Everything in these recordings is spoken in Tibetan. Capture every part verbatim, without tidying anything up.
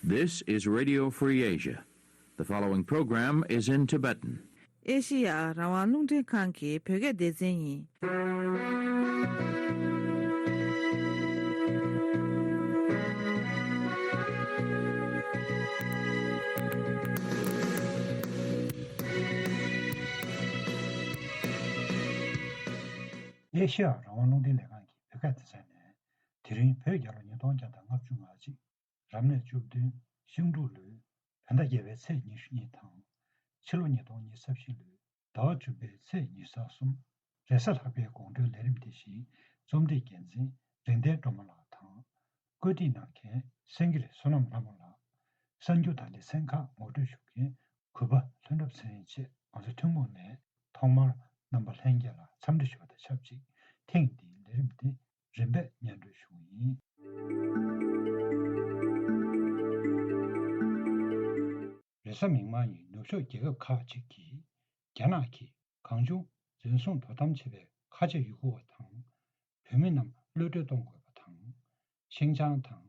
This is Radio Free Asia. The following program is in Tibetan. ཨེ་ཤི་ཡ་རང་དབང་རླུང་འཕྲིན་ཁང་གི་བོད་སྐད་སྡེ་ཚན་ཡིན། ཨེ་ཤི་ཡ་རང་དབང་རླུང་འཕྲིན་ལས་ཁང་གི་བོད་སྐད་སྡེ་ཚན་ནས། དེ་རིང་བོད་རྒྱལ་ལོ་ཉིས་སྟོང་བརྒྱ་དང་ལྔ་བཅུ་ང་གཅིག་རབ་གནས་བཅུ་བདུན། ཤིང་འབྲུག་ལོའི་བོད་ཟླ་བརྒྱད་པའི་ཚེས་ཉི་ཤུ་གཉིས་དང་། ཕྱི་ལོ་ཉིས་སྟོང་ཉི་ཤུ་རྩ་བཞི་ལོའི་ཟླ་བ་བཅུ་པའི་ཚེས་ཉི་ཤུ་རྩ་གསུམ། རེས་གཟའ་ལྷག་པའི་དགོང་དྲོའི་ལས་རིམ་དེ་བཞིན་རྩོམ་སྒྲིག་འགན་འཛིན་རིག་ལྡན་སྒྲོལ་མ་ལགས་དང་། བཀོད་སྒྲིག་གནང་མཁན་སེང་གེ་རི་བསོད་ནམས་ལྷ་མོ་ལགས། གསར་འགྱུར་དང་ལེ་ཚན་ཁག་ངོ་སྤྲོད་ཞུ་མཁན་གུས་པ་ལྷུན་གྲུབ་ཚེ་རིང་བཅས་ང་ཚོའི་ཐུན་མོང་ནས་ཐོག་མར་རྣམ་པ་ལྷན་རྒྱས་ལ་འཚམས་འདྲི་ཞུ་བ་དང་ཆབས་ཅིག་ཐེངས་འདིའི་ལས་རིམ་འདི་རིམ་པས་སྙན་སྒྲོན་ཞུ་གི་ཡིན། རེས་གཟའ་མིག་དམར་ཉིན་ནུབ་ཕྱོགས་རྒྱལ་ཁབ་ཁག་ཅིག་གིས་རྒྱ་ནག་གིས་གང་བྱུང་འཛིན་བཟུང་དོ་དམ་བྱེད་པའི་ཁ་ཆེ་ཡུ་གུར་བ་དང་། བོད་མི་རྣམས་གློད་གྲོལ་གཏོང་དགོས་པ་དང་། ཤིན་ཅང་དང་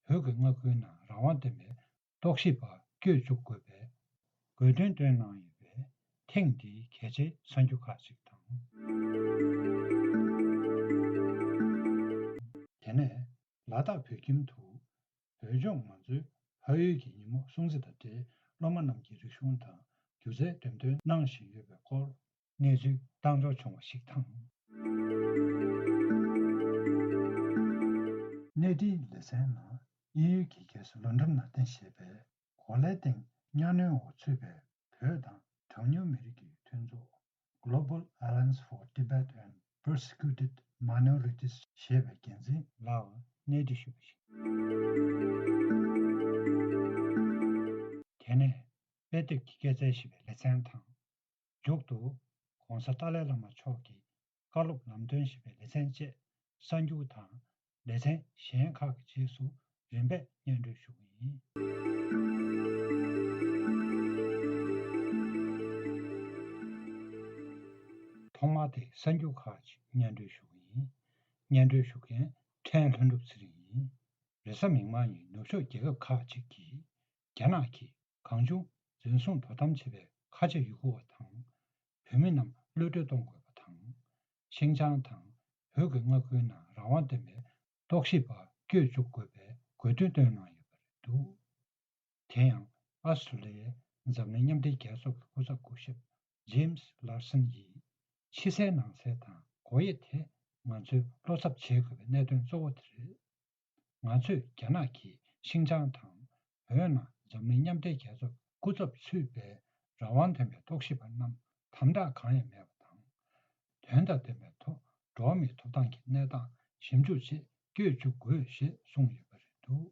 བོད་ཀྱི་མངའ་ཁུལ་ནང་རང་དབང་ལྡན་པའི་རྟོག་ཞིབ་པ་བསྐྱོད་བཅུག་དགོས་པའི་དགོས་འདུན་བཏོན་གནང་ཡོད་པས། ཐེངས་འདིའི་གལ་ཆེའི་གསར་འགྱུར་ཁག་ཅིག་དང་། དེ་ནས་ལ་དྭགས་བོད་ཁྱིམ་དུ་བོད་ལྗོངས་ང་ཚོའི་ཕ་ཡུལ་གྱི་ཉིན་མོ་སྲུང་བརྩི་དང་འབྲེལ་སློབ་མ་རྣམས་ཀྱི་རིག་གཞུང་དང་སྒྱུ་རྩལ་འགྲེམས་སྟོན་གནང་བཞིན་ཡོད་པའི་སྐོར་གནས་ཚུལ་བཏང་འབྱོར་བྱུང་བ་ཞིག་དང་། གནས་འདིའི་ལེ་ཚན་ནང་དབྱིན་ཡུལ་གྱི་རྒྱལ་ས་ལོན་ཌོན་ནང་རྟེན་གཞི་བྱས་པའི་གོ་ལའི་སྟེང་གཉའ་གནོན་འོག་ཚུད་པའི་བོད་དང་གྲངས་ཉུང་མི་རིགས་ཀྱི་མཐུན་ཚོགས། Global Alliance for Tibet and Persecuted Minorities ཞེས་པའི་འགན་འཛིན་ལགས་གནས་འདྲི་ཞུས་པ་ཞིག་དེ་ནས་དཔེ་དེབ་ཀྱི་སྐྱེད་ཚལ་ཞེས་པའི་ལེ་ཚན་དང་། མཇུག་ཏུ་༧གོང་ས་ཏཱ་ལའི་བླ་མ་མཆོག་གི་བཀའ་སློབ་ལམ་སྟོན་ཞེས་པའི་ལེ་ཚན་བཅས་གསར་འགྱུར་དང་ལེ་ཚན་གཞན་ཁག་གི་རྗེས་སུ་རིམ་པས་སྙན་སྒྲོན་ཞུ་གི་ཡིན། ཐོག་མར་དེ་གསར་འགྱུར་ཁག་ཅིག་སྙན་སྒྲོན་ཞུ་གི་ཡིན། སྙན་སྒྲོན་ཞུ་མཁན་ཕྲན་ལྷུན་གྲུབ་ཚེ་རིང་ཡིན། རེས་གཟའ་མིག་དམར་ཉིན་ནུབ་ཕྱོགས་རྒྱལ་ཁབ་ཁག་ཅིག་གིས་རྒྱ་ནག་གིས་གང་བྱུང་འཛིན་བཟུང་དོ་དམ་བྱེད་པའི་ཁ་ཆེ་ཡུ་གུར་བ་དང་། བོད་མི་རྣམས་གློད་གྲོལ་གཏོང་དགོས་པ་དང་། ཤིན་ཅང་དང་བོད་ཀྱི་མངའ་ཁུལ་ནང་རང་དབང་ལྡན་པའི་རྟོག་ཞིབ་པ་བསྐྱོད་བཅུག་དགོས་པའི་དགོས་འདུན་བཏོན་གནང་ཡོད་པ་རེད་འདུག་དེ་ཡང་ཨ་སི་ཀྲོ་ལི་ཡའི་འཛམ་གླིང་མཉམ་འབྲེལ་རྒྱལ་ཚོགས་ཀྱི་སྐུ་ཚབ་སྐུ་ཞབས་ཇེམ་སི་ལར་སན་ཡིས་ཕྱི་གསལ་ནང་གསལ་དང་སྒོ་དབྱེ་དེ་ང་ཚོས་བློ་འཚབ་བྱེད་དགོས་པའི་གནད་དོན་གཙོ་བོ་དེ་རེད། ང་ཚོས་རྒྱ་ནག་གིས་ཤིན་ཅང་དང་བོད་ནང་འཛམ་གླིང་མཉམ་འབྲེལ་རྒྱལ་ཚོགས་ཀྱི་སྐུ་ཚབ་ཚུད་པའི་རང་དབང་ལྡན་པའི་རྟོག་ཞིབ་པ་རྣམས་དམ་དྲག་གང་ཡང་མེད་པ་དང་། དོན་དང་ལྡན་པའི་ཐོག་འགྲོ་བ་མིའི་ཐོབ་ཐང་གི་གནས་སྟངས་ཞིབ་འཇུག་ཆེད་བསྐྱོད་བཅུག་དགོས་ཞེས་གསུངས་ཡོད་པ་རེད་འདུག་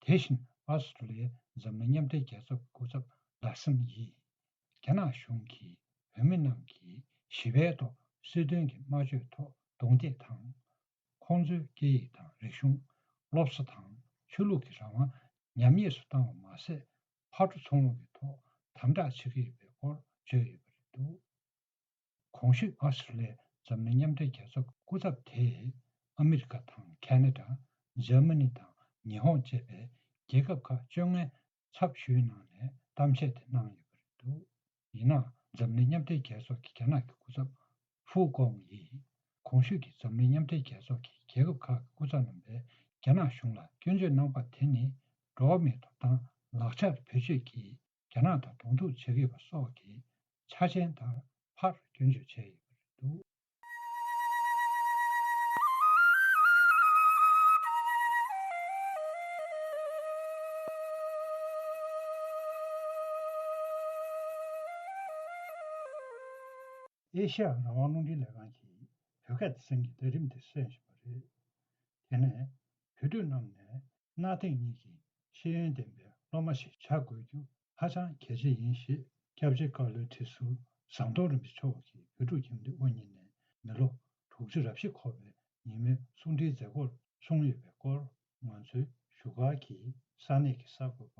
དེ་བཞིན་ཨོ་སི་ཀྲོ་ལི་ཡའི་འཛམ་གླིང་མཉམ་འབྲེལ་རྒྱལ་ཚོགས་ཀྱི་སྐུ་ཚབ་ལར་སན་ཡིས། རྒྱ་ནག་གཞུང་གིས་བོད་མི་རྣམས་ཀྱིས་ཞི་བའི་ཐོག་སྲིད་དོན་གྱི་སྨྲ་བརྗོད་ཐོག་རྡུང་རྡེག་དང་། ཁོང་ཚོའི་སྐད་ཡིག་དང་རིག་གཞུང་། སློབ་གསོ་དང་ཆོས་ལུགས་ཀྱི་རང་དབང་ཉམས་ཉེས་སུ་བཏང་བ་མ་ཟད། ཕར་འགྲོ་ཚུར་འོང་གི་ཐོག་དམ་དྲག་བྱེད་ཀྱི་ཡོད་པའི་སྐོར་བརྗོད་ཡོད་པ་རེད་འདུག་གོང་ཞུས་ཨོ་སི་ཀྲོ་ལི་ཡའི་འཛམ་གླིང་མཉམ་འབྲེལ་རྒྱལ་ཚོགས་ཀྱི་སྐུ་ཚབ་དེས་ཨ་མི་རི་ཀ་དང་ཁ་ན་ཌ། འཇར་མ་ནི་དང་ཉི་ཧོང་བཅས་པའི་རྒྱལ་ཁབ་ཁག་བཅོ་ལྔའི་ཚབ་ཞུས་གནང་ནས་གཏམ་བཤད་དེ་གནང་ཡོད་པ་རེད་འདུག་ཡིན་ནའང་འཛམ་གླིང་མཉམ་འབྲེལ་རྒྱལ་ཚོགས་ཀྱི་རྒྱ་ནག་གི་སྐུ་ཚབ་ཧྥུའུ་ཀོང་ཡིས་གོང་ཞུས་ཀྱི་འཛམ་གླིང་མཉམ་འབྲེལ་རྒྱལ་ཚོགས་ཀྱི་རྒྱལ་ཁབ་ཁག་གི་སྐུ་ཚབ་རྣམ་པས་རྒྱ་ནག་གཞུང་ལ་སྐྱོན་བརྗོད་གནང་པ་དེ་ནི་འགྲོ་བ་མིའི་ཐོབ་ཐང་ལག་ཆར་བེད་སྤྱོད་ཀྱིས་རྒྱ་ནག་དང་གདོང་ཐུག་བྱེད་ཀྱི་ཡོད་པ་སོགས་ཀྱི་ཆ་རྐྱེན་ལྟར་ཕར་སྐྱོན་བརྗོད་བྱས་ཡོད་པ་རེད་འདུག་ཨེ་ཤ་ཡ་རང་དབང་རླུང་འཕྲིན་ལས་ཁང་གིས་བོད་སྐད་སྡེ་ཚན་གྱི་ལས་རིམ་དེ་གསན་བཞིན་པ་རེད། དེ་ནས་བོད་ཕྲུག་རྣམས་ནས་གནའ་དེང་གཉིས་ཀྱི་ཤེས་ཡོན་ལྡན་པའི་སློབ་མ་ཞིག་བྱ་དགོས་རྒྱུ་ཧ་ཅང་གལ་ཆེ་ཡིན་ཞེས་སྐྱབས་རྗེ་ཀར་ལོའི་ཁྲི་ཟུར་ཟམ་གདོང་རིན་པོ་ཆེ་མཆོག་གིས་བོད་ཕྲུག་ཁྱིམ་སྡེ་དབུ་བརྙེས་ནས་མི་ལོ་དྲུག་ཅུ་རེ་བཞི་འཁོར་བའི་ཉིན་མོའི་གསུང་འཕྲིན་མཛད་སྒོར་གསུངས་ཡོད་པའི་སྐོར་ང་ཚོའི་བཞུགས་སྒར་གྱི་ས་གནས་ཀྱི་གསར་འགོད་པ་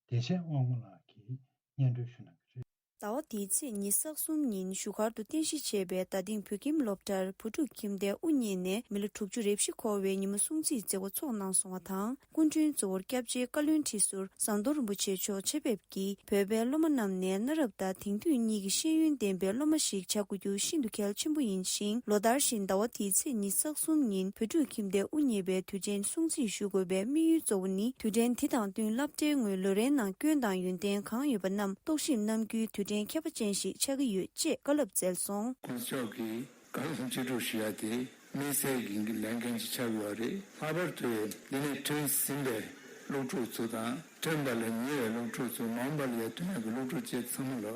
བདེ་ཆེན་དབང་མོ་ལགས་ཀྱིས་སྙན་སྒྲོན་ཞུ་གནང་གི་རེད། ཟླ་བ་འདིའི་ཚེས་ཉི་ཤུ་རྩ་གསུམ་ཉིན་བཞུགས་སྒར་དུ་རྟེན་གཞི་བྱས་པའི་རྡ་སྟེང་བོད་ཁྱིམ་སློབ་གྲྭར་བོད་ཕྲུག་ཁྱིམ་སྡེ་དབུ་བརྙེས་ནས་མི་ལོ་དྲུག་ཅུ་རེ་བཞི་འཁོར་བའི་ཉིན་མོ་སྲུང་བརྩིའི་མཛད་སྒོ་ཚོགས་གནང་སོང་བ་དང་། སྐུ་མགྲོན་གཙོ་བོར་སྐྱབས་རྗེ་བཀའ་བློན་ཁྲི་ཟུར་ཟམ་གདོང་རིན་པོ་ཆེ་མཆོག་ཆེད་ཕེབས་ཀྱིས་བོད་པའི་སློབ་མ་རྣམས་ནས་གནའ་རབས་དང་དེང་དུས་གཉིས་ཀྱི་ཤེས་ཡོན་ལྡན་པའི་སློབ་མ་ཞིག་བྱ་དགོས་རྒྱུ་ཤིན་ཏུ་གལ་ཆེན་པོ་ཡིན་ཞིང་། ལོ་ལྟར་བཞིན་ཟླ་བ་འདིའི་ཚེས་ཉི་ཤུ་རྩ་གསུམ་ཉིན་བོད་ཕྲུག་ཁྱིམ་སྡེ་དབུ་བརྙེས་པའི་དུས་ཆེན་སྲུང་བརྩི་ཞུ་དགོས་པའི་དམིགས་ཡུལ་གཙོ་བོ་ནི། དུས་དྲན་འདི་དང་བསྟུན་སློབ་གྲྭའི་ངོས་ལོ་རེའི་ནང་སྐྱོན་དང་ཡོན་ཏན་གང་ཡོད་པ་རྣམས་རྟོག་ཞིབ་གནང་རྒྱུའི་དུས་དྲན་ཁྱད་པར་ཅན་ཞིག་ཆགས་ཀྱི་ཡོད་ཅེས་བཀའ་སློབ་སྩལ་སོང་། སྐུ་ཞབས་ཀྱིས་བཀའ་སློབ་བཅུ་དྲུག་ཞུ་ཡ་དེ་དམིགས་བསལ་གྱི་ལས་འགན་ཅིག་ཆགས་ཡོད་རེད། ལྷག་པར་དུ་འདི་ནས་ཐོན་ཟིན་པའི་སློབ་ཕྲུག་ཚོ་དང་ཐོན་པ་ལས་ཉེ་བའི་སློབ་ཕྲུག་ཚོ་མ་འོངས་པ་ལ་ཡ་ཐོན་ཡག་གི་སློབ་ཕྲུག་བཅས་ཚང་མ་ལ་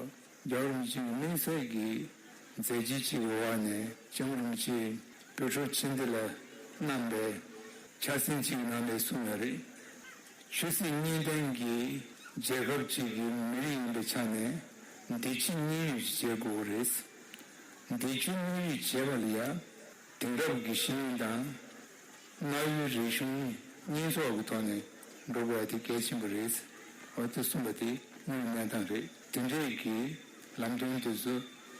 རྒྱལ་བ་རིན་པོ་ཆེ་གི་དམིགས་བསལ་གྱི་མཛད་རྗེས་ཅིག་གི་འོག་ནས་སྐྱབས་མགོན་རིན་པོ་ཆེས་བོད་ཕྲུག་ཁྱིམ་སྡེ་ལ་གནང་པའི་འཆར་ཟིན་ཅིག་ནང་ནས་གསུངས་ཡོད་རེད། ཆོས་སྲིད་གཉིས་ལྡན་གྱི་རྒྱལ་ཁབ་ཅིག་གི་མི་རིགས་ཡིན་པའི་ཆ་ནས་བདེ་སྐྱིད་གཉིས་ཡོད་ཅིག་བྱེད་དགོས་རེད། བདེ་སྐྱིད་གཉིས་ཡོད་བྱེད་པ་ལ་ཡ་དེང་རབས་ཀྱི་ཤེས་ཡོན་དང་། གནའ་བོའི་རིག་གཞུང་གཉིས་ཚོགས་ཀྱི་ཐོག་ནས་འགྲོ་དགོས་པ་དེ་གལ་ཆེན་པོ་རེད། འོ་དེ་གསུངས་པ་དེ་དངོས་ཡོད་གནས་སྟངས་རེད། དེ་འདྲའི་གི་ལམ་སྟོན་དེ་ཚོ་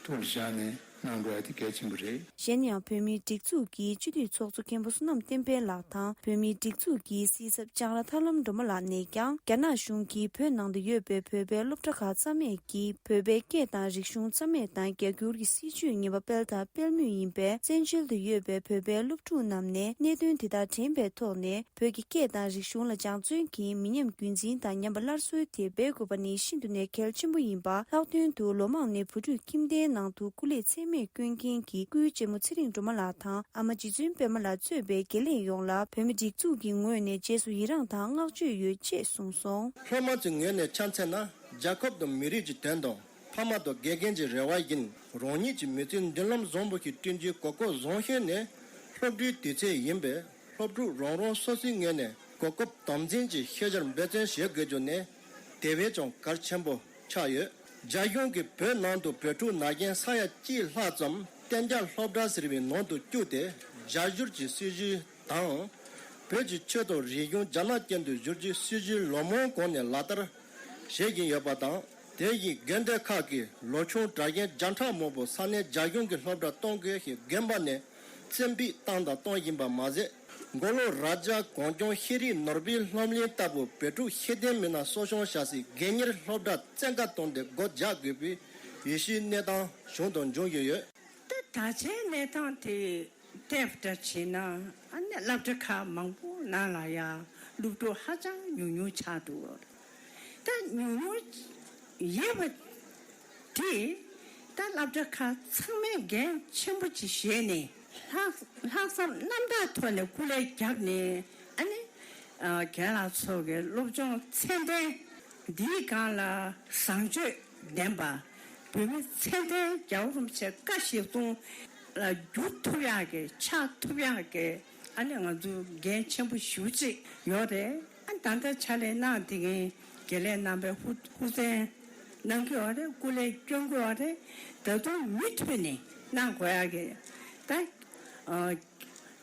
ཐུགས་ལ་བཞག་ནས་གནང་དགོས་པ་དེ་གལ་ཆེན་པོ་རེད། གཞན་ཡང་བོད་མིའི་སྒྲིག་འཛུགས་ཀྱི་སྤྱི་འཐུས་ཚོགས་གཙོ་མཁན་པོ་བསོད་ནམས་བསྟན་འཕེལ་ལགས་དང་། བོད་མིའི་སྒྲིག་འཛུགས་ཀྱི་སྲིད་ཚབ་ལྕང་ར་ཐར་ལམ་སྒྲོལ་མ་ལགས་ནས་ཀྱང་། རྒྱ་ནག་གཞུང་གིས་བོད་ནང་དུ་ཡོད་པའི་བོད་པའི་སློབ་གྲྭ་ཁག་རྩ་མེད་ཀྱིས་བོད་པའི་སྐད་དང་རིག་གཞུང་རྩ་མེད་དང་རྒྱ་བསྒྱུར་གྱི་སྲིད་བྱུས་ངན་པ་སྤེལ་དང་སྤེལ་མུས་ཡིན་པས། བཙན་བྱོལ་དུ་ཡོད་པའི་བོད་པའི་སློབ་ཕྲུག་རྣམས་ནས་གནད་དོན་དེ་དག་དྲན་པའི་ཐོག་ནས། བོད་ཀྱི་སྐད་དང་རིག་གཞུང་ལ་སྦྱང་བརྩོན་གྱིས་མི་ཉམས་རྒྱུན་འཛིན་དང་ཉམས་པ་སླར་གསོའི་དེད་དཔེ་དགོས་པ་ནི་ཤིན་ཏུ་ནས་གལ་ཆེན་པོ་ཡིན་པ། ལྷག་དོན་དུ་ལོ་མང་ནས་བོད་ཕྲུག་ཁྱིམ་སྡེའི་ནང་དུ་སྐུ་ལས་ཚད་མེད་བསྐྱོན་མཁན་གྱི་སྐུའི་གཅེན་མོ་ཚེ་རིང་སྒྲོལ་མ་ལགས་དང་། ཨ་མ་རྗེ་བཙུན་པད་མ་ལགས་གཙོས་པའི་དགེ་ལས་ཡོངས་ལ་བོད་མི་སྒྲིག་འཛུགས་ཀྱི་ངོས་ནས་རྗེས་སུ་ཡི་རངས་དང་བསྔགས་བརྗོད་ཡོད་ཅེས་གསུངས་སོང་། སློབ་མ་ཚོའི་ངོས་ནས་ཆ་མཚོན་ན། རྒྱལ་ཁབ་དང་མི་རིགས་ཀྱི་དོན་དང་། ཕ་མ་དང་དགེ་རྒན་གྱི་རེ་བ་ཡིན། རང་ཉིད་ཀྱི་མི་ཚེའི་མདུན་ལམ་བཟང་པོ་ཞིག་བསྐྲུན་རྒྱུའི་གོ་སྐབས་བཟང་ཤོས་ནི་སློབ་གྲྭའི་དུས་ཚོད་ཡིན་པས། སློབ་ཕྲུག་རང་རང་སོ་སོའི་ངོས་ནས་གོ་སྐབས་དམ་འཛིན་གྱིས་ཤེས་བྱར་འབད་བརྩོན་བྱེད་དགོས་རྒྱུ་ནི་དེ་བས་ཀྱང་གལ་ཆེན་པོ་ཆགས་ཡོད། རྒྱ་གཞུང་གིས་བོད་ནང་དུ་བོད་ཕྲུག་ན་གཞོན་ས་ཡ་གཅིག་ལྷག་ཙམ་གཏན་འཇགས་སློབ་གྲྭ་ཟེར་བའི་ནང་དུ་བཅུག་སྟེ། རྒྱ་བསྒྱུར་གྱི་སྲིད་བྱུས་དང་། བོད་ཀྱི་ཆོས་དང་རིག་གཞུང་རྒྱ་ནག་ཅན་དུ་བསྒྱུར་རྒྱུའི་སྲིད་བྱུས་ལོ་མང་གོང་ནས་ལག་བསྟར་བྱེད་བཞིན་ཡོད་པ་དང་། དེ་བཞིན་དགོན་སྡེ་ཁག་གིས་ལོ་ཆུང་གྲྭ་རྒན་བརྒྱ་ཕྲག་མང་པོ་ས་གནས་རྒྱ་གཞུང་གི་སློབ་གྲྭར་གཏོང་དགོས་ཞེས་དགོན་པ་ནས་བཙན་ཕུད་བཏང་དང་གཏོང་བཞིན་པ་མ་ཟད། མགོ་ལོག་རྭ་རྒྱ་གངས་ལྗོངས་ཤེས་རིག་ནོར་བུའི་སློབ་གླིང་ལྟ་བུ་བོད་ཕྲུག་ཤེས་ལྡན་མི་སྣ་གསོ་སྐྱོང་བྱ་སའི་དགོན་གཉེར་སློབ་གྲྭ་བཙན་བཀའ་བཏང་སྟེ་སྒོ་རྒྱག་དགོས་པའི་ཡིད་ཆེས་གནས་སྟངས་བྱུང་དང་འབྱུང་བཞིན་ཡོད། ད་ད་ཆའི་གནས་སྟངས་དེ་བལྟས་པ་འདྲ་བྱས་ན། ཨ་ནི་སློབ་གྲྭ་ཁག་མང་པོ་ནང་ལ་ཡང་སློབ་ཕྲུག་ཧ་ཅང་ཉུང་ཉུང་ཆགས་འདུག་ད་ཉུང་ཉུང་ཡོད་པ་དེ། ད་སློབ་གྲྭ་ཁག་ཚང་མས་འགན་ཆེན་པོ་ཅིག་བཞེས་ནས། ལྷག་ལྷག་བསམ་རྣམ་དག་ཐོག་ནས་སྐུ་ལས་བརྒྱབ་ནས། ཨ་ནི་ཨ་རྒན་ལགས་ཚོ་གི་སློབ་སྦྱོང་ཚད་ལྡན་འདིའི་སྒང་ལ་བཟང་སྤྱོད་ལྡན་པ། བོད་མི་ཚད་ལྡན། རྒྱལ་བ་རིན་པོ་ཆེ་བཀའ་བཞིན་སྲུང་ལ་འགྱུར་ཐུབ་ཡག་གི། ཆགས་ཐུབ་ཡག་གི། ཨ་ནི་ང་ཚོ་འགན་ཆེན་པོ་ཞེ་པོ་ཅིག་ཡོད་རེད། ཨ་ད་ལྟ་ཕྱག་ལས་གནང་བསྡད་མཁན་དགེ་ལས་རྣམ་པས་ཧུར་ཧུར་བརྩོན་གནང་གི་ཡོད་རེད། སྐུ་ལས་སྐྱོན་གི་ཡོད་རེད། ད་དུང་མུ་མཐུད་ནས་གནང་དགོས་ཡག་གི་ད་ཨ་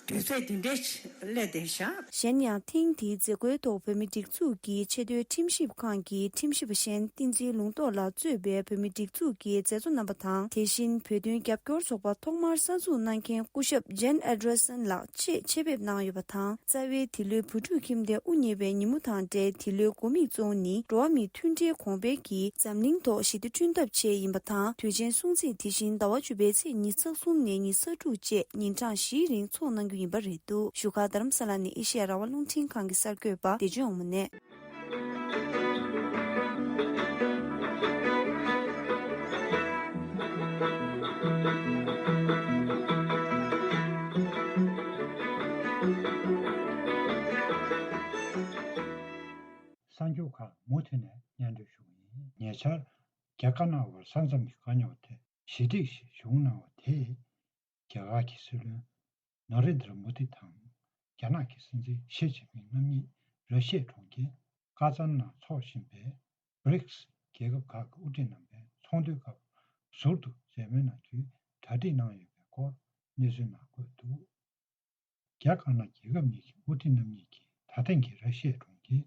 དུས་ཚོད་འདི་འདྲ་ཞིག་སླེབས་བསྡད་ཤག་གཞན་ཡང་ཐེངས་འདིའི་མཛད་སྒོའི་ཐོག་བོད་མིའི་སྒྲིག་འཛུགས་ཀྱི་ཆེས་མཐོའི་ཁྲིམས་ཞིབ་ཁང་གི་ཁྲིམས་ཞིབ་པ་གཞན་བསྟན་འཛིན་ལུང་རྟོགས་ལགས་གཙོས་པའི་བོད་མིའི་སྒྲིག་འཛུགས་ཀྱི་མཛད་གཙོ་རྣམ་པ་དང་། དེ་བཞིན་བོད་དོན་རྒྱབ་སྐྱོར་ཚོགས་པ་ཐོག་མར་གསར་འཛུགས་གནང་མཁན་སྐུ་ཞབས་ཇན་ཨེ་ཌར་སན་ལགས་བཅས་ཆེད་ཕེབས་གནང་ཡོད་པ་དང་། རྩ་བའི་འདི་ལོའི་བོད་ཕྲུག་ཁྱིམ་སྡེ་དབུ་བརྙེས་པའི་ཉིན་མོ་དང་འབྲེལ། འདི་ལོའི་དགོས་དམིགས་གཙོ་བོ་ནི་འགྲོ་བ་མིའི་མཐུན་སྒྲིལ་གོང་འཕེལ་གྱིས་འཛམ་གླིང་ཐོག་ཞི་བདེ་བསྐྲུན་ཐབས་བཅས་ཡིན་པ་དང་། དུས་ཆེན་སྲུང་བརྩི་དེ་བཞིན་ཟླ་བ་བཅུ་པའི་ཚེས་ཉི་ཤུ་རྩ་གསུམ་ནས་ཉི་ཤུ་རྩ་དྲུག་བཅས་ཉིན་གྲངས་བཞིའི་རིང་འཚོགས་གནང་རྒྱུ་ཡིན་པ་རེད་འདུག་བཞུགས་སྒར་རྡ་རམ་ས་ལ་ནས་ཨེ་ཤེ་ཡ་རང་དབང་རླུང་འཕྲིན་ཁང་གི་གསར་འགོད་པ་བདེ་ཆེན་དབང་མོ་ནས། གསར་འགྱུར་ཁག་མུ་མཐུད་ནས་སྙན་སྒྲོན་ཞུ་གི་ཡིན། ཉེ་ཆར་རྒྱ་དཀར་ནག་དབར་ས་མཚམས་ཀྱི་དཀའ་རྙོག་ཐད་ཞི་འགྲིག་ཞིག་བྱུང་གནང་བ་དེས། རྒྱ་གར་གྱི་སྲིད་བློན་ན་རེན་དྲ་མོ་དི་དང་རྒྱ་ནག་གི་སྲིད་འཛིན་ཞི་ཅིན་ཕིང་རྣམ་གཉིས་ར་ཤི་ཡའི་གྲོང་ཁྱེར་ཀ་ཙན་ནང་འཚོགས་བཞིན་པའི་བྷི་རིག་སི་རྒྱལ་ཁབ་ཁག་གི་དབུ་ཁྲིད་རྣམ་པའི་ཚོགས་འདུའི་སྐབས་ཟུར་དུ་མཛད་མོལ་གནང་རྒྱུའི་གྲ་སྒྲིག་གནང་ཡོད་པའི་སྐོར་གནས་ཚུལ་ནང་འཁོད་འདུག་རྒྱ་དཀར་ནག་རྒྱལ་ཁབ་གཉིས་ཀྱི་དབུ་ཁྲིད་རྣམ་གཉིས་ཀྱིས་ད་ཐེངས་ཀྱི་ར་ཤི་ཡའི་གྲོང་ཁྱེར་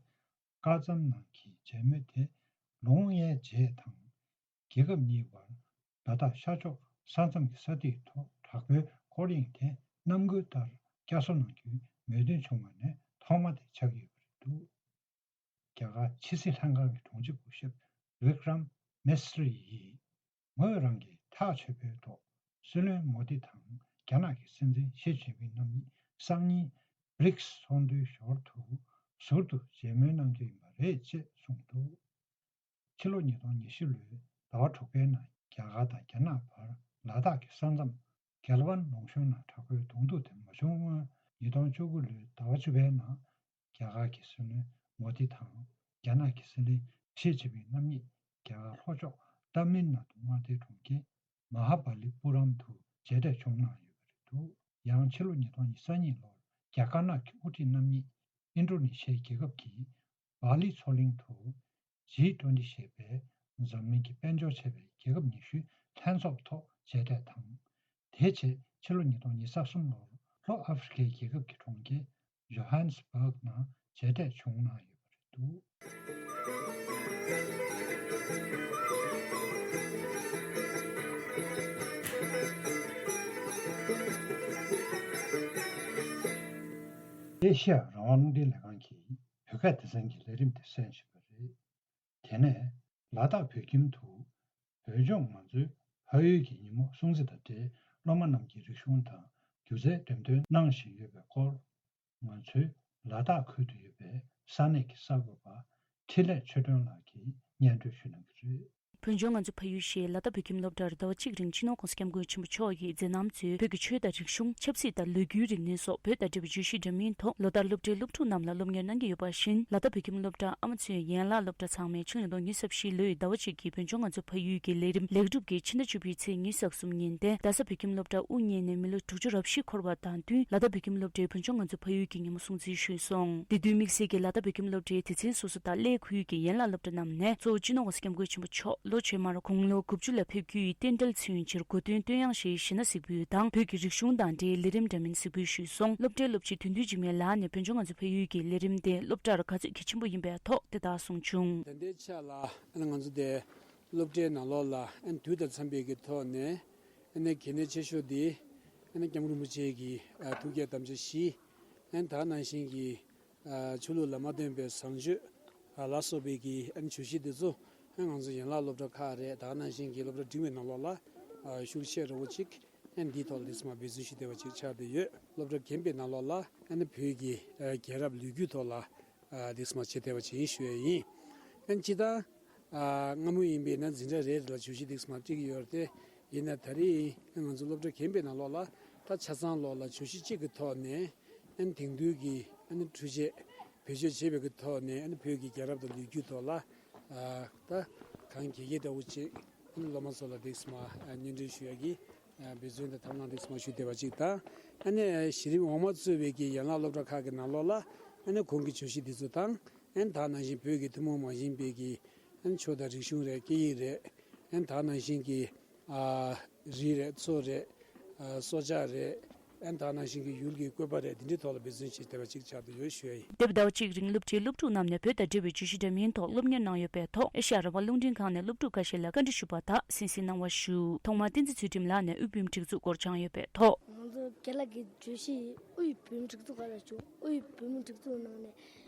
ཀ་ཙན་ནང་གི་མཇལ་མོལ་དེ་ལོ་ངོ་ལྔའི་རྗེས་དང་། རྒྱལ་ཁབ་གཉིས་བར་ལ་དྭགས་ཤར་ཕྱོགས་ས་མཚམས་ཀྱི་ས་ཐིག་ཐོག་དྲག་པོའི་སྐོར་གཡེང་དེ་གནམ་བསྐོས་ལྟར་བསྐྱར་གསོ་གནང་རྒྱུའི་མོས་མཐུན་བྱུང་བ་ནས་ཐོག་མ་དེ་ཆགས་ཀྱི་ཡོད་པ་རེད་འདུག། རྒྱ་གར་ཕྱི་སྲིད་ལྷན་ཁང་གི་དྲུང་ཆེ་སྐུ་ཞབས་བི་ཀྲམ་མེ་སི་རི་ཡིས། ངོས་རང་གིས་ཐག་ཆོད་པོའི་ཐོག་སྲིད་བློན་མོ་དི་དང་རྒྱ་ནག་གི་སྲིད་འཛིན་ཞི་ཅིན་ཕིང་རྣམ་གཉིས་སང་ཉིན་བྷི་རིག་སི་ཚོགས་འདུའི་ཞོར་དུ་ཟུར་དུ་མཇལ་མོལ་གནང་རྒྱུ་ཡིན་པ་རེད་ཅེས་གསུངས་འདུག། ཕྱི་ལོ་ཉིས་སྟོང་ཉི་ཤུ་ལོའི་ཟླ་བ་དྲུག་པའི་ནང་རྒྱ་གར་དང་རྒྱ་ནག་བར་ལ་དྭགས་ཀྱི་ས་མཚམས་གེལ་ཝན་ལུང་གཤོང་ནང་དྲག་པོའི་གདོང་ཐུག་དེ་མ་བྱུང་སྔོན། ཉིས་སྟོང་བཅུ་དགུ་ལོའི་ཟླ་བ་བཅུ་པའི་ནང་རྒྱ་གར་གྱི་སྲིད་བློན་མོ་དི་དང་རྒྱ་ནག་གི་སྲིད་བློན་ཞི་ཅིན་ཕིང་རྣམ་གཉིས་རྒྱ་གར་ལྷོ་ཕྱོགས་ཏཱ་མིལ་ནཱ་ཏུ་མངའ་སྡེའི་གྲོང་ཁྱེར་མ་ཧ་བ་ལི་པུ་རམ་དུ་མཇལ་འཕྲད་བྱུང་གནང་ཡོད་པ་རེད་འདུག། ཡང་ཕྱི་ལོ་ཉིས་སྟོང་ཉི་ཤུ་རྩ་གཉིས་ལོར་རྒྱ་དཀར་ནག་གི་དབུ་ཁྲིད་རྣམ་གཉིས་ཨིན་ཌོ་ནེ་ཤི་ཡའི་རྒྱལ་ཁབ་ཀྱི་བྷ་ལི་མཚོ་གླིང་དུ་ཇི་ཊུ་ཝེན་ཊི་ཞེས་པའི་འཛམ་གླིང་གི་དཔལ་འབྱོར་ཆེ་བའི་རྒྱལ་ཁབ་ཉི་ཤུའི་ལྷན་ཚོགས་ཐོག་མཇལ་འཕྲད་དང་། དེའི་རྗེས་ཕྱི་ལོ་ཉིས་སྟོང་ཉི་ཤུ་རྩ་གསུམ་ལོར་ལྷོ་ཨ་ཧྥེ་རི་ཁའི་རྒྱལ་ཁབ་ཀྱི་གྲོང་ཁྱེར་ཇོ་ཧན་སི་བྷག་ནང་མཇལ་འཕྲད་བྱུང་གནང་ཡོད་པ་རེད་འདུག། ཨེ་ཤེ་ཡ་རང་དབང་རླུང་འཕྲིན་ལས་ཁང་གིས་བོད་སྐད་སྡེ་ཚན་གྱི་ལས་རིམ་དེ་གསན་བཞིན་པ་རེད། དེ་ནས་ལ་དྭགས་བོད་ཁྱིམ་དུ་བོད་ལྗོངས་ང་ཚོའི་ཕ་ཡུལ་གྱི་ཉིན་མོ་སྲུང་བརྩི་དང་འབྲེལ་སློབ་མ་རྣམས་ཀྱི་རིག་གཞུང་དང་སྒྱུ་རྩལ་འགྲེམས་སྟོན་གནང་བཞིན་ཡོད་པའི་སྐོར། ང་ཚོའི་ལ་དྭགས་ཁུལ་དུ་ཡོད་པའི་ས་གནས་ཀྱི་གསར་འགོད་པ་འཕྲིན་ལས་ཆོས་སྒྲོན་ལགས་ཀྱིས་སྙན་སྒྲོན་ཞུ་གནང་གི་རེད། བོད་ལྗོངས་ང་ཚོའི་ཕ་ཡུལ་ཞེས་ལ་དྭགས་བོད་ཁྱིམ་སློབ་གྲྭར་ཟླ་བ་གཅིག་རིང་སྤྱི་ནོར་༸གོང་ས་༸སྐྱབས་མགོན་ཆེན་པོ་མཆོག་གིས་མཛད་རྣམ་གཙོས་བོད་ཀྱི་ཆོས་དང་རིག་གཞུང་། ཆབ་སྲིད་དང་ལོ་རྒྱུས་རིག་གནས་སོགས་བོད་དང་འབྲེལ་བའི་བརྗོད་གཞི་འདྲ་མིན་ཐོག་ལོ་ལྟར་སློབ་གྲྭའི་སློབ་ཕྲུག་རྣམས་ལ་སློབ་གཉེར་གནང་གི་ཡོད་པ་བཞིན། ལ་དྭགས་བོད་ཁྱིམ་སློབ་གྲྭ་ཨ་མ་ཚེ་ཡན་ལགས་སློབ་གྲྭ་ཚང་མས་ཕྱི་ལོ་ཉིས་སྟོང་ཉི་ཤུ་རྩ་བཞི་ལོའི་ཟླ་བ་གཅིག་གི་བོད་ལྗོངས་ང་ཚོའི་ཕ་ཡུལ་གྱི་ལས་རིམ་ལེགས་གྲུབ་ཀྱིས་ཕྱི་ཟླ་བཅུ་པའི་ཚེས་ཉི་ཤུ་རྩ་གསུམ་ཉིན་ཏེ་རྡ་ས་བོད་ཁྱིམ་སློབ་གྲྭ་དབུ་བརྙེས་ནས་མི་ལོ་དྲུག་ཅུ་རེ་བཞི་འཁོར་བ་དང་བསྟུན། ལ་དྭགས་བོད་ཁྱིམ་སློབ་གྲྭའི་བོད་ལྗོངས་ང་ཚོའི་ཕ་ཡུལ་གྱི་ཉིན་མོ་སྲུང་བརྩི་ཞུས་སོང་། འདི་དུས་དམིགས་བསལ་གྱིས་ལ་དྭགས་བོད་ཁྱིམ་སློབ་གྲྭའི་སྡེ་ཚན་སོ་སོ་དང་གླེ་ཁུལ་གྱི་ཡན་ལག་སློབ་གྲྭ་རྣམས་ནས་གཙོ་བོ་སྤྱི་ནོར་༸གོང་ས་༸སྐྱབས་མགོན་ཆེན་པོ་མཆོག་ལོ་རྗེས་མར་དགུང་ལོ་དགུ་བཅུ་ལ་ཕེབས་རྒྱུའི་རྟེན་འབྲེལ་མཚོན་བྱེད་སྒོ་སྟོན་བསྟོད་དབྱངས་ཞེས་གཞས་སྣ་གཟིགས་འབུལ་དང་བོད་ཀྱི་རིག་གཞུང་དང་འབྲེལ་ལས་རིམ་འདྲ་མིན་གཟིགས་འབུལ་ཞུས་སོང་། སློབ་གྲྭའི་སློབ་སྤྱི་དོན་གྲུབ་འཇིགས་མེད་ལགས་ནས་བོད་ལྗོངས་ང་ཚོའི་ཕ་ཡུལ་གྱི་ལས་རིམ་དེ་སློབ་གྲྭར་ག་ཚོད་གལ་ཆེན་པོ་ཡིན་པའི་ཐོག་དེ་ལྟར་གསུངས་བྱུང་། ད་ལྟའི་ཆ་ལ་ང་ཚོ་དེ་སློབ་གྲྭའི་ནང་ལོགས་ལ་དུས་དང་འཚམས་པའི་གི་ཐོག་ནས་གལ་གནད་ཆེ་ཤོས་དེ་སྐྱབས་མགོན་རིན་པོ་ཆེ་གི་ཐུགས་བསྐྱེད་དམ་བཅའ་བཞི། ད་ནང་བཞིན་གྱི་ཆོས་ལུགས་ལ་མ་བརྟེན་པའི་བཟང་སྤྱོད་ལ་སོགས་པའི་གི་བརྗོད་གཞི་འདི་ཚོ་ང་ཚོ་ཡན་ལག་སློབ་གྲྭ་ཁག་རེད། ད་ནང་བཞིན་གྱི་སློབ་གྲྭ་འབྲིང་བའི་ནང་ལོགས་ལ་ཤུགས་ཆེ་ར་བོ་ཅིག་འདིའི་ཐོག་ལ་དེ་ཚོ་མ་འབད་བརྩོན་ཞུ་བདེ་བ་ཅིག་ཆགས་བསྡད་ཡོད། སློབ་གྲྭ་རྒན་པའི་ནང་ལོགས་ལ་བོད་ཀྱི་རྒྱལ་རབས་ལོ་རྒྱུས་ཐོག་ལ་དེ་ཚོ་མ་བྱེད་བདེ་བ་ཅིག་ཡིན་ཞུ་ཡ་ཡིན། སྤྱིར་བཏང་སྔ་མོ་ཡིན་པས་ན་འཛིན་གྲྭ་རེ་རེ་ལ་བརྗོད་གཞི་འདི་ཚོ་མ་བྲིས་ཀྱི་ཡོད་རེད་དེ། ཡིན་ན་ད་རེས་ང་ཚོ་སློབ་གྲྭ་རྒན་པའི་ནང་ལོགས་ལ་ད་ཆ་ཚང་ལོགས་ལ་བརྗོད་གཞི་གཅིག་གི་ཐོག་ནས་ཨ་ནི་དེང་དུས་ཀྱི་ཨ་ནི་འཕྲུལ་ཆས་བེད་སྤྱོད་བྱེད་པའི་གི་ཐོག་ནས་ཨ་ནི་བོད་ཀྱི་རྒྱལ་རབས་དང་ལོ་རྒྱུས་ཐོག་ལ་ད་གང་དགེ་རྒན་འདྲ་བོ་ཅིག་ཨ་ནི་སློབ་མ་ཚོ་ལ་འདི་ཚོ་མ་སྙན་སྒྲོན་ཞུ་ཡ་གི་འབད་བརྩོན་དང་ཐབས་ལམ་འདི་ཚོ་མ་ཞུ་བདེ་བ་ཅིག་དང་། ཨ་ནི་གཞི་རིམ་འོག་མ་གཙོས་པའི་གི་ཡན་ལག་སློབ་གྲྭ་ཁག་གི་ནང་ལོགས་ལ་ཨ་ནི་གོང་གི་བརྗོད་གཞི་འདི་ཚོ་དང་། ཨན་ད་ནང་བཞིན་བོད་ཀྱི་ཐུན་མོང་མ་ཡིན་པའི་གི་ཨན་ཆོས་དང་རིག་གཞུང་རེད། སྐད་ཡིག་རེད། ཨན་ད་ནང་བཞིན་གྱི་ཨ་རི་རེད། མཚོ་རེད། ཨ་སྲོག་ཆགས་རེད། ཨན་ད་ནང་བཞིན་གྱི་ཡུལ་གྱི་བཀོད་པ་རེད། འདི་འདྲའི་ཐོག་ལ་འབད་བརྩོན་བྱེད་བདེ་བ་ཅིག་ཆགས་བསྡད་ཡོད་ཞུ་ཡ་ཡིན། འདས་པའི་ཟླ་བ་གཅིག་རིང་སློབ་གྲྭའི་སློབ་ཕྲུག་རྣམས་ནས་བོད་དང་འབྲེལ་བའི་བརྗོད་གཞི་འདྲ་མིན་ཐོག་སློབ་གཉེར་གནང་ཡོད་པའི་ཐོག་ཨེ་ཤ་ཡ་རང་དབང་རླུང་འཕྲིན་ཁང་ནས་སློབ་ཕྲུག་འགའ་ཤས་ལ་བཀའ་འདྲི་ཞུས་པ་དག་གསན་གཟིགས་གནང་བ་ཞུ། ཐོག་མར་བསྟན་འཛིན་ཚུལ་ཁྲིམས་ལགས་ནས་དབུས་བོད་མིའི་སྒྲིག་འཛུགས་སྐོར་སྦྱངས་ཡོད་པའི་ཐོག་ང་ཚོ་རྒན་ལགས་ཀྱི་བརྗོད་གཞི་དབུས་བོད་མིའི་སྒྲིག་འཛུགས་སྒང་ལ་བྱུང་། དབུས་བོད་མིའི་སྒྲིག་འཛུགས་ནང་ནས་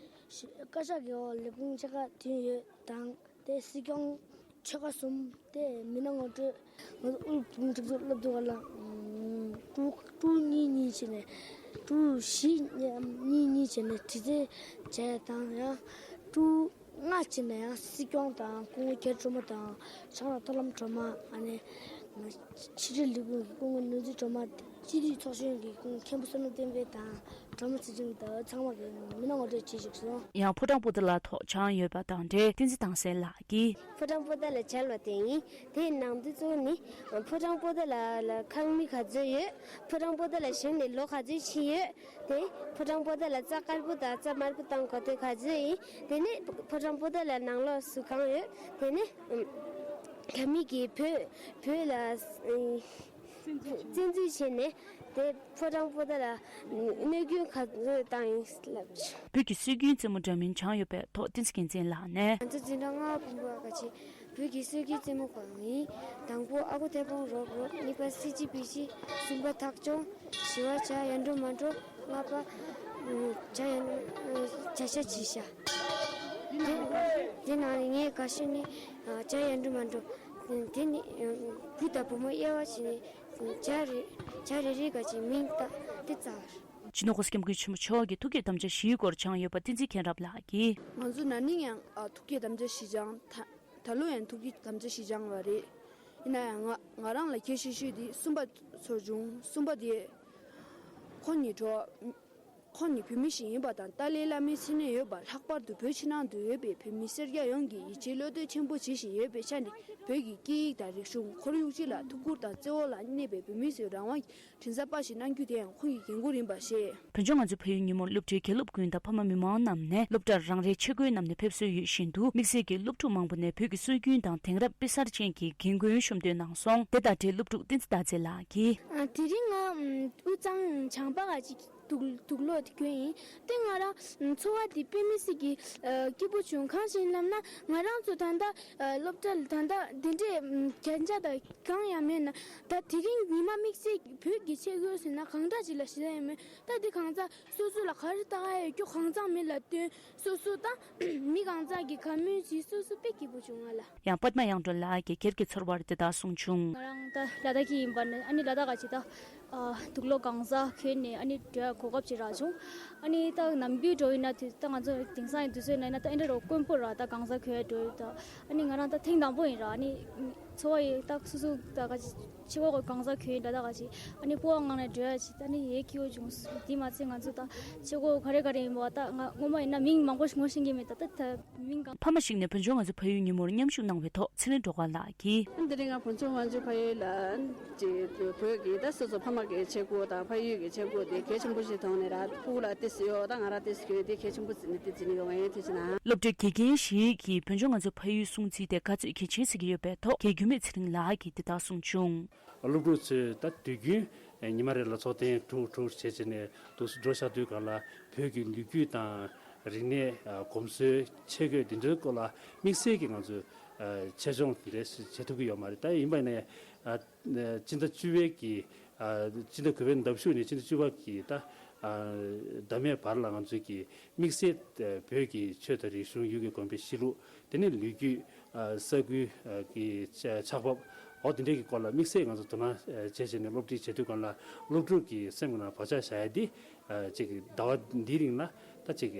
ཤི་བཀའ་ཤག་གི་འོག་ལས་ཁུངས་ཆེ་ཁག་བདུན་ཡོད་དང་། དེ་སྲིད་སྐྱོང་ཆོལ་ཁ་གསུམ། དེ་མི་སྣ་ངོ་སྤྲོད། ང་ཚོ་དབུས་བོད་མིའི་སྒྲིག་འཛུགས་སླེབས་དུས་སྒང་ལ་ཀྲུའུ་ཀྲུའུ་གཉིས་གཉིས་བྱས་ནས། ཀྲུའུ་བཞི་གཉིས་གཉིས་བྱས་ནས་དྲི་རྩད་བྱས་དང་། ཡང་ཀྲུའུ་ལྔ་བྱས་ནས་ཡང་སྲིད་སྐྱོང་དང་སྐུ་ངོ་རྒྱ་སྒྲོལ་མ་དང་། ཕྱག་ལས་ཐབས་ལམ་སྒྲོལ་མ། ཨ་ནི་ཕྱི་དྲིལ་ལས་ཁུངས་ཀྱི་སྐུ་ངོ་ནོར་འཛིན་སྒྲོལ་མ། སྤྱི་འཐུས་ཚོགས་གཞོན་གྱི་སྐུ་ངོ་མཁན་པོ་བསོད་ནམས་བསྟན་འཕེལ་དང་། སྒྲོལ་མ་ཚེ་རིང་དང་ཚང་མ་གི་མི་སྣ་ངོ་སྤྲོད་བྱེད་བཞུགས་སོང་། ཡང་ཕོ་བྲང་པོ་ཏཱ་ལ་ཐོག་སྦྱངས་ཡོད་པ་དང་འབྲེལ་བསྟན་འཛིན་ཐང་སན་ལགས་ཀྱིས། ཕོ་བྲང་པོ་ཏཱ་ལ་སྦྱངས་པ་དེ་ཡིན། དེའི་ནང་དུ་གཙོ་བོ་ནི་ཕོ་བྲང་པོ་ཏཱ་ལ་ལ་ཁང་མིག་ག་ཚོད་ཡོད། ཕོ་བྲང་པོ་ཏཱ་ལ་བཞེངས་ནས་ལོ་ག་ཚོད་ཕྱིན་ཡོད། དེ་ཕོ་བྲང་པོ་ཏཱ་ལ་རྩྭ་དཀར་པོ་དང་རྩྭ་དམར་པོ་བཏང་གོ་དེ་ག་ཚོད་ཡིན། དེ་ནས་ཕོ་བྲང་པོ་ཏཱ་ལ་ནང་ལོགས་སུ་གང་ཡོད། དེ་ནས་རྒྱ་མི་གིས་བོད་བོད་ལ་བཙན་འཛུལ་བྱས་ནས་དེ་ཕོ་བྲང་པོ་ཏཱ་ལ་གནོད་སྐྱོན་ག་ཚོད་བཏང་ཡིན་ལབ། བོད་ཀྱི་སྲོལ་རྒྱུན་རྩེད་མོ་འདྲ་མིན་སྦྱངས་ཡོད་པའི་ཐོག་བསྟན་འཛིན་རྒྱལ་མཚན་ལགས་ནས། ང་ཚོ་འཛིན་གྲྭ་ལྔ་བ་བུམ་པ་ག་ཅི། བོད་ཀྱི་སྲོལ་རྒྱུན་རྩེད་མོ་ཁག་ཡིན། དང་པོ་ཨ་ཁུ་ཐེ་བོང་རོབ་རོབ། གཉིས་པ་སི་ཅི་པི་ཅི། གསུམ་པ་ཐག་ཆོད། བཞི་པ་བྱ་ཡར་འགྲོ་མར་འགྲོ། ལྔ་པ་བྱ་ཡར་བྱ་ཤ་བྱི་ཤ། དེ་དེ་ནང་ནས་ངའི་དགའ་ཤོས་ནི་བྱ་ཡར་འགྲོ་མར་འགྲོ། དེ་ནི་བུ་དང་བུ་མོ་དབྱེ་བ་བྱས་ནས་བྱ་རེ་བྱ་རེ་རེ་ག་ཅིག་མིང་བཏགས་ཏེ་བཙལ་བ་རེད། སྤྱི་ནོར་༸གོང་ས་༸སྐྱབས་མགོན་ཆེན་པོ་མཆོག་གི་ཐུགས་བསྐྱེད་དམ་བཅའ་བཞིའི་སྐོར་སྦྱངས་ཡོད་པ་བསྟན་འཛིན་མཁྱེན་རབ་ལགས་ཀྱིས། ང་ཚོ་ན་ནིང་ཡང་ཨ་ཐུགས་བསྐྱེད་དམ་བཅའ་བཞི་སྦྱངས། ད་ད་ལོ་ཡང་ཐུགས་བསྐྱེད་དམ་བཅའ་བཞི་སྦྱངས་པ་རེད། ཡིན་ན་ཡང་ང་ང་རང་ལ་གལ་ཆེ་ཤོས་དེ་གསུམ་པ་ཚོར་བྱུང་། གསུམ་པ་དེ་ཁོ་ཉིད་གྲོགས། ཁོ་ནི་བོད་མི་ཞིག་ཡིན་པ་དང་། ཏཱ་ལའི་བླ་མའི་མཚན་གནས་ཡོད་པ། ལྷག་པར་དུ་བོད་ཕྱི་ནང་དུ་ཡོད་པའི་བོད་མི་སེར་སྐྱ་ཡོངས་ཀྱིས་ཡིད་ཆེས་བློ་གཏད་ཆེན་པོ་བྱེད་བཞིན་ཡོད་པའི་ཆ་ནས། བོད་ཀྱི་སྐད་ཡིག་དང་རིག་གཞུང་། ཁོར་ཡུག་སྤྱི་ལ་ཐུགས་ཁུར་དང་བརྩེ་བ་ལ་གནས་པའི་བོད་མི་ཚོའི་རང་དབང་གི་མགྲིན་ཚབ་པ་ཞིག་གནང་རྒྱུ་དེ་ཡང་ཁོང་གི་འགན་ཁུར་ཡིན་པ་ཤེས། བོད་ལྗོངས་ང་ཚོའི་ཕ་ཡུལ་ཉིན་མོར་སློབ་གྲྭའི་དགེ་སློབ་ཀུན་དང་ཕ་མ་མི་མང་རྣམས་ནས་སློབ་གྲྭར་རང་རེའི་ཆས་གོས་བསྣམས་ནས་ཕེབས་སྲོལ་ཡོད་བཞིན་དུ། དམིགས་བསལ་གྱི་སློབ་ཕྲུག་མང་པོ་ནས་བོད་ཀྱི་སྲོལ་རྒྱུན་དང་དེང་རབས་དཔེ་གསར་ཅན་གྱི་རྒན་རྒོན་ཤོམ་སྟོན་གནང་སོང་། དེ་དང་འབྲེལ་སློབ་ཕྲུག་བསྟན་འཛིན་ཟླ་མཛེས་ལགས་ཀྱིས། ཨ། དེ་རིང་ང་དབུས་གཙང་བྱང་པ་ག་ཅིག་དུག་དུག་ལོག་དེ་གྱོན་ཡིན། དེ་ང་རང་ཚོར་བ་དེ་དཔེ་མི་སྲིད་ཀྱི་ཨ་སྐྱིད་པོ་བྱུང་། གང་ཞིག་ལབ་ན། ང་རང་ཚོ་ད་ལྟ་ཨ་སློབ་གྲྭ་ལ་ད་ལྟ་དེ་འདྲའི་ཨམ་གན་རྒྱ་དང་གང་ཡང་མེད་ན། ད་དེ་རིང་ཉི་མ་དམིགས་བསལ་བོད་ཀྱི་ཆས་གོས་ཟེར་ན་གང་འདྲ་ཅིག་ལ་ཞེ་ས་ཡོད་མེད། ད་དེ་གང་ཚ་སོ་སོ་ལ་ག་རེ་ལྟ་ག་ཡོད་རྒྱུ་གང་ཚང་མི་ལ་སྟོན། སོ་སོ་དང་མི་གང་ཚང་གི་བཀའ་མོལ་བྱེད། སོ་སོ་དཔེ་སྐྱིད་པོ་བྱུང་ང་ལ། ཡང་པདྨ་དབྱངས་སྒྲོན་ལགས་ཀྱིས་སྒེར་གྱི་ཚོར་བར་དེ་ལྟར་གསུངས་བྱུང་། ང་རང་ད་ལ་དྭགས་ཀྱི་ཡིན་པ་ནི། ཨ་ནི་ལ་དྭགས་ག་ཅིག་ད་ཨ་དུག་ལོག་གང་ཟག་གྱོན་ནས་ཨ་ནི་འགྲོ་ཡ་གོ་སྐབས་ཅིག་རག་བྱུང་། ཨ་ནི་ད་ནམ་རྒྱུན་འགྲོ་ཡིན་ན་དུས་ད་ང་ཚོ་དེང་སང་ཡི་དུས་ཚོད་ན་ཡིན་ན་ད་ཨེ་འདྲ་རོ་དཀོན་པོ་ར། ད་གང་ཟག་གྱོན་ཡ་འགྲོ་ཡོད་ད། ཨ་ནི་ང་རང་ད་ཐེངས་དང་པོ་ཡིན་ར། ཨ་ནི་ཚོར་བ་ཡི་ད་སོ་སོ་ད་ག་ཅིག་ཆས་གོས་གང་ཟག་གྱོན་ཡིན་ད། ད་ག་ཅིག་ཨ་ནི་སྤོ་བོ་ངང་ནས་འགྲོ་ཡ་ཅིག་ད་ནི་ཡེ་སྐྱིད་པོ་བྱུང་། དེ་མ་ཚད་ང་ཚོ་ད་ཆས་གོས་ག་རེ་ག་རེ་ཡིན་པ་ད་ང་ངོ་མ་ཡིན་ན་མིང་མང་པོ་ཞིག་ངོ་ཤེས་ཀྱི་མེད། ད་ད་ད་མིང་གང་། ཕ་མ་ཞིག་ནས་བོད་ལྗོངས་ང་ཚོའི་ཕ་ཡུལ་ཉིན་མོར་མཉམ་ཞུགས་གནང་བའི་ཐོག་ཚེ་རིང་སྒྲོལ་དཀར་ལགས་ཀྱིས། འདི་རིང་ང་བོད་ལྗོངས་ང་ཚོའི་ཕ་ཡུལ་ལ་ཅིག་བོད་ཀྱི་ད་སོ་སོ་ཕ་མ་གི་ཆས་གོས་དང་ཕ་ཡུལ་གྱི་ཆས་གོས་དེ་གལ་ཆེན་པོ་ཞིག་མཐོང་ནས་ར། སྤུ་གུ་ལ་ཏོག་ཙམ་གཡོག་ད་ང་རང་ཏོག་ཙམ་གྱོན་དེ་གལ་ཆེན་པོ་བརྩིས་ནས་དེ་བརྩིས་ནས་ཡོང་བ་ཡིན། ཐུགས་རྗེ་གནང་། སློབ་གྲྭའི་དགེ་རྒན་ཞིག་གིས་བོད་ལྗོངས་ང་ཚོའི་ཕ་ཡུལ་སྲུང་བརྩི་དེ་ག་ཚོད་གལ་ཆེན་བརྩི་གི་ཡོད་པའི་ཐོག་རྒན་འགྱུར་མེད་ཚེ་རིང་ལགས་ཀྱིས་དེ་ལྟར་གསུངས་བྱུང་། སློབ་ཕྲུག་ཚོས་ད་དུས་རྒྱུན་ཉི་མ་རེ་ལ་ཚོགས་ཐེངས་དྲུག་དྲུག་བྱས་བྱས་ནས་འདུག་སེ་འགྲོ་བཞག་དུས་སྒང་ལ། བོད་ཀྱི་ལོ་རྒྱུས་དང་རིག་གནས། ཨ་གོམས་སྲོལ། ཆས་གོས་འདི་འདྲའི་སྐོར་ལ་དམིགས་བསལ་གྱི་ང་ཚོས་ཨ་ཆེད་སྦྱོང་འདི་འདྲ་བྱེད་ཐུབ་ཀྱི་ཡོད་མ་རེད། ད་ཡིན་པ་ཡིན་ན་ཡང་ཨ་སྤྱི་ཟླ་བཅུ་པའི་གི་ཨ་སྤྱི་ཟླ་དགུ་པའི་ཟླ་གཞུག་ནས་སྤྱི་ཟླ་བཅུ་པ་གི་ད་ཨ་ཟླ་མའི་བར་ལ་ང་ཚོས་ཀྱི་དམིགས་བསལ་ཨ་བོད་ཀྱི་ཆོས་དང་རིག་གཞུང་། ཡུལ་གྱི་དགོན་པའི་གཤིས་ལུགས། དེ་ནས་ལོ་རྒྱུས། ཨ་ས་ཁུལ་ཨ་གི་ཆ་ཆགས་བབ། འོ་དེ་འདྲའི་གི་སྐོར་ལ་དམིགས་བསལ་ང་ཚོ་དོ་སྣང་ཨ་བྱས་བྱས་ནས་སློབ་ཁྲིད་བྱེད་དུས་སྒང་ལ། སློབ་ཕྲུག་གི་སེམས་ཀྱི་ནང་བག་ཆགས་བཞག་ཡ་འདི་ཨ་ཅིག་ཟླ་བ་འདིའི་རིང་ལ་ད་ཅིག་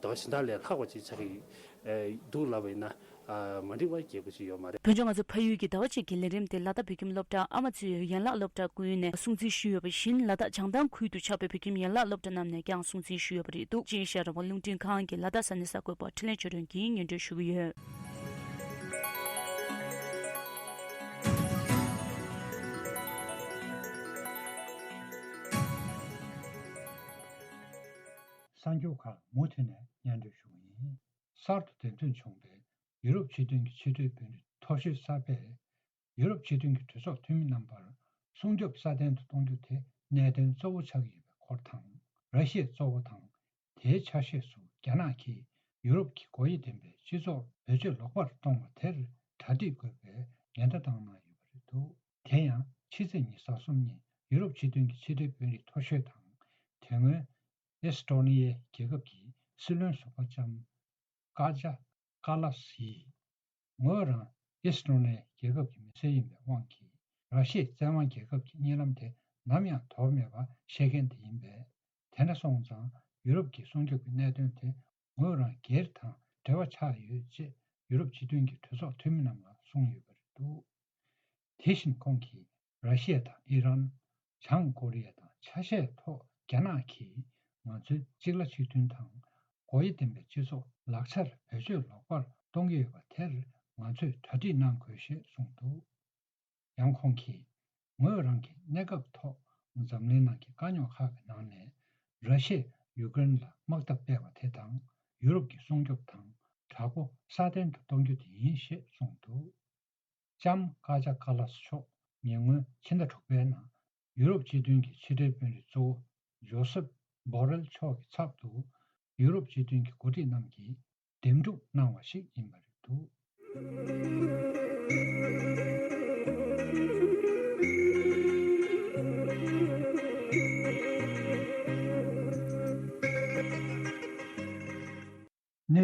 ཟླ་བ་གཞན་དག་ལས་ལྷག་པ་ཅིག་ཆགས་ཀྱི་ཨ་འདུག་ལབ་པ་ཡིན་ན་ཨ་མ་འགྲིག་པ་རྒྱག་དགོས་ཀྱི་ཡོད་མ་རེད། བོད་ལྗོངས་ང་ཚོའི་ཕ་ཡུལ་གྱི་ཟླ་བ་གཅིག་གི་ལས་རིམ་དེ་ལ་དྭགས་བོད་ཁྱིམ་སློབ་གྲྭ་ཨ་མ་གཙོས་ཡན་ལག་སློབ་གྲྭ་ཀུན་ནས་སྲུང་བརྩི་ཞུས་ཡོད་པ་བཞིན། ལ་དྭགས་བྱང་ཐང་ཁུལ་དུ་ཆགས་པའི་བོད་ཁྱིམ་ཡན་ལག་སློབ་གྲྭ་རྣམས་ནས་ཀྱང་སྲུང་བརྩི་ཞུས་ཡོད་པ་རེད་འདུག་ཅེས་ཤར་རི་བོ་རླུང་འཕྲིན་ཁང་གི་ལ་དྭགས་ས་གནས་གསར་འགོད་པ་འཕྲིན་ལས་ཆོས་སྒྲོན་གྱིས་སྙན་སྒྲོན་ཞུ་གི་ཡོད། གསར་འགྱུར་ཁག་མུ་མཐུད་ནས་སྙན་སྒྲོན་ཞུ་གི་ཡིན། གསར་དུ་འདེམས་ཐོན་བྱུང་བའི་ཡུ་རོབ་སྤྱི་མཐུན་གྱི་ཕྱི་དྲིལ་དཔོན་རིགས་མཐོ་ཤོས་གསར་པས། ཡུ་རོབ་སྤྱི་མཐུན་གྱི་གྲོས་ཚོགས་འཐུས་མི་རྣམ་པར་སྲུང་སྐྱོབ་སྲ་བརྟན་དུ་གཏོང་རྒྱུ་དེ་གནད་དོན་གཙོ་བོ་ཆགས་ཀྱི་ཡོད་པའི་སྐོར་དང་། ར་ཤི་ཡ་གཙོ་བོ་དང་དེའི་ཆ་ཤས་སུ་རྒྱ་ནག་གིས་ཡུ་རོབ་ཀྱི་སྒོ་དབྱེ་ལྡན་པའི་སྤྱི་ཚོགས་བེད་སྤྱོད་ལོག་པར་གཏོང་བ་དེར་གྲ་སྒྲིག་དགོས་པའི་ཉེན་བརྡ་བཏང་གནང་ཡོད་པ་རེད་འདུག་དེ་ཡང་ཕྱི་ཚེས་ཉི་ཤུ་རྩ་གསུམ་ཉིན་ཡུ་རོབ་སྤྱི་མཐུན་གྱི་ཕྱི་དྲིལ་དཔོན་རིགས་མཐོ་ཤོས་དང་། དེ་སྔོན་ཨེ་སི་ཊོ་ནི་ཡའི་རྒྱལ་ཁབ་ཀྱི་སྲིད་བློན་ཟུར་པ་ལྕམ་ཀཱ་ཇཱ་ཀཱ་ལཱས་ཡིས། ངོས་རང་ཨེ་སི་ཊོ་ནི་ཡའི་རྒྱལ་ཁབ་ཀྱི་མི་སེར་ཡིན་པའི་དབང་གིས། ར་ཤི་ཡའི་བཙན་དབང་རྒྱལ་ཁབ་ཀྱི་གཉིད་ལམ་དེ་ནམ་ཡང་དོར་མེད་པ་ཤེས་མཁན་དེ་ཡིན་པས། དེ་འདྲ་སོང་ཙང་ཡུ་རོབ་ཀྱི་སྲུང་སྐྱོབ་ཀྱི་གནད་དོན་དེ་ངོས་རང་སྒེར་དང་འབྲེལ་བ་ཆགས་ཡོད་ཅེས་ཡུ་རོབ་སྤྱི་མཐུན་གྱི་གྲོས་ཚོགས་འཐུས་མི་རྣམས་ལ་གསུངས་ཡོད་པ་རེད་འདུག་དེ་བཞིན་ཁོང་གིས་ར་ཤི་ཡ་དང་ཨི་རན། བྱང་ཀོ་རི་ཡ་དང་ཆ་ཤས་ཐོག་རྒྱ་ནག་གིས་ང་ཚོའི་གཅིག་ལ་གཅིག་མཐུན་དང་། སྒོ་དབྱེ་ལྡན་པའི་སྤྱི་ཚོགས་ལག་ཆར་བེད་སྤྱོད་ལོག་པར་གཏོང་གི་ཡོད་པ་དེར་ང་ཚོས་གྲ་སྒྲིག་གནང་དགོས་ཞེས་གསུངས་འདུག་ཡང་ཁོང་གིས། ངོས་རང་གིས་གནས་སྐབས་ཐོག་འཛམ་གླིང་ནང་གི་དཀའ་རྙོག་ཁག་གི་ནང་ནས་ར་ཤི་ཡས་ཡུ་ཀེ་རེན་ལ་དམག་འཐབ་སྤེལ་བ་དེ་དང་ཡུ་རོབ་ཀྱི་སྲུང་སྐྱོབ་དང་དྲག་པོ་སྲ་བརྟན་དུ་གཏོང་རྒྱུ་དེ་ཡིན་ཞེས་གསུངས་འདུག་ལྕམ་ཀཱ་ཇཱ་ཀཱ་ལཱས་མཆོག་ཉེ་སྔོན་ཕྱི་ཟླ་དྲུག་པའི་ནང་ཡུ་རོབ་སྤྱི་མཐུན་གྱི་ཕྱི་དྲིལ་དཔོན་རིགས་གཙོ་བོ་ཇོ་སེབ་བྷོ་རེལ་མཆོག་གི་ཚབ་ཏུ་ཡུ་རོབ་སྤྱི་མཐུན་གྱི་འགོ་ཁྲིད་རྣམས་ཀྱིས་འདེམས་སྒྲུག་གནང་བ་ཞིག་ཡིན་པ་རེད་འདུག་གནས་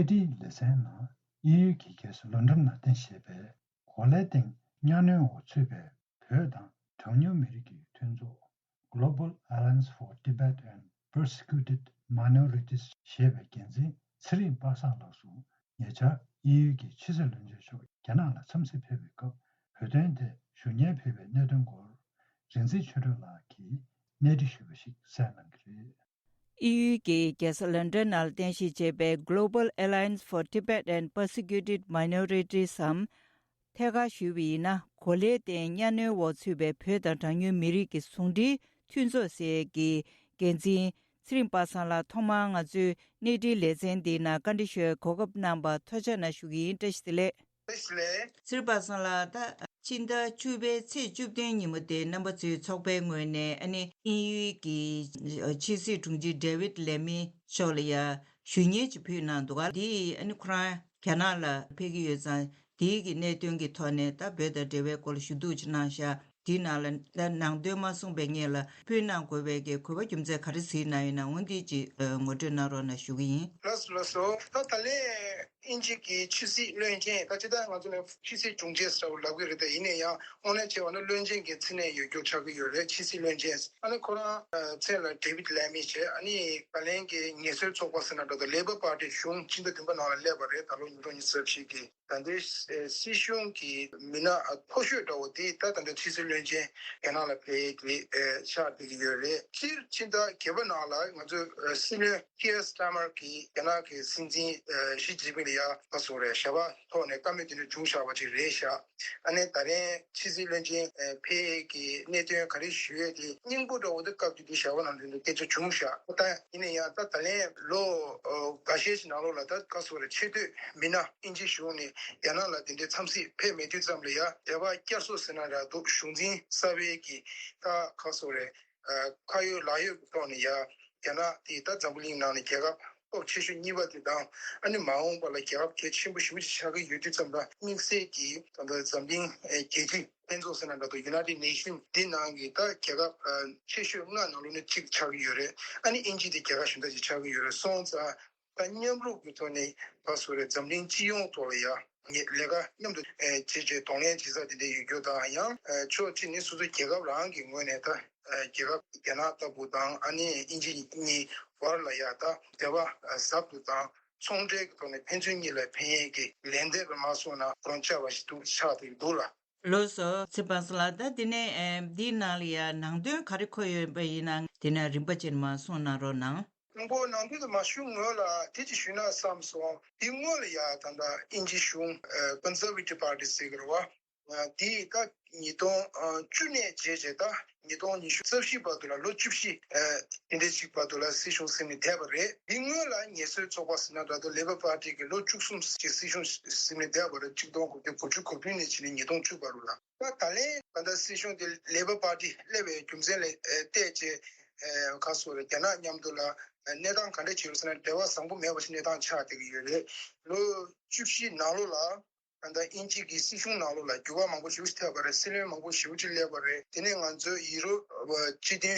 འདིའི་ལེ་ཚན་ནང་དབྱིན་ཡུལ་གྱི་རྒྱལ་ས་ལོན་ཌོན་ནང་རྟེན་གཞི་བྱས་པའི་གོ་ལའི་སྟེང་གཉའ་གནོན་འོག་ཚུད་པའི་བོད་དང་གྲངས་ཉུང་མི་རིགས་ཀྱི་མཐུན་ཚོགས། Global Alliance for Tibet and Persecuted Minorities ཞེས་པའི་འགན་འཛིན་ཚེ་རིང་པ་སངས་ལགས་སུ། ཉེ་ཆར་དབྱིན་ཡུལ་གྱི་ཕྱི་སྲིད་བློན་ཆེན་མཆོག་རྒྱ་ནག་ལ་འཚམས་གཟིགས་ཕེབས་པའི་སྐབས་བོད་དོན་ཐད་ཞུ་སྙན་ཕུལ་བའི་གནད་དོན་སྐོར། རིག་འཛིན་ཆོས་སྒྲོན་ལགས་ཀྱིས་གནས་འདྲི་ཞུས་པ་ཞིག་གསན་གནང་གི་རེད། དབྱིན་ཡུལ་གྱི་རྒྱལ་ས་ལོན་ཌོན་ནང་རྟེན་གཞི་བྱས་པའི་Global Alliance for Tibet and Persecuted Minorities འམ། ཐད་ཀར་ཞུས་པ་ཡིན་ན། གོ་ལའི་སྟེང་གཉའ་གནོན་འོག་ཚུད་པའི་བོད་དང་གྲངས་ཉུང་མི་རིགས་ཀྱི་ཟུང་འབྲེལ་མཐུན་ཚོགས་ཟེར་གྱི་འགན་འཛིན་ཚེ་རིང་པ་སངས་ལགས་ཐོག་མར་ང་ཚོའི་གནས་འདྲིའི་ལེ་ཚན་འདིའི་ནང་བཀའ་འདྲི་ཞུ་བའི་གོ་སྐབས་གནང་བར་ཐུགས་རྗེ་གནང་ཞུ་གི་ཡིན། བཀྲ་ཤིས་བདེ་ལེགས། བཀྲ་ཤིས་བདེ་ལེགས། ཚེ་རིང་པ་སངས་ལགས། ད་ཕྱི་ཟླ་བཅུ་པའི་ཚེས་བཅུ་བདུན་ཉིན་མོ་དེ་རྣམ་པ་ཚོའི་ཚོགས་པའི་ངོས་ནས་ཨ་ནི་དབྱིན་ཡུལ་གྱི་ཕྱི་སྲིད་དྲུང་ཆེ་ཌེ་ཝིད་ལེ་མི་མཆོག་ལ་ཡ་ཞུ་སྙན་ཅིག་ཕུལ་གནང་འདུག་ག་འདི་ཨ་ནི་ཁོ་རང་རྒྱ་ནག་ལ་ཕེབས་ཀྱི་ཡོད་ཙང་དེའི་གི་གནད་དོན་གྱི་ཐོག་ནས་ད་བོད་དང་འབྲེལ་བའི་སྐོར་ལ་ཞུ་གཏུག་ཅིག་གནང་ཤག་དེའི་ནང་ལ་ད་ནང་དོན་མ་གསུངས་པའི་སྔོན་ལ་ཕུལ་གནང་དགོས་པའི་གི་གོ་བ་རྒྱུ་མཚན་ག་རེ་གཟིགས་གནང་ཡོད་ན་འོ་འདི་ཅིག་ངོ་སྤྲོད་གནང་རོགས་གནང་ཞུ་གི་ཡིན། ལགས་སོ་ལགས་སོ། ད་ད་ལན་དབྱིན་ཇི་གི་ཕྱི་སྲིད་བློན་ཆེན་ད་ཅི་ལྟར་ང་ཚོ་ནས་ཕྱི་སྲིད་དྲུང་ཆེ་ཟེར་བ་ལབ་ཀྱི་རེད། དེ་ཡིན་ན་ཡང་དངོས་གནས་བྱས་པ་ན་བློན་ཆེན་གྱི་མཚན་གནས་ཡོད་རྒྱུ་ཆགས་ཀྱི་ཡོད་རེད། ཕྱི་སྲིད་བློན་ཆེན་ཨ་ནི་ཁོ་རང་མཚན་ལ་ཌེ་ཝིད་ལེ་མི་བྱས། ཨ་ནི་ད་ལན་གྱི་ངལ་རྩོལ་ཚོགས་པ་ཟེར་ན་འདྲ་འདུག་ལེ་པར་པར་ཊི་གཞུང་ཕྱི་ཟླ་བདུན་པ་ནང་ལ་སླེབས་པ་རེད། ད་ལོ་ཉིས་སྟོང་ཉི་ཤུ་རྩ་བཞི་གི་ད་ལྟའི་སྲིད་གཞུང་གི་མི་སྣ་མཐོ་ཤོས་འདྲ་བོ་དེ་ད་ད་ལྟ་ཕྱི་སྲིད་བློན་ཆེན་རྒྱ་ནག་ལ་ཕེབས་ཡས་དེ་ཆགས་བསྡད་ཀྱི་ཡོད་རེད། སྤྱིར་ཕྱི་ཟླ་བརྒྱད་པ་ནང་ལ་ང་ཚོའི་སྲིད་བློན་ཀི་ཡར་སི་ཊར་མར་གྱིས་རྒྱ་ནག་གི་སྲིད་འཛིན་ཞི་ཅིན་ཕིང་ལ་ཡ་ཁ་སོ་རེ་ཞལ་པར་ཐོག་ནས་བཀའ་མོལ་དེ་འདྲ་བྱུང་བཞག་པ་ཅིག་རེད་ཤག་ཨ་ནི་ད་རིང་ཕྱི་སྲིད་བློན་ཆེན་ཕེབས་ཡས་ཀྱི་གནད་དོན་ག་རེ་ཞུ་ཡས་དེ་སྙིང་པོ་འདྲ་བོ་དེ་སྐབས་དེ་དུས་ཞལ་པར་ནང་དོན་དུ་སྐད་ཆ་བྱུང་ཤག་ད་ཡིན་ན་ཡང་ད་ད་ལན་ལོ་འགའ་ཤས་ཤིག་ནང་ལོགས་ལ་ད་ཁ་སོ་རེ་ཆེ་བསྟོད་མི་སྣ་དབྱིན་ཇི་གཞུང་ནས་རྒྱ་ནག་ལ་དེ་འདྲའི་འཚམས་གཟིགས་ཕེབས་མེད་དུས་ཙམ་ལ་ཡ་འབྲེལ་བ་བསྐྱར་གསོ་ཟེར་ན་འདྲ་འདུག་གཞུང་འཛིན་གསར་པའི་གི་ད་ཁ་སོ་རེ་ཁ་ཡོད་ལག་ཡོད་ཀྱི་ཐོག་ནས་ཡ་རྒྱ་ནག་དེ་ད་འཛམ་བུ་གླིང་ནང་ནས་རྒྱལ་ཁབ་སྟོབས་ཆེ་ཤོས་གཉིས་པ་དེ་དང་ཨ་ནི་མ་འོངས་པ་ལ་རྒྱལ་ཁབ་གལ་ཆེན་པོ་ཞེ་པོ་ཅིག་ཆགས་ཀྱི་ཡོད་དུས་ཙམ་ལ་དམིགས་བསལ་གྱིས་ད་ལྟ་འཛམ་གླིང་རྒྱལ་སྤྱི་ལྷན་ཚོགས་ཟེར་ན་འདྲ་འདུག United Nations འདི་ནང་གི་ད་རྒྱལ་ཁབ་ཆེ་ཤོས་ལྔ་ནང་ལོགས་ནས་གཅིག་ཆགས་ཀྱི་ཡོད་རེད། ཨ་ནི་དབྱིན་ཇི་དེ་རྒྱལ་ཁབ་གཞན་དག་ཅིག་ཆགས་ཀྱི་ཡོད་རེད། སོང་ཙང་ད་མཉམ་རུབ་ཀྱི་ཐོག་ནས་ད་སུ་རེད་འཛམ་གླིང་སྤྱི་ཡོངས་ཐོག་ལ་ཡ་ལས་ཀ་མཉམ་དུ་བྱེད་ཆེད་གདོང་ལེན་བྱེད་ས་དེ་འདྲ་ཡོད་རྒྱུ་དང་ཡང་ཕྱོགས་གཅིག་ནས་སོ་སོའི་རྒྱལ་ཁབ་རང་གི་ངོས་ནས་ད་རྒྱལ་ཁབ་རྒྱ་ནག་ལྟ་བུ་དང་ཨ་ནི་དབྱིན་ཇི་གཉིས་བར་ལ་ཡ་ད་འབྲེལ་བ་ཟབ་ཏུ་དང་ཚོང་འབྲེལ་གྱི་ཐོག་ནས་ཕན་ཚུན་གཉིས་ལ་ཕན་ཡས་ཀྱི་ལན་འདེབས་མ་སོང་ན་ཁོ་རང་བཅར་བ་ཞིག་ཏུ་ཆགས་ཏེ་འདུག་ལ། ལགས་སོ། ཚེ་དཔག་བསམ་ལགས། ད་དེ་ནས་ཨེམ་འདིའི་ནང་ལ་ཡ་ནང་དོན་ག་རེ་འཁོད་ཡོད་པ་ཡིན་ན་དེ་ནས་རིམ་པ་བྱས་ནས་མར་གསུངས་གནང་རོགས་གནང་། དང་པོ་ནང་དོན་དུ་མ་ཞུ་སྔོན་ལ་དེ་ཅིག་ཞུས་ན་བསམ་སོང་། དེ་སྔོན་ལ་ཡ་ད་ལྟ་དབྱིན་ཇི་གཞུང་Conservative Party ཟེར་གི་རེད་བ། དེ་ད་ཉིས་སྟོང་བཅུ་ནས་བྱས་རྗེས་ད་ཉིས་སྟོང་ཉི་ཤུ་རྩ་བཞི་བར་དུ་ལ་ལོ་བཅུ་བཞི་དེ་འདྲ་ཅིག་བར་དུ་ལ་སྲིད་གཞུང་ཟིན་ནས་བསྡད་པ་རེད། དེ་སྔོན་ལ་ངལ་རྩོལ་ཚོགས་པ་ཟེར་ན་འདྲ་འདུག Labour Party གི་ལོ་བཅུ་གསུམ་ཅིག་སྲིད་གཞུང་ཟིན་ནས་བསྡད་པ་རེད། གཅིག་སྟོང་དགུ་བརྒྱ་དགུ་བཅུ་གོ་བདུན་ནས་བྱས་ནས་ཉིས་སྟོང་བཅུ་བར་དུ་ལ། ད་ད་ལན་ད་ལྟ་སྲིད་གཞུང་དེ་Labour Party སླེབས་པའི་རྒྱུ་མཚན་ལ་བལྟས་རྗེས་ཁ་སོ་རེ་རྒྱ་ནག་མཉམ་དུ་ལ་གནས་སྟངས་ག་འདྲ་བྱེད་རོགས་ཟེར་ན་འབྲེལ་བ་བཟང་པོ་མེད་པ་ཞིག་གནས་སྟངས་ཆགས་བསྡད་ཀྱི་ཡོད་རེད། ལོ་བཅུ་བཞི་ནང་ལོགས་ལ། ད་ལྟ་དབྱིན་ཇི་གི་སྲིད་གཞུང་ནང་ལོགས་ལ་འགྱུར་བ་མང་པོ་ཞེ་པོ་ཅིག་ཐེབས་པ་རེད། སྲིད་བློན་མང་པོ་ཞེ་པོ་ཅིག་སླེབས་པ་རེད། དེ་ནས་ང་ཚོའི་ཡུ་རོབ་སྤྱི་མཐུན་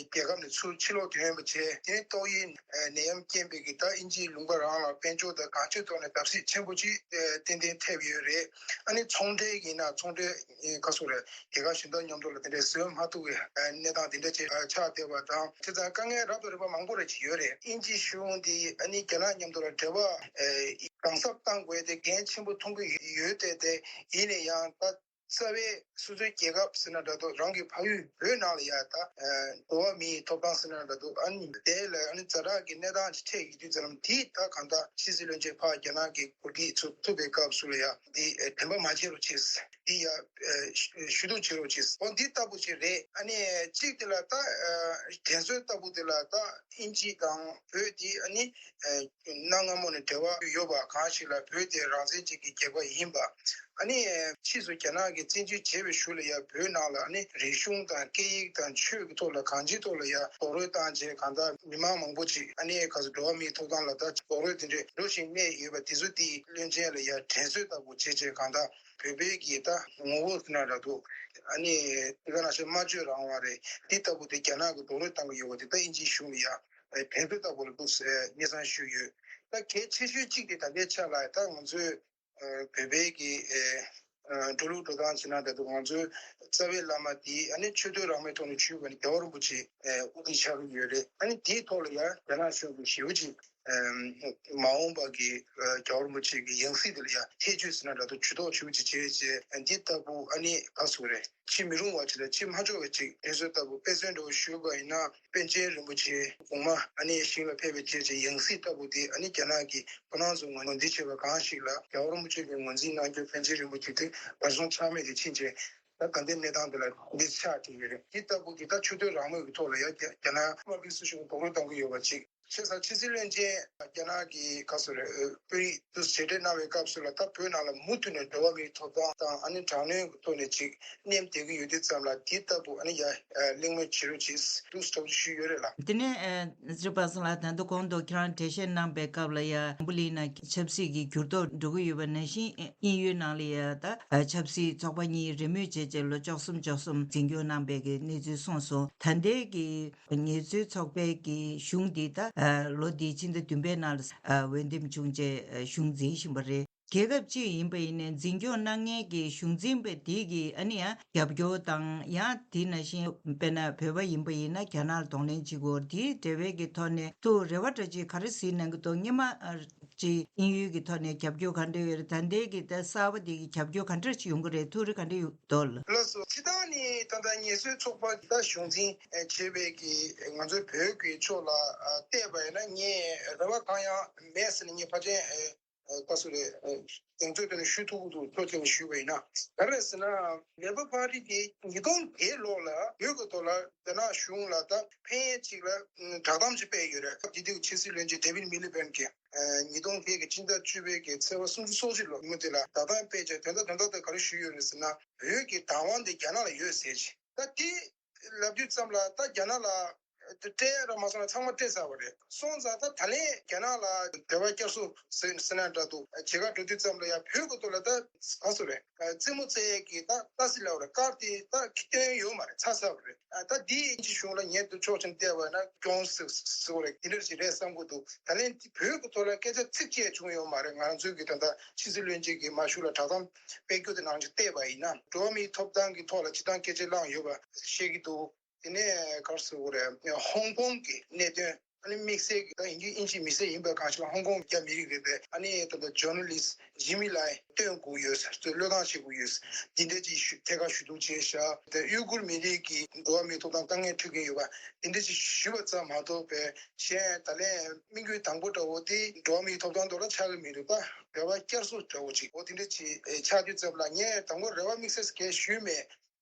རྒྱལ་ཁབ་ནས་ཚུར་ཕྱིར་ལོག་ཐོན་པ་བྱས། དེ་ནས་ཏོག་དབྱིབས་ནད་ཡམས་རྐྱེན་པས་ཀྱི་ད་དབྱིན་ཇིའི་ལུང་པ་རང་ལ་དཔལ་འབྱོར་དང་གང་ཅིའི་ཐོག་ནས་བརྡབ་གསིག་ཆེན་པོ་ཅིག་ཏན་ཏན་ཐེབས་ཡོད་རེད། ཨ་ནི་ཚོང་འབྲེལ་ཡིན་ན་ཚོང་འབྲེལ་ཁ་སོ་རེད། རྒྱལ་ཁབ་གཞན་དག་མཉམ་དུ་ལ་དེ་འདྲའི་བཟོ་མ་ཐུབ་པའི་གནས་སྟངས་དེ་འདྲ་ཅིག་ཆགས་བསྡད་པ་དང་། དེ་ཙང་དཀའ་ངལ་རབ་དང་རིམ་པ་མང་པོ་རེ་ཅིག་ཡོད་རེད། དབྱིན་ཇིའི་གཞུང་འདི་ཨ་ནི་རྒྱ་ནག་མཉམ་དུ་ལ་འབྲེལ་བ་གང་ཟབ་གཏང་དགོས་དེ་འགན་ཆེན་པོ་མཐོང་གི་ཡོད་དེ། དེ་ཡིན་ན་ཡང་ད་རྩ་བའི་སོ་སོའི་རྒྱལ་ཁབ་ཟེར་ན་འདྲ་འདུག་རང་གི་ཕ་ཡུལ་བོད་ནང་ལ་ཡ་ད་འགྲོ་བ་མིའི་ཐོབ་ཐང་ཟེར་ན་འདྲ་འདུག་ཨ་ནི་དེ་ལ་ཨ་ནི་ཛ་དྲག་གི་གནས་སྟངས་ཅིག་འཕྲད་ཡོད་དུས་ཙམ་དེ་ད་གང་ལྟར་ཕྱི་སྲིད་བློན་ཆེན་ཕར་རྒྱ་ནག་གི་གོ་སྒྲིག་ཚུར་ཐུབ་པའི་སྐབས་སུ་ལ་ཡ་འདི་དྲན་པ་མ་བརྗེད་རོགས་བྱེད། འདི་ཡ་ཞུ་གཏུག་བྱེད་རོགས་བྱེད། འོ་འདི་ལྟ་བུ་ཅིག་རེད། ཨ་ནི་གཅིག་དེ་ལ་ད་དྲན་གསོ་ལྟ་བུ་དེ་ལ་ད་དབྱིན་ཇི་དང་བོད་དེ་ཨ་ནི་གནའ་སྔ་མོ་ནས་འབྲེལ་བ་ཡོད་པ། གང་ཞིག་ལ་བོད་དེ་རང་བཙན་ཅན་གྱི་རྒྱལ་ཁབ་ཡིན་པ། ཨ་ནི་ཕྱིས་སུ་རྒྱ་ནག་གིས་བཙན་འཛུལ་བྱས་པའི་གཞུག་ལ་ཡ་བོད་ནང་ལ་ཨ་ནི་རིག་གཞུང་དང་སྐད་ཡིག་དང་ཆོས་ཀྱི་ཐོག་ལ་གང་ཅིའི་ཐོག་ལ་ཡ་རྡོག་རོལ་བཏང་བྱས་གང་ལྟར་མི་མང་མང་པོ་ཅིག་ཨ་ནི་ག་ཚོད་འགྲོ་བ་མིའི་ཐོབ་ཐང་ལ་ད་རྡོག་རོལ་དེ་འདྲས་འགྲོ་བཞིན་གནས་ཡོད་པ་དེ་ཚོ་དེའི་བློན་ཆེན་ལ་ཡ་དྲན་གསོ་ལྟ་བུ་བྱས་བྱས་གང་ལྟར་བོད་པའི་གི་ད་ངོ་བོ་ཟེར་ན་འདྲ་འདུག་ཨ་ནི་དེ་ག་ནང་བཞིན་སྨྲ་བརྗོད་རང་དབང་རེད། འདི་ལྟ་བུ་དེ་རྒྱ་ནག་གིས་རྡོག་རོལ་བཏང་གི་ཡོད་པ་དེ་ད་དབྱིན་ཇིའི་གཞུང་ལ་ཡ་དྲན་གསོ་ལྟ་བུ་ལ་འདུག་ཟེར་སྙན་སེང་ཞུས་ཡོད། ད་གལ་ཆེ་ཤོས་གཅིག་དེ་ད་ལྟའི་ཆ་ལ་ད་ང་ཚོས་བོད་པའི་གི་འགྲོ་ལུགས་འགྲོ་སྟངས་བྱས་ན་ད་དུང་ང་ཚོའི་རྩ་བའི་བླ་མ་དེ་ཨ་ནི་ཆོས་དད་རང་མོས་ཐོག་ནས་བྱུས་པ་ནི་རྒྱལ་བ་རིན་པོ་ཆེ་དབུ་ཁྲིད་ཆགས་ཀྱི་ཡོད་རེད། ཨ་ནི་དེའི་ཐོག་ལ་ཡང་རྒྱ་ནག་གཞུང་གིས་ཞེ་པོ་ཅིག་མ་འོངས་པ་གི་རྒྱལ་བ་རིན་པོ་ཆེ་གི་ཡང་སྲིད་དེ་ལ་ཡང་ཐེ་བྱུས་ཟེར་ན་འདྲ་འདུག་ཇུས་གཏོགས་ཞེ་པོ་ཅིག་བྱས་བྱས་འདི་ལྟ་བུ་ཨ་ནི་ག་ཟེར་རེད། བྱེད་མི་རུང་བ་ཅིག་དང་བྱེད་མ་ཆོག་པ་ཅིག་དེ་ཚོ་ལྟ་བུ་དཔེ་མཚོན་འདྲ་བོ་ཞུས་པ་ཡིན་ན་པཎ་ཆེན་རིན་པོ་ཆེ་གོང་མ་ཨ་ནི་ཞིང་ལ་ཕེབས་པའི་རྗེས་ཀྱི་ཡང་སྲིད་ལྟ་བུ་དེ་ཨ་ནི་རྒྱ་ནག་གིས་ཁོ་རང་ཚོ་ངོས་འཛིན་བྱས་པ་གང་ཞིག་ལ་རྒྱལ་བ་རིན་པོ་ཆེ་གིས་ངོས་འཛིན་གནང་རྒྱུ་པཎ་ཆེན་རིན་པོ་ཆེ་དེ་བར་སྲུང་ཆག་མེད་དེ་ཕྱིན་ཆད་ད་ད་ལྟའི་གནས་སྟངས་དེ་ལ་འདི་ཆགས་བསྡད་ཡོད་རེད། དེ་ལྟ་བུ་གི་ད་ཆོས་དད་རང་མོས་ཀྱི་ཐོག་ལ་ཡ་རྒྱ་རྒྱ་ནག་དམར་པོའི་སྲིད་གཞུང་གིས་རྡོག་རོལ་གཏོང་གི་ཡོད་པ་ཅིག་བྱས་ཙང་ཕྱི་སྲིད་བློན་ཆེན་རྒྱ་ནག་གི་ག་ཟེར་རེད། དཔོན་རིགས་དུ་མཇལ་འཕྲད་གནང་བའི་སྐབས་སུ་ལ་ད་བོད་ནང་ལ་མུ་མཐུད་ནས་འགྲོ་བ་མིའི་ཐོབ་ཐང་དང་ཨ་ནི་དྲག་གནོན་གྱི་ཐོག་ནས་ཅིག་གནས་བསྡད་ཀྱི་ཡོད་དུས་ཙམ་ལ་དེ་ལྟ་བུ་ཨ་ནི་ཡ་གླེང་མོལ་བྱེད་རོགས་བྱེད་དུ་ཐུགས་ཞུས་ཡོད་རེད་ལ། དེ་ནས་ཨ་ཚེ་རིང་པ་སངས་ལགས་ད་ལྟ་གོང་དུ་ཁྱེད་རང་འགྲེལ་བཤད་གནང་པའི་སྐབས་ལ་ཡ་འཛམ་བུ་གླིང་ནང་ཆབ་སྲིད་ཀྱི་འགྱུར་ལྡོག་འགྲོ་གི་ཡོད་པ་ནང་བཞིན་དབྱིན་ཡུལ་ནང་ལ་ཡ་ད་ཆབ་སྲིད་ཚོགས་པ་གཉིས་རེས་མོས་བྱས་བྱས་ལོ་བཅུ་གསུམ་བཅུ་གསུམ་འཛིན་སྐྱོང་གནང་པའི་གི་གནས་ཚུལ་གསུངས་སོང་། ད་ལྟའི་གི་ངལ་རྩོལ་ཚོགས་པའི་གི་གཞུང་འདི་ད་ལོ་འདིའི་ཕྱི་ཟླ་བདུན་པའི་ནང་ལ་འོས་འདེམས་བྱུང་རྗེས་གཞུང་འཛིན་བཞིན་པ་རེད། རྒྱལ་ཁབ་ཅིག་ཡིན་པ་ཡིན་ནའི་འཛིན་སྐྱོང་གནང་མཁན་གྱི་གཞུང་འཛིན་པ་དེ་གིས་ཨ་ནི་ཡང་རྒྱབ་སྐྱོར་དང་ཡང་དེ་ནང་བཞིན་དཔེར་ན་བོད་པ་ཡིན་པ་ཡིན་ན་རྒྱ་ནག་ལ་གདོང་ལེན་བྱེད་དགོས། དེའི་འབྲེལ་བའི་གི་ཐོག་ནས་ཐུགས་རེ་བ་འདྲ་ཅིག་ག་རེ་གཟིགས་གནང་གི་འདུག་སྔོན་མ་ཅིག་དབྱིན་ཡུལ་གྱི་ཐོག་ནས་རྒྱབ་སྐྱོར་ག་འདྲ་ཡོད་རེད། ད་ལྟའི་གི་ད་གསར་པ་དེ་གི་རྒྱབ་སྐྱོར་ག་འདྲ་ཅིག་ཡོང་གི་རེད། ཐུགས་རེ་ག་འདྲ་ཡོད་འདུག་ལགས་སོ། སྤྱིར་བཏང་ནི་ད་ལྟ་ངལ་རྩོལ་ཚོགས་པ་ད་གཞུང་འཛིན་བྱེད་པའི་གི་ང་ཚོའི་བོད་ཀྱི་ཕྱོགས་ལ་བལྟས་པ་ཡིན་ན་ངས་རེ་བ་གང་ཡང་མེད་ཟེར་ནས་ངས་ཕལ་ཆེར་ད་སུ་རེད། གདེང་ཚོད་དེ་ནས་ཞུ་ཐུབ་ཀྱི་འདུག་ཐུགས་རྗེ་ཆེ་ཞུས་པ་ཡིན་ན། ག་རེ་ཟེར་ན་ལེ་པར་པར་ཊི་དེ་ཉིས་སྟོང་བརྒྱད་ལོ་ལ་བོད་ཀྱི་ཐོག་ལ་རྒྱ་ནག་གཞུང་ལ་ད་ཕན་ཡས་ཅིག་ལ་བསྒྲགས་གཏམ་ཅིག་སྤེལ་ཡོད་རེད། སྐབས་དེ་དུས་ཕྱི་སྲིད་བློན་ཆེན་ཌེ་ཝིད་མི་ལི་བྷན་གྱིས་ཉིས་སྟོང་བརྒྱད་ཀྱི་སྤྱི་ཟླ་བཅུ་པའི་གི་ཚེས་པ་སུམ་ཅུ་སོ་གཅིག་ལོ་ཉིན་མོ་དེ་ལ་བསྒྲགས་གཏམ་སྤེལ་བྱས་དོན་དག་དོན་དག་དེ་ག་རེ་ཞུས་ཡོད་རེད་ཟེར་ན་བོད་ཀྱི་བདག་དབང་དེ་རྒྱ་ནག་ལ་ཡོད་ཟེར་ཅིག་ད་དེ་ལབ་དུས་ཙམ་ལ་ད་རྒྱ་ནག་ལ་སྤྲད་ར་མ་སོང་ན་ཚང་མ་སྤྲད་ཚར་བ་རེད། སོང་ཙང་ད་ད་ལན་རྒྱ་ནག་ལ་འབྲེལ་བ་བསྐྱར་གསོ་ཟེར་ཟེར་ན་འདྲ་འདུག་བྱེད་ག་འགྲོ་དུས་ཙམ་ལ་ཡང་བོད་ཀྱི་ཐོག་ལ་ད་ག་ཟེར་རེད། རྩེད་མོ་རྩེ་ཡས་ཀྱི་ད་ལྟ་སྲིད་ལབ་རེད། སྐར་དེ་ད་སྟོན་ཡོད་མ་རེད། ཚར་ཚར་བ་རེད། ད་འདི་དབྱིན་ཇི་གཞུང་ལ་ངས་འདི་ཕྱོགས་ཀྱང་བལྟས་པ་ན་སྐྱོན་ཟེར་ཟེར་བ་རེད། འདི་འདྲ་ཞིག་རེད་བསམ་གྱི་འདུག་ད་ལན་འདི་བོད་ཀྱི་ཐོག་ལ་སྐད་ཆ་ཚིག་གཅིག་བྱུང་ཡོད་མ་རེད། ང་རང་ཚོའི་གི་ད་ལྟ་ཕྱི་སྲིད་བློན་ཆེན་གྱིས་མ་ཞུ་ལ་བསྒྲགས་གཏམ་སྤེལ་རྒྱུ་དེ་ནང་ཆ་བལྟས་པ་ཡིན་ན་འགྲོ་བ་མིའི་ཐོབ་ཐང་གི་ཐོག་ལ་སྤྱིར་བཏང་སྐད་ཆ་བསླངས་ཡོད་པ་ཤེས་ཀྱི་འདུག་དེ་ནས་ག་རེ་ཟེར་དགོས་རེད། ཧོང་ཀོང་གི་གནད་དོན་ཨ་ནི་དམིགས་བསལ་གྱི་ད་ཡིན་གྱི་དབྱིན་ཇིའི་མི་སེར་ཡིན་པའི་གང་ཞིག་ལ་ཧོང་ཀོང་རྒྱ་མི་རིགས་རེད་པས། ཨ་ནི་ད་ལྟ་ཇོར་ན་ལིསི་ཇི་མི་ལའི་སྟོན་དགོས་ཡོད་ཟེར་ཚོས་བློས་བཏང་བྱེད་དགོས་ཡོད་ཟེར་འདི་འདྲ་ཅིག་ཞུ་ཐད་ཀར་ཞུ་གཏུག་བྱས་བཞག་དེ་ཡུ་གུར་མི་རིགས་ཀྱི་འགྲོ་བ་མིའི་ཐོབ་ཐང་དཀའ་ངལ་འཕྲད་ཀྱི་ཡོད་པ་འདི་འདྲ་ཅིག་ཞུས་པ་ཙམ་མ་གཏོགས་པའི་གཞན་ད་ལན་དམིགས་ཡུལ་དང་པོ་འདྲ་བོ་དེ་འགྲོ་བ་མིའི་ཐོབ་ཐང་ཐོག་ལ་ཆགས་ཀྱི་མི་འདུག་ད་འབྲེལ་བ་བསྐྱར་གསོ་འདྲ་བོ་ཅིག་འོ་དེ་འདྲ་ཅིག་ཆགས་དུས་ཙམ་ལ་ངས་དང་པོ་རེ་བ་དམིགས་བསལ་གང་ཞུས་མེད།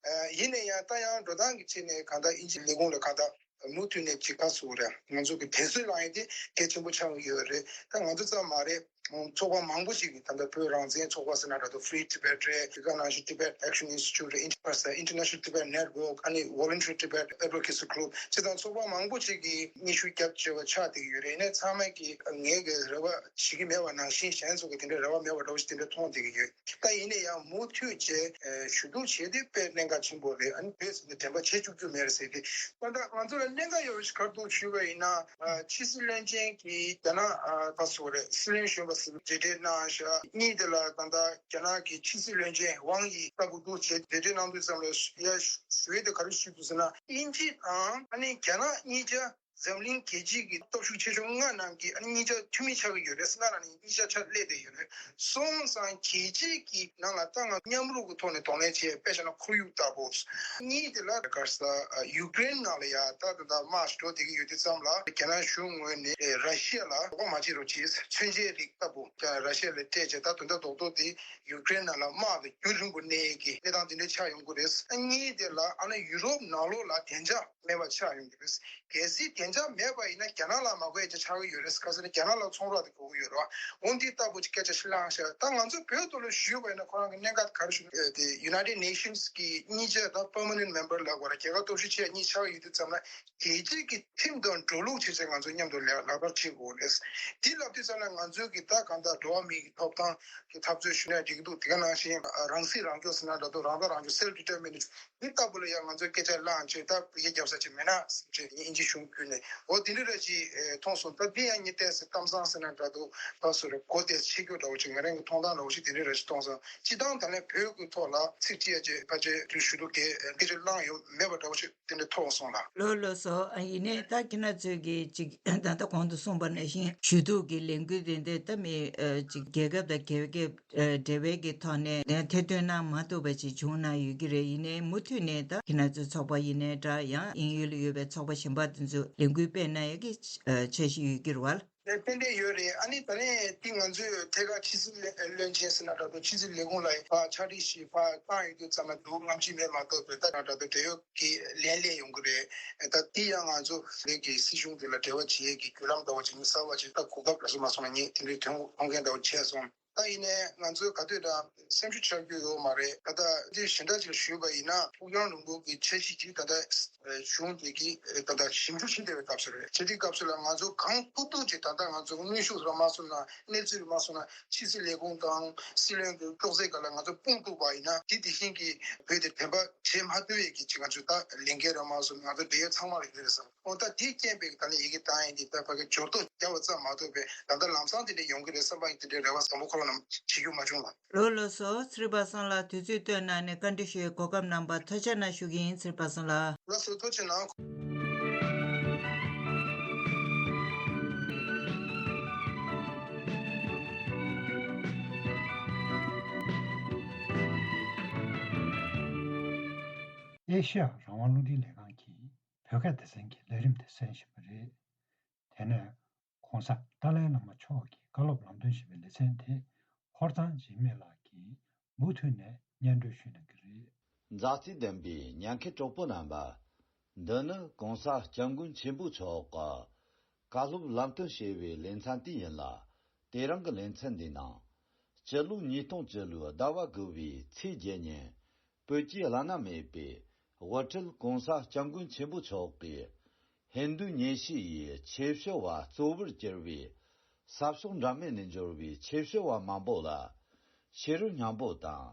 ཡིན་ན་ཡང་ད་ཡང་འགྲོ་སྟངས་ཀྱི་ཆེད་ནས་གང་ལྟར་དབྱིན་ཇི་ལས་ཁུངས་ལ་གང་ལྟར་མུ་མཐུད་ནས་ཅིག་ག་ཟེར་དགོས་རེད། ང་ཚོ་གི་དྲན་གསོ་བསླང་ཡས་དེ་གལ་ཆེན་པོ་ཆགས་ཀྱི་ཡོད་རེད། ད་ང་ཚོ་ཙམ་མ་རེད། ཚོགས་པ་མང་པོ་ཞིག་གིས་ད་ལྟ་བོད་རང་བཙན་ཚོགས་པ་ཟེར་ན་འདྲ་འདུག Free Tibet རེད། དེ་ག་ནང་བཞིན་Tibet Action Institute རེད། Inter- International Tibet Network ཨ་ནི་Voluntary Tibet Advocacy Group བྱས་ཙང་ཚོགས་པ་མང་པོ་ཞིག་གིས་སྙན་ཞུ་བརྒྱབ་བྱས་པ་ཆགས་བསྡད་ཀྱི་ཡོད་རེད། ཡིན་ནའི་ཚང་མས་ཀྱིས་ངས་ཀྱི་རེ་བ་བྱེད་ཀྱི་མེད་པ་ནང་བཞིན་གཞན་ཚོ་གིས་དེ་འདྲའི་རེ་བ་མེད་པ་འདྲ་བོ་ཞིག་དེ་འདྲ་མཐོང་བསྡད་ཀྱི་ཡོད། ད་ཡིན་ན་ཡང་མུ་མཐུད་བྱས་ཞུ་གཏུག་བྱས་ཏེ་དཔེ་གནད་འགག་ཆེན་པོ་རེད། ཨ་ནི་བོད་ཟེར་ནས་དྲན་པ་བརྗེད་བཅུག་རྒྱུ་མེད་རེད་ཟེར་ཏེ། ད་ལྟ་ང་ཚོ་ལ་གནད་འགག་ཡོད་པ་ཞིག་ག་རེ་འདུག་ཞུས་པ་ཡིན་ན། ཕྱི་སྲིད་བློན་ཆེན་གྱིས་རྒྱ་ནག་ཨ་ག་ཟེར་དགོས་རེད། སྲིད་བློན་གཞོན་པ་ཟེར་མཇལ་འཕྲད་གནང་ཤག་གཉིས་དེ་ལ་ད་ལྟ་རྒྱ་ནག་གི་ཕྱི་སྲིད་བློན་ཆེན་ཝང་དབྱི་ལྟ་བུ་འདུག་བྱས་མཇལ་འཕྲད་གནང་དུས་ཙམ་ལ་ཡ་ཞུ་ཡས་དེ་ག་རེ་ཞུས་འདུག་ཟེར་ན། དབྱིན་ཇི་དང་ཨ་ནི་རྒྱ་ནག་གཉིས་ཆ་འཛམ་གླིང་རྒྱལ་སྤྱིའི་གི་སྟོབས་ཤུགས་ཆེ་ཤོས་ལྔ་ནང་གི་ཨ་ནི་གཉིས་ཆ་འཐུས་མི་ཆགས་ཀྱི་ཡོད་རེད། ལྔ་ནང་ནས་གཉིས་ཆ་ཆ་སླེབས་བསྡད་ཡོད་རེད། སོང་ཙང་རྒྱལ་སྤྱིའི་གི་ནང་ལ་ད་ང་མཉམ་རུབ་ཀྱི་ཐོག་ནས་གདོང་ལེན་བྱས། དཔེ་བཞག་ན་ཁོར་ཡུག་ལྟ་བུ། གཉིས་དེ་ལ་ག་རེ་ཟེར། ཡུཀ་རེན་ནང་ལ་ཡ་ད་ད་ད་དམག་འགྲོ་བསྡད་ཀྱི་ཡོད་དུས་ཙམ་ལ་རྒྱ་ནག་གཞུང་ངོས་ནས་ར་ཤི་ཡ་ལ་དོགས་པ་མ་བྱེད་རོགས་གྱིས། མཚོན་ཆའི་རིགས་ལྟ་བུ་ར་ཤི་ཡ་ལ་སྤྲད་བྱས། ད་དོན་དག་རྡོག་རྡོག་དེ་ཡུཀ་རེན་ནང་ལ་དམག་དེ་རྒྱུན་རིང་པོ་གནས་ཀྱི་གནས་སྟངས་དེ་འདྲ་ཆགས་ཡོང་གི་རེད། གཉིས་དེ་ལ་ཨ་ནི་ཡུ་རོབ་ནང་ལོགས་ལ་བདེ་འཇགས་མེད་པ་ཆགས་ཡོང་གི་རེད། གལ་སྲིད་ ལན་ཆགས་མེད་པ་ཡིན་ན་རྒྱ་ནག་ལ་མ་དགོས་ཡ་ཅིག་ཆགས་ཀྱི་ཡོད་རེད། ག་ཟེར་ན་རྒྱ་ནག་ལ་ཚོང་ར་དེ་དགོས་ཀྱི་ཡོད་རེད་བ། འོ་འདི་ལྟ་བུ་ཅིག་སྐད་ཆ་ཞིག་བླངས་ཤག་ད་ང་ཚོ་བོད་དུ་ལ་ཞུས་པ་ཡིན་ན་ཁོ་རང་གི་གནད་འགག་ག་རེ་ཞུ་དེ་United Nations གི་གཉིས་ཆ་ད་permanent member ལ་གོ་ར་རྒྱལ་ཁབ་སྟོབས་ཤུགས་ཆེ་གཉིས་ཆགས་ཡོད་དུས་ཙམ་ལ། རྒྱལ་སྤྱི་གི་ཁྲིམས་དང་འགྲོ་ལུགས་བྱས་ཚེ་ང་ཚོ་མཉམ་དུ་ལག་ལག་བསྟར་བྱེད་དགོས་རེད། དེ་ལབ་དུས་ཙམ་ལ་ང་ཚོའི་གི་ད་གང་ལྟར་འགྲོ་བ་མིའི་གི་ཐོབ་ཐང་གི་འཐབ་རྩོད་ཞུ་ན་འགྲིག་འདུག་དེ་ག་ནང་བཞིན་རང་སྲིད་རང་སྐྱོང་ཟེར་ན་འདྲ་འདུག་རང་ཐག་རང་གཅོད་self determination འདི་ལྟ་བུ་ལ་ཡང་ང་ཚོས་སྐད་ཆ་བླངས་བྱས་ད་བོད་རྒྱ་རྒྱབ་ས་ཅིག་མེད་ན་ཟེར་བྱས་དབྱིན་ཇི་གཞུང་བརྒྱུད་ནས་འོ་དེ་འདྲ་ར་ཅིག་མཐོང་སོང་། ད་འདི་ཡང་ངས་བལྟས་ཚེ་གཏམ་བཟང་ཟེར་ན་འདྲ་འདུག་ད་སོ་རེ་གོ་བལྟས་ཆེ་རྒྱུ་འདྲ་བོ་ཅིག་ང་རང་གི་མཐོང་སྟངས་འདྲ་བོ་ཅིག་དེ་འདྲ་ར་ཅིག་མཐོང་སོང་། སྤྱི་བཏང་ད་ལན་བོད་ཀྱི་ཐོག་ལ་ཚིག་གཅིག་ཡ་ཅིག་ཕལ་ཆེར་དུ་ཞུ་གཏུག་གི་སྐད་ཆ་བླངས་ཡོད་མེད་པ་འདྲ་བོ་ཞིག་དེ་འདྲ་མཐོང་སོང་ལ། ལགས་ལགས་སོ། ཨ་ཡིན་ནའི་ད་ཁྱེད་རང་ཚོས་ཀྱི་ཅིག་ད་ལྟ་གོང་དུ་གསུངས་པ་ནང་བཞིན་ཞུ་གཏུག་གི་ལས་འགུལ་དེ་འདྲ་ད་མི་ཨ་ཅིག་རྒྱལ་ཁབ་དང་རྒྱལ་ཁབ་ཨ་འབྲེལ་བའི་གི་ཐོག་ནས་ཐེར་འདོན་གནང་མ་ཐུབ་པ་ཅིག་བྱུང་གནང་ཡོད་ཀྱི་རེད། ཡིན་ནའི་མུ་མཐུད་ནས་ད་ཁྱེད་རང་ཚོའི་ཚོགས་པ་ཡིན་ནའི་འདྲ་ཡང་དབྱིན་ཡུལ་ལ་ཡོད་པའི་ཚོགས་པ་གཞན་པ་དེ་ཚོས་ལས་འགུལ་སྤེལ་གནང་ཡག་གི་ཨ་འཆར་གཞི་ཡོད་ཀྱི་རེད་བ། ཏན་ཏན་ཡོད་རེད། ཨ་ནི་ད་ནས་དེ་ང་ཚོས་ཐད་ཀར་ཕྱི་སྲིད་བློན་ཆེན་ཟེར་ན་འདྲ་འདུག་ཕྱི་སྲིད་ལས་ཁུངས་ལ་ཕར་ཕྱག་བྲིས་ཤིག་ཕར་བཏང་ཡོད་དུས་ཙམ་ལ་འདུག་རྔམ་བརྗིད་མེད་མ་གཏོགས་པའི་ད་ན་འདྲ་འདུག་འབྲེལ་ཡོད་ཀྱི་ལན་སླེབས་ཡོང་གི་རེད། ད་དེ་ཡང་ང་ཚོ་བོད་ཀྱི་སྲིད་གཞུང་དེ་ལ་འབྲེལ་བ་བྱེད་ཡས་ཀྱི་བརྒྱུད་ལམ་འདྲ་བོ་ཅིག་གསར་བ་ཅིག་ད་གོ་སྐབས་ལ་སོ་མ་སོང་ན་ངས་དེ་འདྲའི་དོན་མཐོང་མཁན་འདྲ་བོ་བྱས་སོང་། ད་ཡིན་ནའི་ང་ཚོས་ག་དུས་ད་སེམས་ཤུགས་ཆག་རྒྱུ་ཡོད་མ་རེད། ད་ལྟ་འདི་གཞན་དག་ཅིག་ཞུས་པ་ཡིན་ན་ཕུགས་རྒྱང་རིང་པོ་གི་འཆར་གཞི་ཅིག་ད་ལྟ་གཞུང་འདི་གིས་ད་ལྟ་ཞིབ་འཇུག་བྱེད་བསྡད་པའི་སྐབས་སུ་རེད། བྱེད་དུས་སྐབས་སུ་ལ་ང་ཚོ་གང་ཐུབ་ཐུབ་ཅིག་ད་ལྟ་ང་ཚོ་གནོན་ཤུགས་ར་མ་སོང་ན་གནས་ཚུལ་ར་མ་སོང་ན་ཕྱི་སྲིད་ལས་ཁུངས་དང་སྲིད་བློན་གྱི་ཅོག་ཙེ་སྒང་ལ་ང་ཚོ་སྤུངས་ཐུབ་པ་ཡིན་ན་དེ་དེ་བཞིན་གྱི་བོད་དེ་འདྲེན་པ་བྱེད་མ་ཐུབ་ཡས་ཀྱི་ཅིག་ང་ཚོ་ད་ལས་འགན་ར་མ་སོང་ན་ང་ཚོ་འབྲེལ་ཡོད་ཚང་མ་ལ་ཡོད་རེད་བསམ། འོ་ད་དེའི་རྐྱེན་པས་ད་ནི་ཡི་གེ་བཏང་ཡིན་དེ་ད་ཕ་གི་འབྱོར་ཐོ་རྒྱབ་པ་ཙམ་མ་གཏོགས་པའི་ད་ལྟ་ལམ་སང་དེ་འདྲ་ཡོང་གི་རེད་བསམ་པ་ཡིན། དེ་འདྲའི་རེ་བ་བཟང་པོ་ཁོ་རང་ནམ་བྱེད་རྒྱུ་མ་བྱུང་ལ། ལགས་ལགས་སོ། ཚེ་རིང་པ་སངས་ལགས་དུས་ཚོད་བཏོན་གནང་ནས་བཀའ་འདྲི་ཞུ་བའི་གོ་སྐབས་གནང་བར་ཐུགས་རྗེ་གནང་ཞུ་གི་ཡིན། ཚེ་རིང་པ་སངས་ལགས། ལགས་སོ། ཐུགས་རྗེ་གནང་། ཨེ་ཤེ་ཡ་རང་དབང་རླུང་འཕྲིན་ལས་ཁང་གིས་བོད་སྐད་སྡེ་ཚན་གྱི་ལས་རིམ་དེ་གསན་བཞིན་པ་རེད། དེ་ནས་༸གོང་ས་ཏཱ་ལའི་བླ་མ་མཆོག་གི་བཀའ་སློབ་ལམ་སྟོན་ཞེས་པའི་ལེ་ཚན་དེ་ཧོར་གཙང་འཇིགས་མེད་ལགས་ཀྱིས་མུ་མཐུད་ནས་སྙན་སྒྲོན་ཞུ་གནང་གི་རེད། མཛའ་བརྩེ་ལྡན་པའི་ཉན་མཁན་གྲོགས་པོ་རྣམ་པ། འདི་ནི་༸གོང་ས་སྐྱབས་མགོན་ཆེན་པོ་མཆོག་གི་བཀའ་སློབ་ལམ་སྟོན་ཞེས་པའི་ལེ་ཚན་དེ་ཡིན་ལ། དེ་རིང་གི་ལེ་ཚན་འདིའི་ནང་། སྤྱི་ལོ་ཉིས་སྟོང་བཅུ་ལོའི་ཟླ་བ་དགུ་བའི་ཚེས་བརྒྱད་ཉིན། བོད་ཀྱི་བླ་ན་མེད་པའི་དབུ་ཁྲིད་༸གོང་ས་སྐྱབས་མགོན་ཆེན་པོ་མཆོག་གིས་ཧིན་རྡུ་མཉེན་བཤེས་ཡི་ཆོས་ཞུ་བ་གཙོ་བོར་གྱུར་པའི་ས་ཕྱོགས་འདྲ་མིན་ནས་འབྱོར་བའི་ཆོས་ཞུ་བ་མང་པོ་ལ་ཤེས་རབ་སྙིང་པོ་དང་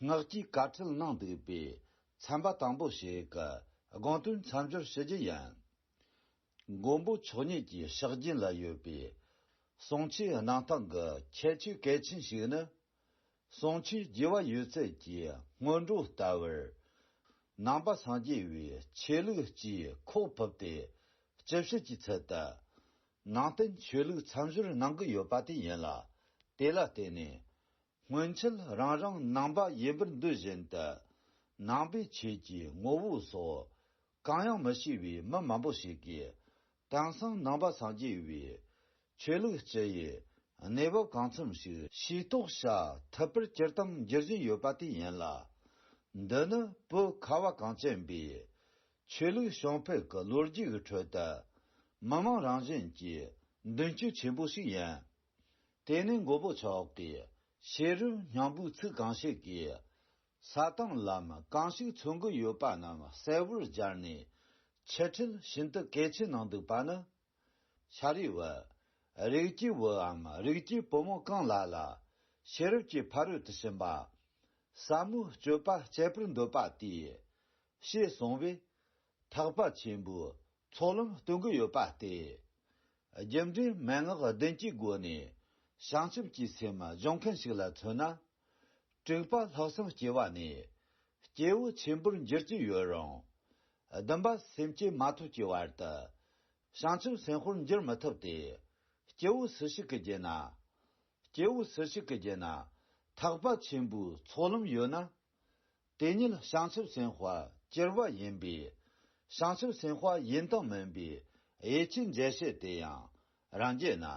སྔགས་ཀྱི་བཀའ་ཁྲིད་གནང་འདུག་པས་ཚན་པ་དང་པོ་ཞིག་གི་དགོངས་དོན་མཚམས་སྦྱོར་ཞུ་རྒྱུ་ཡིན། མགོན་པོ་མཆོག་ཉིད་ཀྱི་ཕྱག་རྒྱུན་ལ་ཡོད་པའི་གསུང་ཆོས་གནང་སྟངས་ཀྱི་ཁྱད་ཆོས་གལ་ཆེན་ཞིག་ནི། གསུང་ཆོས་རྒྱས་པ་ཡོད་ཚད་ཀྱི་སྔོན་འགྲོ་ལྟ་བུར། ནང་པ་སངས་རྒྱས་པའི་ཆོས་ལུགས་ཀྱི་ཁོག་ཕུབ་སྟེ་སྤྱི་ཕྱི་གྱི་ཚུལ་དུ། ནང་བསྟན་ཆོས་ལུགས་མཚམས་སྦྱོར་གནང་གི་ཡོད་པ་དེ་ཡིན་ལ། དེ་ལ་བརྟེན་ནས། སྔོན་ཆད་རང་རང་ནང་པ་ཡིན་པར་འདོད་བཞིན་དུ། ནང་པའི་ཆོས་ཀྱི་ངོ་བོ་སོགས་གང་ཡང་མི་ཤེས་པའི་མི་མང་པོ་ཞིག་གིས། དེང་སང་ནང་པ་སངས་རྒྱས་པའི་ཆོས་ལུགས་སྤྱི་ཡི་གནས་བབ་གང་འཚམ་ཞིག་ཤེས་རྟོགས་བྱ་ཐུབ་པར་སྤྱིར་བཏང་འགྱུར་བཞིན་ཡོད་པ་དེ་ཡིན་ལ། འདི་ནི་བོད་ཁ་བ་གངས་ཅན་པའི་ཆོས་ལུགས་བྱུང་འཕེལ་གྱི་ལོ་རྒྱུས་ཀྱི་ཁྲོད་དུ་མི་མང་རང་བཞིན་གྱི་མདུན་སྐྱོད་ཆེན་པོ་ཞིག་ཡིན། དེ་ནས་མགོན་པོ་མཆོག་གིས་ཤེས་རབ་སྙིང་པོའི་ཚིག་གང་ཞིག་གིས། ས་དང་ལམ་གང་ཞིག་མཚོན་གྱི་ཡོད་པ་རྣམས་གསལ་བོར་སྦྱར་ནས་འཆད་ཁྲིད་ཤིན་ཏུ་གལ་ཆེན་གནང་འདུག་པ་ནི། ཤཱ་རིའི་བུ། རིགས་ཀྱི་བུའམ་རིགས་ཀྱི་བུ་མོ་གང་ལ་ལ་ཤེས་རབ་ཀྱི་ཕ་རོལ་ཏུ་ཕྱིན་པ། ཟབ་མོའི་སྤྱོད་པ་སྤྱད་པར་འདོད་པ་དེས། ཞེས་གསུངས་པས། ཐེག་པ་ཆེན་པོའི་ཚོགས་ལམ་སྟོན་གྱི་ཡོད་པ་སྟེ། རྒྱུ་འབྲས་མན་ངག་བདུན་གྱི་སྒོ་ནས་བྱང་ཆུབ་ཀྱི་སེམས་སྦྱོང་མཁན་ཞིག་ལ་མཚོན་ན། དྲུག་པ་ལྷག་བསམ་སྐྱེ་བ་ནས་སྐྱེ་བོ་ཆེན་པོར་འགྱུར་གྱི་ཡོད་རུང་། བདུན་པ་སེམས་བསྐྱེད་མ་ཐོབ་ཀྱི་བར་དུ་བྱང་ཆུབ་སེམས་དཔར་འགྱུར་མི་ཐུབ་སྟེ། སྐྱེ་བོ་སུ་ཞིག་གི་རྒྱུད་ན། སྐྱེ་བོ་སུ་ཞིག་གི་རྒྱུད་ན་ཐེག་པ་ཆེན་པོའི་ཚོགས་ལམ་ཡོད་ན། དེ་ཉིད་བྱང་ཆུབ་སེམས་དཔའ་གྱུར་པ་ཡིན་པས། བྱང་ཆུབ་སེམས་དཔའ་ཡིན་དང་མིན་པའི་ཡིད་ཆེས་འགྱེད་བྱེད་དེ་ཡང་རང་རྒྱུད་ན།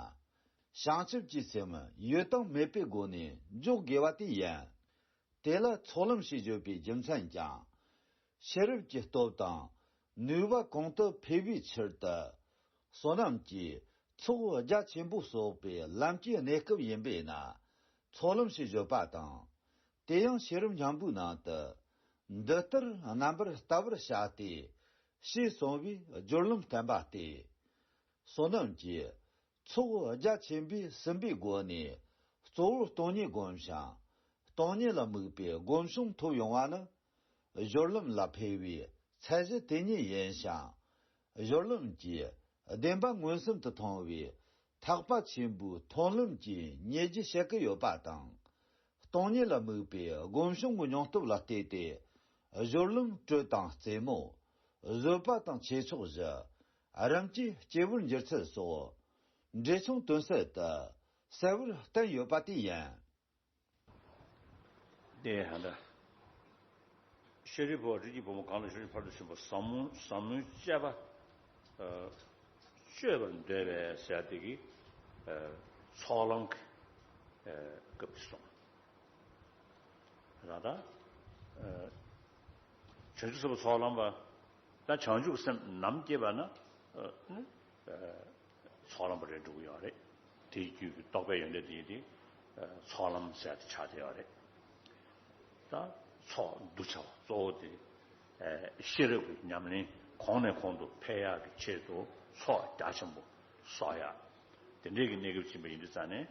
བྱང་ཆུབ་ཀྱི་སེམས་ཡོད་དང་མེད་པའི་སྒོ་ནས་འཇོག་དགོས་པ་དེ་ཡིན། དེ་ལ་ཚོགས་ལམ་ཞེས་བརྗོད་པའི་རྒྱུ་མཚན་ཀྱང་། ཤེས་རབ་ཀྱི་སྟོབས་དང་ནུས་པ་གོང་དུ་འཕེལ་བའི་ཕྱིར་དུ། བསོད་ནམས་ཀྱིས་ཚོགས་རྒྱ་ཆེན་པོ་གསོག་པའི་ལམ་གྱི་གནས་སྐབས་ཡིན་པས་ན། ཚོགས་ལམ་ཞེས་བརྗོད་པ་དང་། དེ་ཡང་ཤེས་རབ་སྙིང་པོའི་ནང་དུ། འདི་ལྟར་རྣམ་པར་བལྟ་བར་བྱ་སྟེ། ཞེས་གསུངས་པའི་སྦྱོར་ལམ་བསྟན་པ་སྟེ། བསོད་ནམས་ཀྱིས་ཚོགས་རྒྱ་ཆེན་པོས་ཟིན་པའི་སྒོ་ནས། གཙོ་བོར་སྟོང་ཉིད་བསྒོམ་ཞིང་། སྟོང་ཉིད་ལ་དམིགས་པའི་སྒོམ་བྱུང་ཐོབ་ཡོང་བ་ནི། སྦྱོར་ལམ་ལ་འཕེལ་བའི་ཚད་གཞི་དེ་ཉིད་ཡིན་ཞིང་། སྦྱོར་ལམ་གྱིས་བདེན་པ་མངོན་སུམ་དུ་མཐོང་བའི་ཐེག་པ་ཆེན་པོའི་མཐོང་ལམ་གྱི་ཉེ་རྒྱུ་བཤད་ཀྱི་ཡོད་པ་དང་། སྟོང་ཉིད་ལ་དམིགས་པའི་སྒོམ་བྱུང་གི་སྙིང་སྟོབས་ལ་བརྟེན་ཏེ། སྦྱོར་ལམ་དྲོད་དང་རྩེ་མོ། བཟོད་པ་དང་ཆོས་ཕྱོགས་བཞི། རིམ་གྱིས་སྐྱེས་བུར་འགྱུར་ཚུལ་སོགས། འགྲེལ་ཆུང་དོན་གསལ་དུ་གསལ་བོར་བསྟན་ཡོད་པ་དེ་ཡིན། དེ་ཧ་ད། ཤཱ་རིའི་བུ་རིགས་ཀྱི་བུ་མོ་གང་ལ་ཤཱ་རིའི་ཕ་རོལ་ཏུ་ཕྱིན་པ་ཟབ་མོ་ཟབ་མོའི་སྤྱད་པ། ཨ། སྤྱོད་པར་འདོད་པས་ཟེར་དེ་གི། ཨ། ཚོགས་ལམ་གྱི། ཨ། སྐབས་སུ་སོང་། ར་ད། ཨ། བྱང་ཆུབ་སེམས་དཔའ་ཚོགས་ལམ་པ། ད་བྱང་ཆུབ་སེམས་ནམ་སྐྱེས་པ་ན། ཨ། ནི། ཨ། ཚོགས་ལམ་པ་རེད་འགྲོ་གི་ཡོད་རེད། དེའི་རྒྱུད་ཀྱི་རྟོགས་པའི་ཡོན་ཏན་དེ་ཡིན་ཏེ། ཚོགས་ལམ་ཟེར་ཏེ་ཆགས་བསྡད་ཡོད་རེད། ད་ཚོགས་གདུལ་བྱ་བ་གཙོ་བོ་དེ། ཤེས་རབ་ཀྱི་ཉམས་ལེན་གོང་ནས་གོང་དུ་འཕེལ་ཡག་གི་ཆེད་དུ་ཚོགས་རྒྱ་ཆེན་པོ་གསོག་ཡག་དེ་འདྲའི་གི་གནས་སྐབས་ཕྱིན་པ་ཡིན་དུས་ཙང་ནས།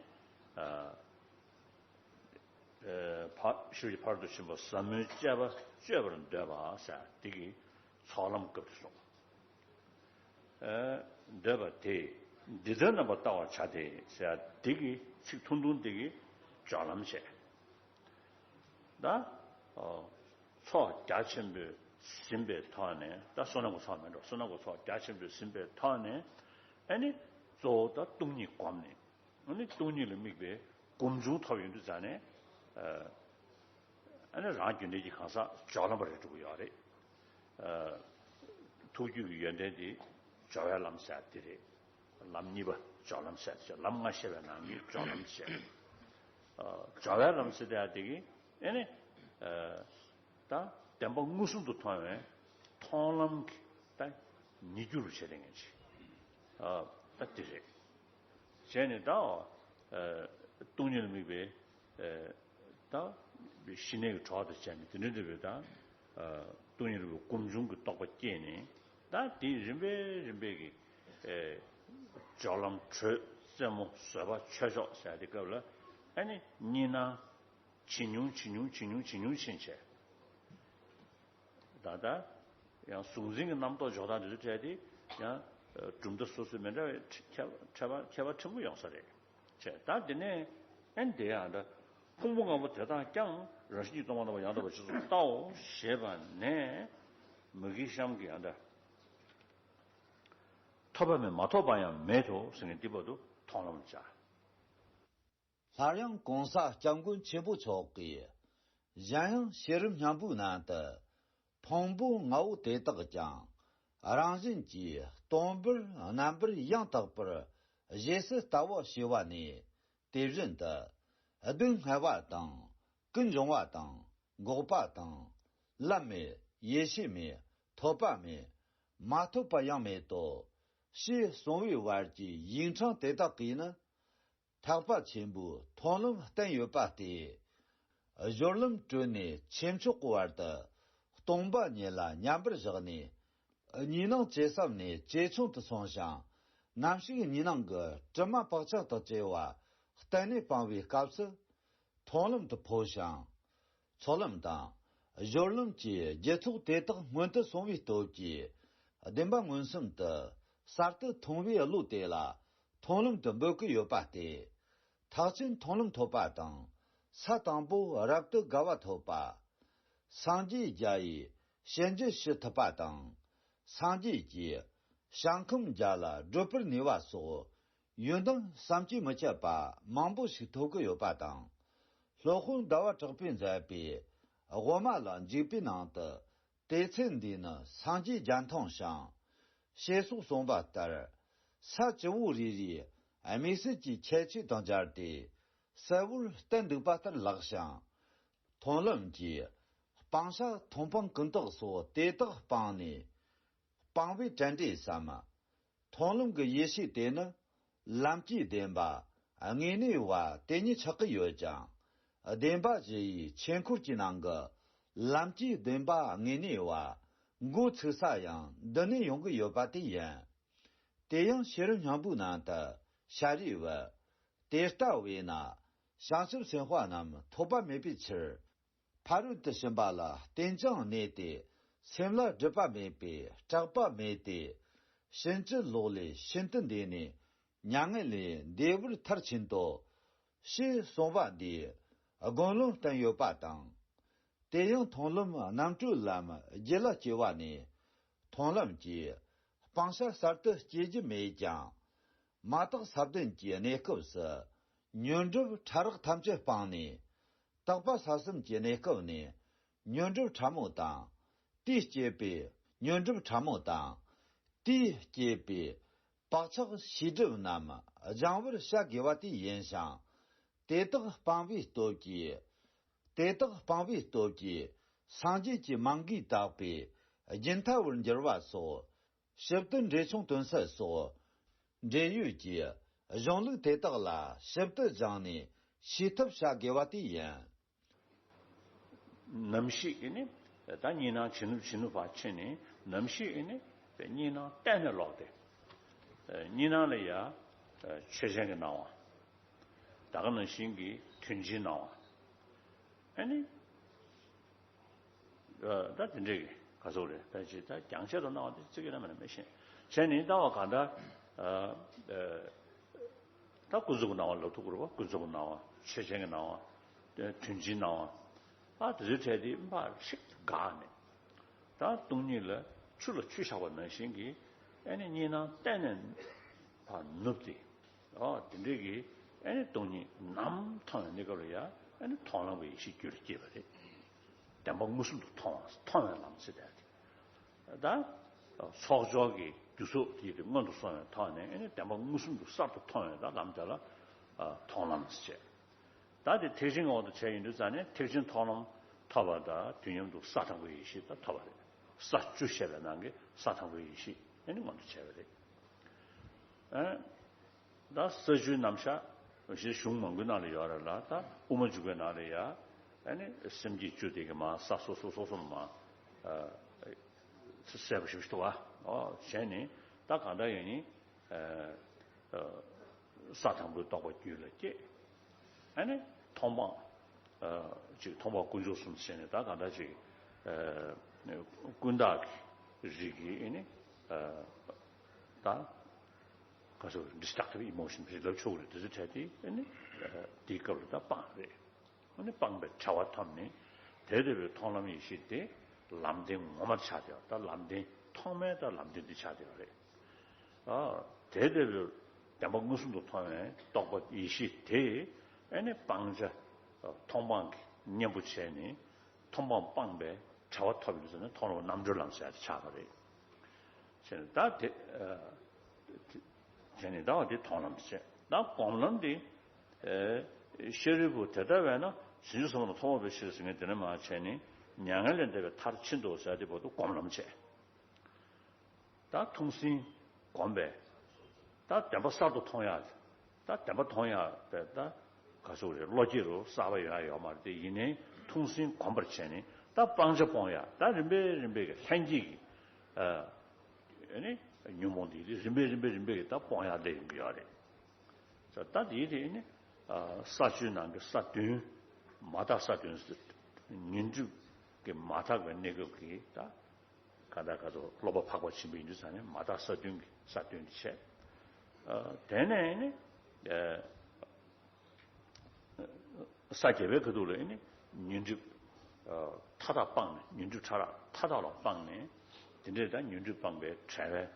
ཕ་ཤུལ་གྱི་ཕ་རོལ་ཏུ་ཕྱིན་པ་ཟབ་མོའི་སྤྱད་པ་སྤྱོད་པར་འདོད་པ་ཟེར་དེ་གི་ཚོགས་ལམ་སྐབས་སུ་སོང་། འདོད་པ་དེས་འདི་ལྟར་རྣམ་པར་བལྟ་བར་བྱ་སྟེ་ཟེར་དེ་གི་ཚིག་ཐུང་ཐུང་དེ་གི་སྦྱོར་ལམ་བྱས། ད་ཚོགས་རྒྱ་ཆེན་པོས་ཟིན་པའི་ཐོག་ནས། ད་བསོད་ནམས་ཀྱི་ཚོགས་མེད་འགྲོ། བསོད་ནམས་ཀྱི་ཚོགས་རྒྱ་ཆེན་པོས་ཟིན་པའི་ཐོག་ནས། ཨ་ནི་གཙོ་བོ་ད་སྟོང་ཉིད་བསྒོམས་ནས། ཨ་ནི་སྟོང་ཉིད་ལ་དམིགས་པའི་སྒོམ་བྱུང་ཐོབ་ཡོང་དུས་ཙང་ནས། ཨ་ནི་རང་རྒྱུད་ལྡན་གྱི་གང་ཟག་སྦྱོར་ལམ་པ་རེད་འགྲོ་གི་ཡོད་རེད། ཐུགས་རྒྱུད་ཀྱི་ཡོན་ཏན་དེ་སྦྱོར་བའི་ལམ་ཟེར་དེ་རེད། ལམ་གཉིས་པ་སྦྱོར་ལམ་ཟེར་དེ། ལམ་ལྔ་བཤད་པའི་ནང་གི་སྦྱོར་ལམ་ཟེར། སྦྱོར་བའི་ལམ་ཟེར་དེ་ཡང་དེ་གི། ཨ་ནི། ད་བདེན་པ་མངོན་སུམ་དུ་མཐོང་བའི་མཐོང་ལམ་གྱི་ད་ཉེ་རྒྱུ་རུ་བྱེད་དེ་ངེས་ཅིག་ད་དེ་རེད། བྱས་ནས་ད་སྟོང་ཉིད་ལ་དམིགས་པའི་ད་ཞི་གནས་ཀྱི་གྲོགས་དང་བཅས་ནས་དེ་འདྲ་འདྲ་བའི་ད་སྟོང་ཉིད་རིག་པའི་སྒོམ་བྱུང་གི་རྟོགས་པ་སྐྱེས་ནས། ད་དེའི་རིམ་པས་རིམ་པས་ཀྱི་སྦྱོར་ལམ་དྲོད་རྩེ་མོ་བཟོད་པ་ཆོས་མཆོག་ཟེར་དེ་སྐབས་ལ། ཨ་ནི་གཉིས་སྣང་ཇེ་ཉུང་ཇེ་ཉུང་ཇེ་ཉུང་ཇེ་ཉུང་ཕྱིན་བྱས། ད་ལྟ་ཡང་གཟུང་འཛིན་གྱི་རྣམ་རྟོག་འཇོག་སྟངས་དེ་ཚོ་འཕྲད་དེ། ཡང་གྲུབ་མཐའ་སོ་སོའི་མི་འདྲ་བའི་ཁྱད་ཁྱད་པར་ཁྱད་པར་ཕྲན་བུ་ཡོང་ས་རེད། བྱས་ད་དེ་ནས་ཨན་དེ་ཡང་འདྲ། ཕུང་པོ་ལྔ་པོ་དེ་དག་ཀྱང་རང་བཞིན་གྱིས་སྟོང་པ་རྣམ་པར་ཡང་དག་པར་རྗེས་སུ་བལྟའོ་ཞེས་པ་ནས། མུ་གེའི་གཤམ་གྱི་ཡང་འདྲ། ཐོབ་པ་མེད་མ་ཐོབ་པ་ཡང་མེད་དོ་ཟེར་ནས་འདི་བར་དུ་མཐོང་ལམ་བྱ། སླར་ཡང་གོང་ས་སྐྱབས་མགོན་ཆེན་པོ་མཆོག་གིས། གཞན་ཡང་ཤེས་རབ་སྙིང་པོའི་ནང་དུ། ཕུང་པོ་ལྔ་པོ་དེ་དག་ཀྱང་རང་བཞིན་གྱིས་སྟོང་པར་རྣམ་པར་ཡང་དག་པར་རྗེས་སུ་ལྟ་བ་ཞེས་པ་ནས། དེ་བཞིན་དུ་སྡུག་བསྔལ་བ་དང་ཀུན་འབྱུང་བ་དང་འགོག་པ་དང་ལམ་མེད་ཡེ་ཤེས་མེད་ཐོབ་པ་མེད་མ་ཐོབ་པ་ཡང་མེད་དོ། ཞེས་གསུངས་པའི་བར་གྱི་ཡིག་ཕྲེང་དེ་དག་གིས་ནི། ཐེག་པ་ཆེན་པོའི་མཐོང་ལམ་བསྟན་ཡོད་པ་སྟེ། སྦྱོར་ལམ་དྲོད་ནས་ཆོས་མཆོག་གི་བར་དུ་སྟོང་པ་ཉིད་ལ་མཉམ་པར་བཞག་ནས། གཉིས་སྣང་ཇེ་ཟབ་ནས་ཇེ་ཆུང་དུ་སོང་ཞིང་། ནམ་ཞིག་གཉིས་སྣང་གི་དྲི་མ་བག་ཆགས་དང་བཅས་པ་གཏན་ནས་སྤངས་པའི་སྐབས་སུ། མཐོང་ལམ་དུ་འཕོ་ཞིང་། ཚོགས་ལམ་དང་སྦྱོར་ལམ་གྱི་རྒྱུ་ཚོགས་དེ་དག་སྔོན་དུ་སོང་བའི་སྟོབས་ཀྱིས། བདེན་པ་མངོན་སུམ་དུ་གསར་དུ་མཐོང་བའི་བློ་དེ་ལ་མཐོང་ལམ་དུ་འབོད་ཀྱི་ཡོད་པ་སྟེ། ཐེག་ཆེན་མཐོང་ལམ་ཐོབ་པ་དང་། ས་དང་པོ་རབ་ཏུ་དགའ་བ་ཐོབ་པ། སངས་རྒྱས་བརྒྱ་ཡི་ཞལ་མཇལ་ཞུ་ཐུབ་པ་དང་། སངས་རྒྱས་ཀྱི་ཞིང་ཁམས་བརྒྱ་ལ་བགྲོད་པར་ནུས་པ་སོགས། ཡོན་ཏན་བསམ་གྱིས་མི་ཁྱབ་པ་མང་པོ་ཞིག་ཐོབ་ཀྱི་ཡོད་པ་དང་། སློབ་དཔོན་ཟླ་བ་གྲགས་པས་མཛད་པའི་དབུ་མ་ལ་འཇུག་པའི་ནང་དུ། དེ་ཚེ་འདིའི་ནི་སངས་རྒྱས་བརྒྱ་མཐོང་ཞིང་། ཞེས་སོགས་གསུངས་པ་ལྟར། ས་བཅུ་པོ་རེ་རེའི་དམིགས་བསལ་གྱི་ཁྱད་ཆོས་དང་སྦྱར་ཏེ། གསལ་བོར་བསྟན་འདུག་པ་ལྟར་ལགས་ཤིང་། མཐོང་ལམ་གྱིས་སྤང་བྱ་མཐོང་སྤང་ཀུན་བརྟགས་སོགས་དེ་དག་སྤངས་ནས། སྤངས་པའི་དྲན་འབྲས་སམ། མཐོང་ལམ་གྱི་ཡེ་ཤེས་དེ་ནི་ལམ་གྱི་བདེན་པ་དངོས་གནས་བ་དེ་ཉིད་ཆགས་ཀྱི་ཡོད་ཀྱང་། བདེན་པ་བཞི་ཡི་ཆོས་འཁོར་གྱི་ནང་གི་ལམ་གྱི་བདེན་པ་དངོས་གནས་བ་འགོ་ཚུགས་ས་ཡང་འདི་ནས་ཡོང་གི་ཡོད་པ་དེ་ཡིན། དེ་ཡང་ཤེས་རབ་སྙིང་པོའི་ནང་དུ་ཤཱ་རིའི་བུ། དེ་ལྟ་བས་ན། བྱང་ཆུབ་སེམས་དཔའ་རྣམས་ཐོབ་པ་མེད་པའི་ཕྱིར། ཕ་རོལ་ཏུ་ཕྱིན་པ་ལ་རྟེན་ཅིང་གནས་ཏེ། སེམས་ལ་སྒྲིབ་པ་མེད་པས་སྐྲག་པ་མེད་དེ། ཕྱིན་ཅི་ལོག་ལས་ཤིན་ཏུ་འདས་ནས། མྱ་ངན་ལས་འདས་པར་མཐར་ཕྱིན་ཏོ། ཞེས་གསུངས་པ་འདིའི་དགོངས་ལུང་བསྟན་ཡོད་པ་དང་། དེ་ཡང་མཐོང་ལམ་རྣམ་གྲོལ་ལམ་རྒྱུད་ལ་སྐྱེ་བ་ནས། མཐོང་ལམ་གྱིས་སྤང་བྱ་གསར་དུ་སྐྱེ་རྒྱུ་མེད་ཀྱང་། མ་དག་ས་བདུན་གྱི་གནས་སྐབས་སུ། ཉོན་སྒྲིབ་ཕྲ་རགས་ཐམས་ཅད་སྤངས་ནས། དག་པ་ས་གསུམ་གྱི་གནས་སྐབས་ནས། ཉོན་སྒྲིབ་ཕྲ་མོ་དང་། དེས་སྐྱེས་པའི་ཉོན་སྒྲིབ་ཕྲ་མོ་དང་། དེས་སྐྱེས་པའི་བག་ཆགས་ཤེས་སྒྲིབ་རྣམས་སྦྱང་བར་བྱ་དགོས་པ་དེ་ཡིན་ཞིང་། དེ་དག་སྤངས་པའི་སྟོབས་ཀྱིས། དེ་དག་སྤངས་པའི་སྟོབས་ཀྱིས་སངས་རྒྱས་ཀྱི་མིང་གིས་བཏགས་པའི་རྒྱུན་མཐའ་བར་འགྱུར་བ་སོགས། ཞིབ་ཏུ་འགྲེལ་ཆུང་དོན་གསལ་སོགས། འགྲེལ་ཡོད་ཀྱི་གཞུང་ལུགས་དེ་དག་ལ་ཞིབ་ཏུ་སྦྱངས་ནས་ཤེས་ཐབས་བྱ་དགོས་པ་དེ་ཡིན། ནམ་ཞིག་ཨེ་ནི། ད་གཉིས་སྣང་བྱིན་རླབས་བྱིན་རླབས་པ་ཕྱིན་ནས་ནམ་ཞིག་ཨེ་ནི། གཉིས་སྣང་གཏན་ནས་ལོག་སྟེ། གཉིས་སྣང་ལ་ཡ། ཆོས་ཅན་གྱི་སྣང་བ། ད་ག་ནང་བཞིན་གྱི་དོན་སྤྱིའི་སྣང་བ། ཨེ་ནི། ད་དེ་འདྲས་ཀྱི་ག་ཚོད་རེད། ད་ཅི་ད་རྒྱང་ཆེ་རུ་སྣང་བ་དེ་ཅི་གི་ན་མེད་ན་མི་ཤེས། བྱས་ནས་ལྟ་བ་གང་ལྟར། ད་ཀུན་རྫོབ་ཀྱི་སྣང་བ་ལབ་ཐུབ་ཀྱི་རེད་པ། ཀུན་རྫོབ་ཀྱི་སྣང་བ། ཆོས་ཅན་གྱི་སྣང་བ། དོན་སྤྱིའི་སྣང་བ། ཨ་དེ་ཚོའི་གྲས་དེ་མར་ཤིག་ཏུ་འགག་ནས། ད་སྟོང་ཉིད་ལ་ཆུ་ལ་ཆུ་བཞག་པ་ནང་བཞིན་གྱི། ཨེ་ནི་གཉིས་སྣང་གཏན་ནས་ཕར་ནུབ་སྟེ། ཨོ་དེ་འདྲས་ཀྱི། ཨེ་ནི་སྟོང་ཉིད་ནམ་མཐོང་བའི་གནས་སྐབས་ལ་ཡ། ཨེ་ནི་མཐོང་ལམ་གྱི་ཡེ་ཤེས་རྒྱུད་ལ་སྐྱེས་པ་རེད། བདེན་པ་མངོན་སུམ་དུ་མཐོང་བ། མཐོང་བའི་ལམ་ཟེར་ཡ་དེ། ད་ཚོགས་སྦྱོར་གྱི་རྒྱུ་ཚོགས་དེ་དེ་སྔོན་དུ་སོང་བའི་ཐོག་ནས། ཨེ་ནི་བདེན་པ་མངོན་སུམ་དུ་གསར་དུ་མཐོང་བའི་ད་ལམ་དེ་ལ་མཐོང་ལམ་ཟེར་བྱས། ད་དེ་ཐེག་ཆེན་གྱི་འོག་ཏུ་བྱས་ཡིན་དུས་ཙང་ནས་ཐེག་ཆེན་མཐོང་ལམ་ཐོབ་པ་དང་དུས་མཉམ་དུ་ས་དང་པོའི་ཡེ་ཤེས་ད་ཐོབ་པ་རེད། ས་བཅུ་བཤད་པའི་ནང་གི་ས་དང་པོའི་ཡེ་ཤེས་ཨེ་ནི་མངོན་དུ་བྱས་པ་རེད། ཨེ། ད་ས་བཅུའི་རྣམ་གཞག་ཞེས་གཞུང་མང་པོའི་ནང་ལ་ཡོད་རེད་ལ། ད་དབུ་མ་འཇུག་པའི་ནང་ལ་ཡ། ཨ་ནི་སེམས་བསྐྱེད་བཅུ་དེ་གི་མར་ས་སོ་སོ་སོ་སོར་མར་གསལ་པོ་ཞིག་འདུག་བ། ཨོ་བྱས་ནས་ད་གང་ལྟར་ཡིན་ནི། ས་དང་པོའི་རྟོགས་པ་རྒྱུད་ལ་སྐྱེས། ཨ་ནི་མཐོང་སྤང་། ཅིག་མཐོང་སྤང་ཀུན་སྦྱོར་གསུམ་བྱས་ནས་ད་གང་ལྟར་ཅིག་ཀུན་བརྟགས་ཀྱི་རིགས་ཀྱི་ཨ་ནི། ད་ག་ཚོད་destructive emotion རེད་ལབ་ཆོག་གི་རེད། དེ་ཚོ་བྲལ་ཏེ་ཨ་ནི་དེའི་སྐབས་ལ་ད་སྤངས་རེད། ཨ་ནི་སྤངས་པའི་བྱ་བ་ཐོབ་ནས་དེ་ལྟ་བུའི་མཐོང་ལམ་ཡེ་ཤེས་དེ་ལམ་བདེན་ངོ་མར་ཆགས་བསྡད་པ། ད་ལམ་བདེན་ཐོག་མའི་ད་ལམ་བདེན་དེ་ཆགས་བསྡད་པ་རེད། ཨ་དེ་ལྟ་བུའི་བདེན་པ་མངོན་སུམ་དུ་མཐོང་བའི་རྟོགས་པ་ཡེ་ཤེས་དེ་ཨ་ནི་སྤང་བྱ་མཐོང་སྤང་གི་གཉེན་པོ་བྱས་ནས། མཐོང་སྤང་སྤངས་པའི་བྱ་བ་ཐོབ་ཡོད་ཟེར་ན་མཐོང་ལམ་རྣམ་གྲོལ་ལམ་ཟེར་ཡ་དེ་ཆགས་པ་རེད། ཟེར་ན་ད་དེ་དེ་ནི་ད་བ་དེ་མཐོང་ལམ་བྱས། ད་སྒོམ་ལམ་དེ་ཤཱ་རིའི་བུ་དེ་ལྟ་བས་ན་བྱང་ཆུབ་སེམས་དཔའ་ཐོབ་པའི་ཕྱིར་ཟེར་མཁན་དེ་ནས་མར་བྱས་ནས་མྱ་ངན་ལས་འདས་པའི་མཐར་ཕྱིན་ཏོ་ཟེར་དེ་བར་དུ་སྒོམ་ལམ་བྱས། ད་ཐུགས་ཟིན་སྒོམ་པས། ད་བདེན་པ་གསར་དུ་མཐོང་ཡག་ད་བདེན་པ་མཐོང་ཡག་པས་ད་ག་ཚོད་རེད། བློ་སྐྱེད་རུ་གསར་པ་ཡོང་ཡག་ཡོད་མ་རེད་དེ། ཡིན་ནའི་ཐུགས་ཟིན་སྒོམ་པར་བྱས་ནས་ད་སྤང་བྱ་སྤོང་ཡག་ད་རིམ་པས་རིམ་པས་ཀྱི་ལྷན་སྐྱེས་ཀྱི་ཨ་ནི་ཉོན་མོངས་འདི་རིམ་པས་རིམ་པས་རིམ་པས་ཀྱི་ད་སྤོང་ཡག་སླེབས་ཡོང་གི་ཡོད་རེད། ད་དེའི་དེ་ནི་ས་བཅུའི་ནང་གི་ས་བདུན། མ་དག་ས་བདུན། ཉོན་སྒྲིབ་ཀྱི་མ་དག་པའི་གནས་སྐབས་ཀྱི་ད། ག་ད་ག་ཚོད་སློབ་པ་འཕགས་པ་ཆེན་པོ་ཡིན་དུས་ཙང་ནས་མ་དག་ས་བདུན་གྱི་ས་བདུན་དེ་བྱས། ཨ་དེ་ནས་ནི་ཨ་ས་བརྒྱད་པའི་ཁ་ཐུག་ལ་ནི་ཉོན་སྒྲིབ་ཨ་མཐའ་དག་སྤངས་ནས། ཉོན་སྒྲིབ་ཕྲ་རགས་མཐའ་དག་ལ་སྤངས་ནས། དེ་འདྲའི་ད་ཉོན་སྒྲིབ་སྤངས་པའི་བྲལ་བ་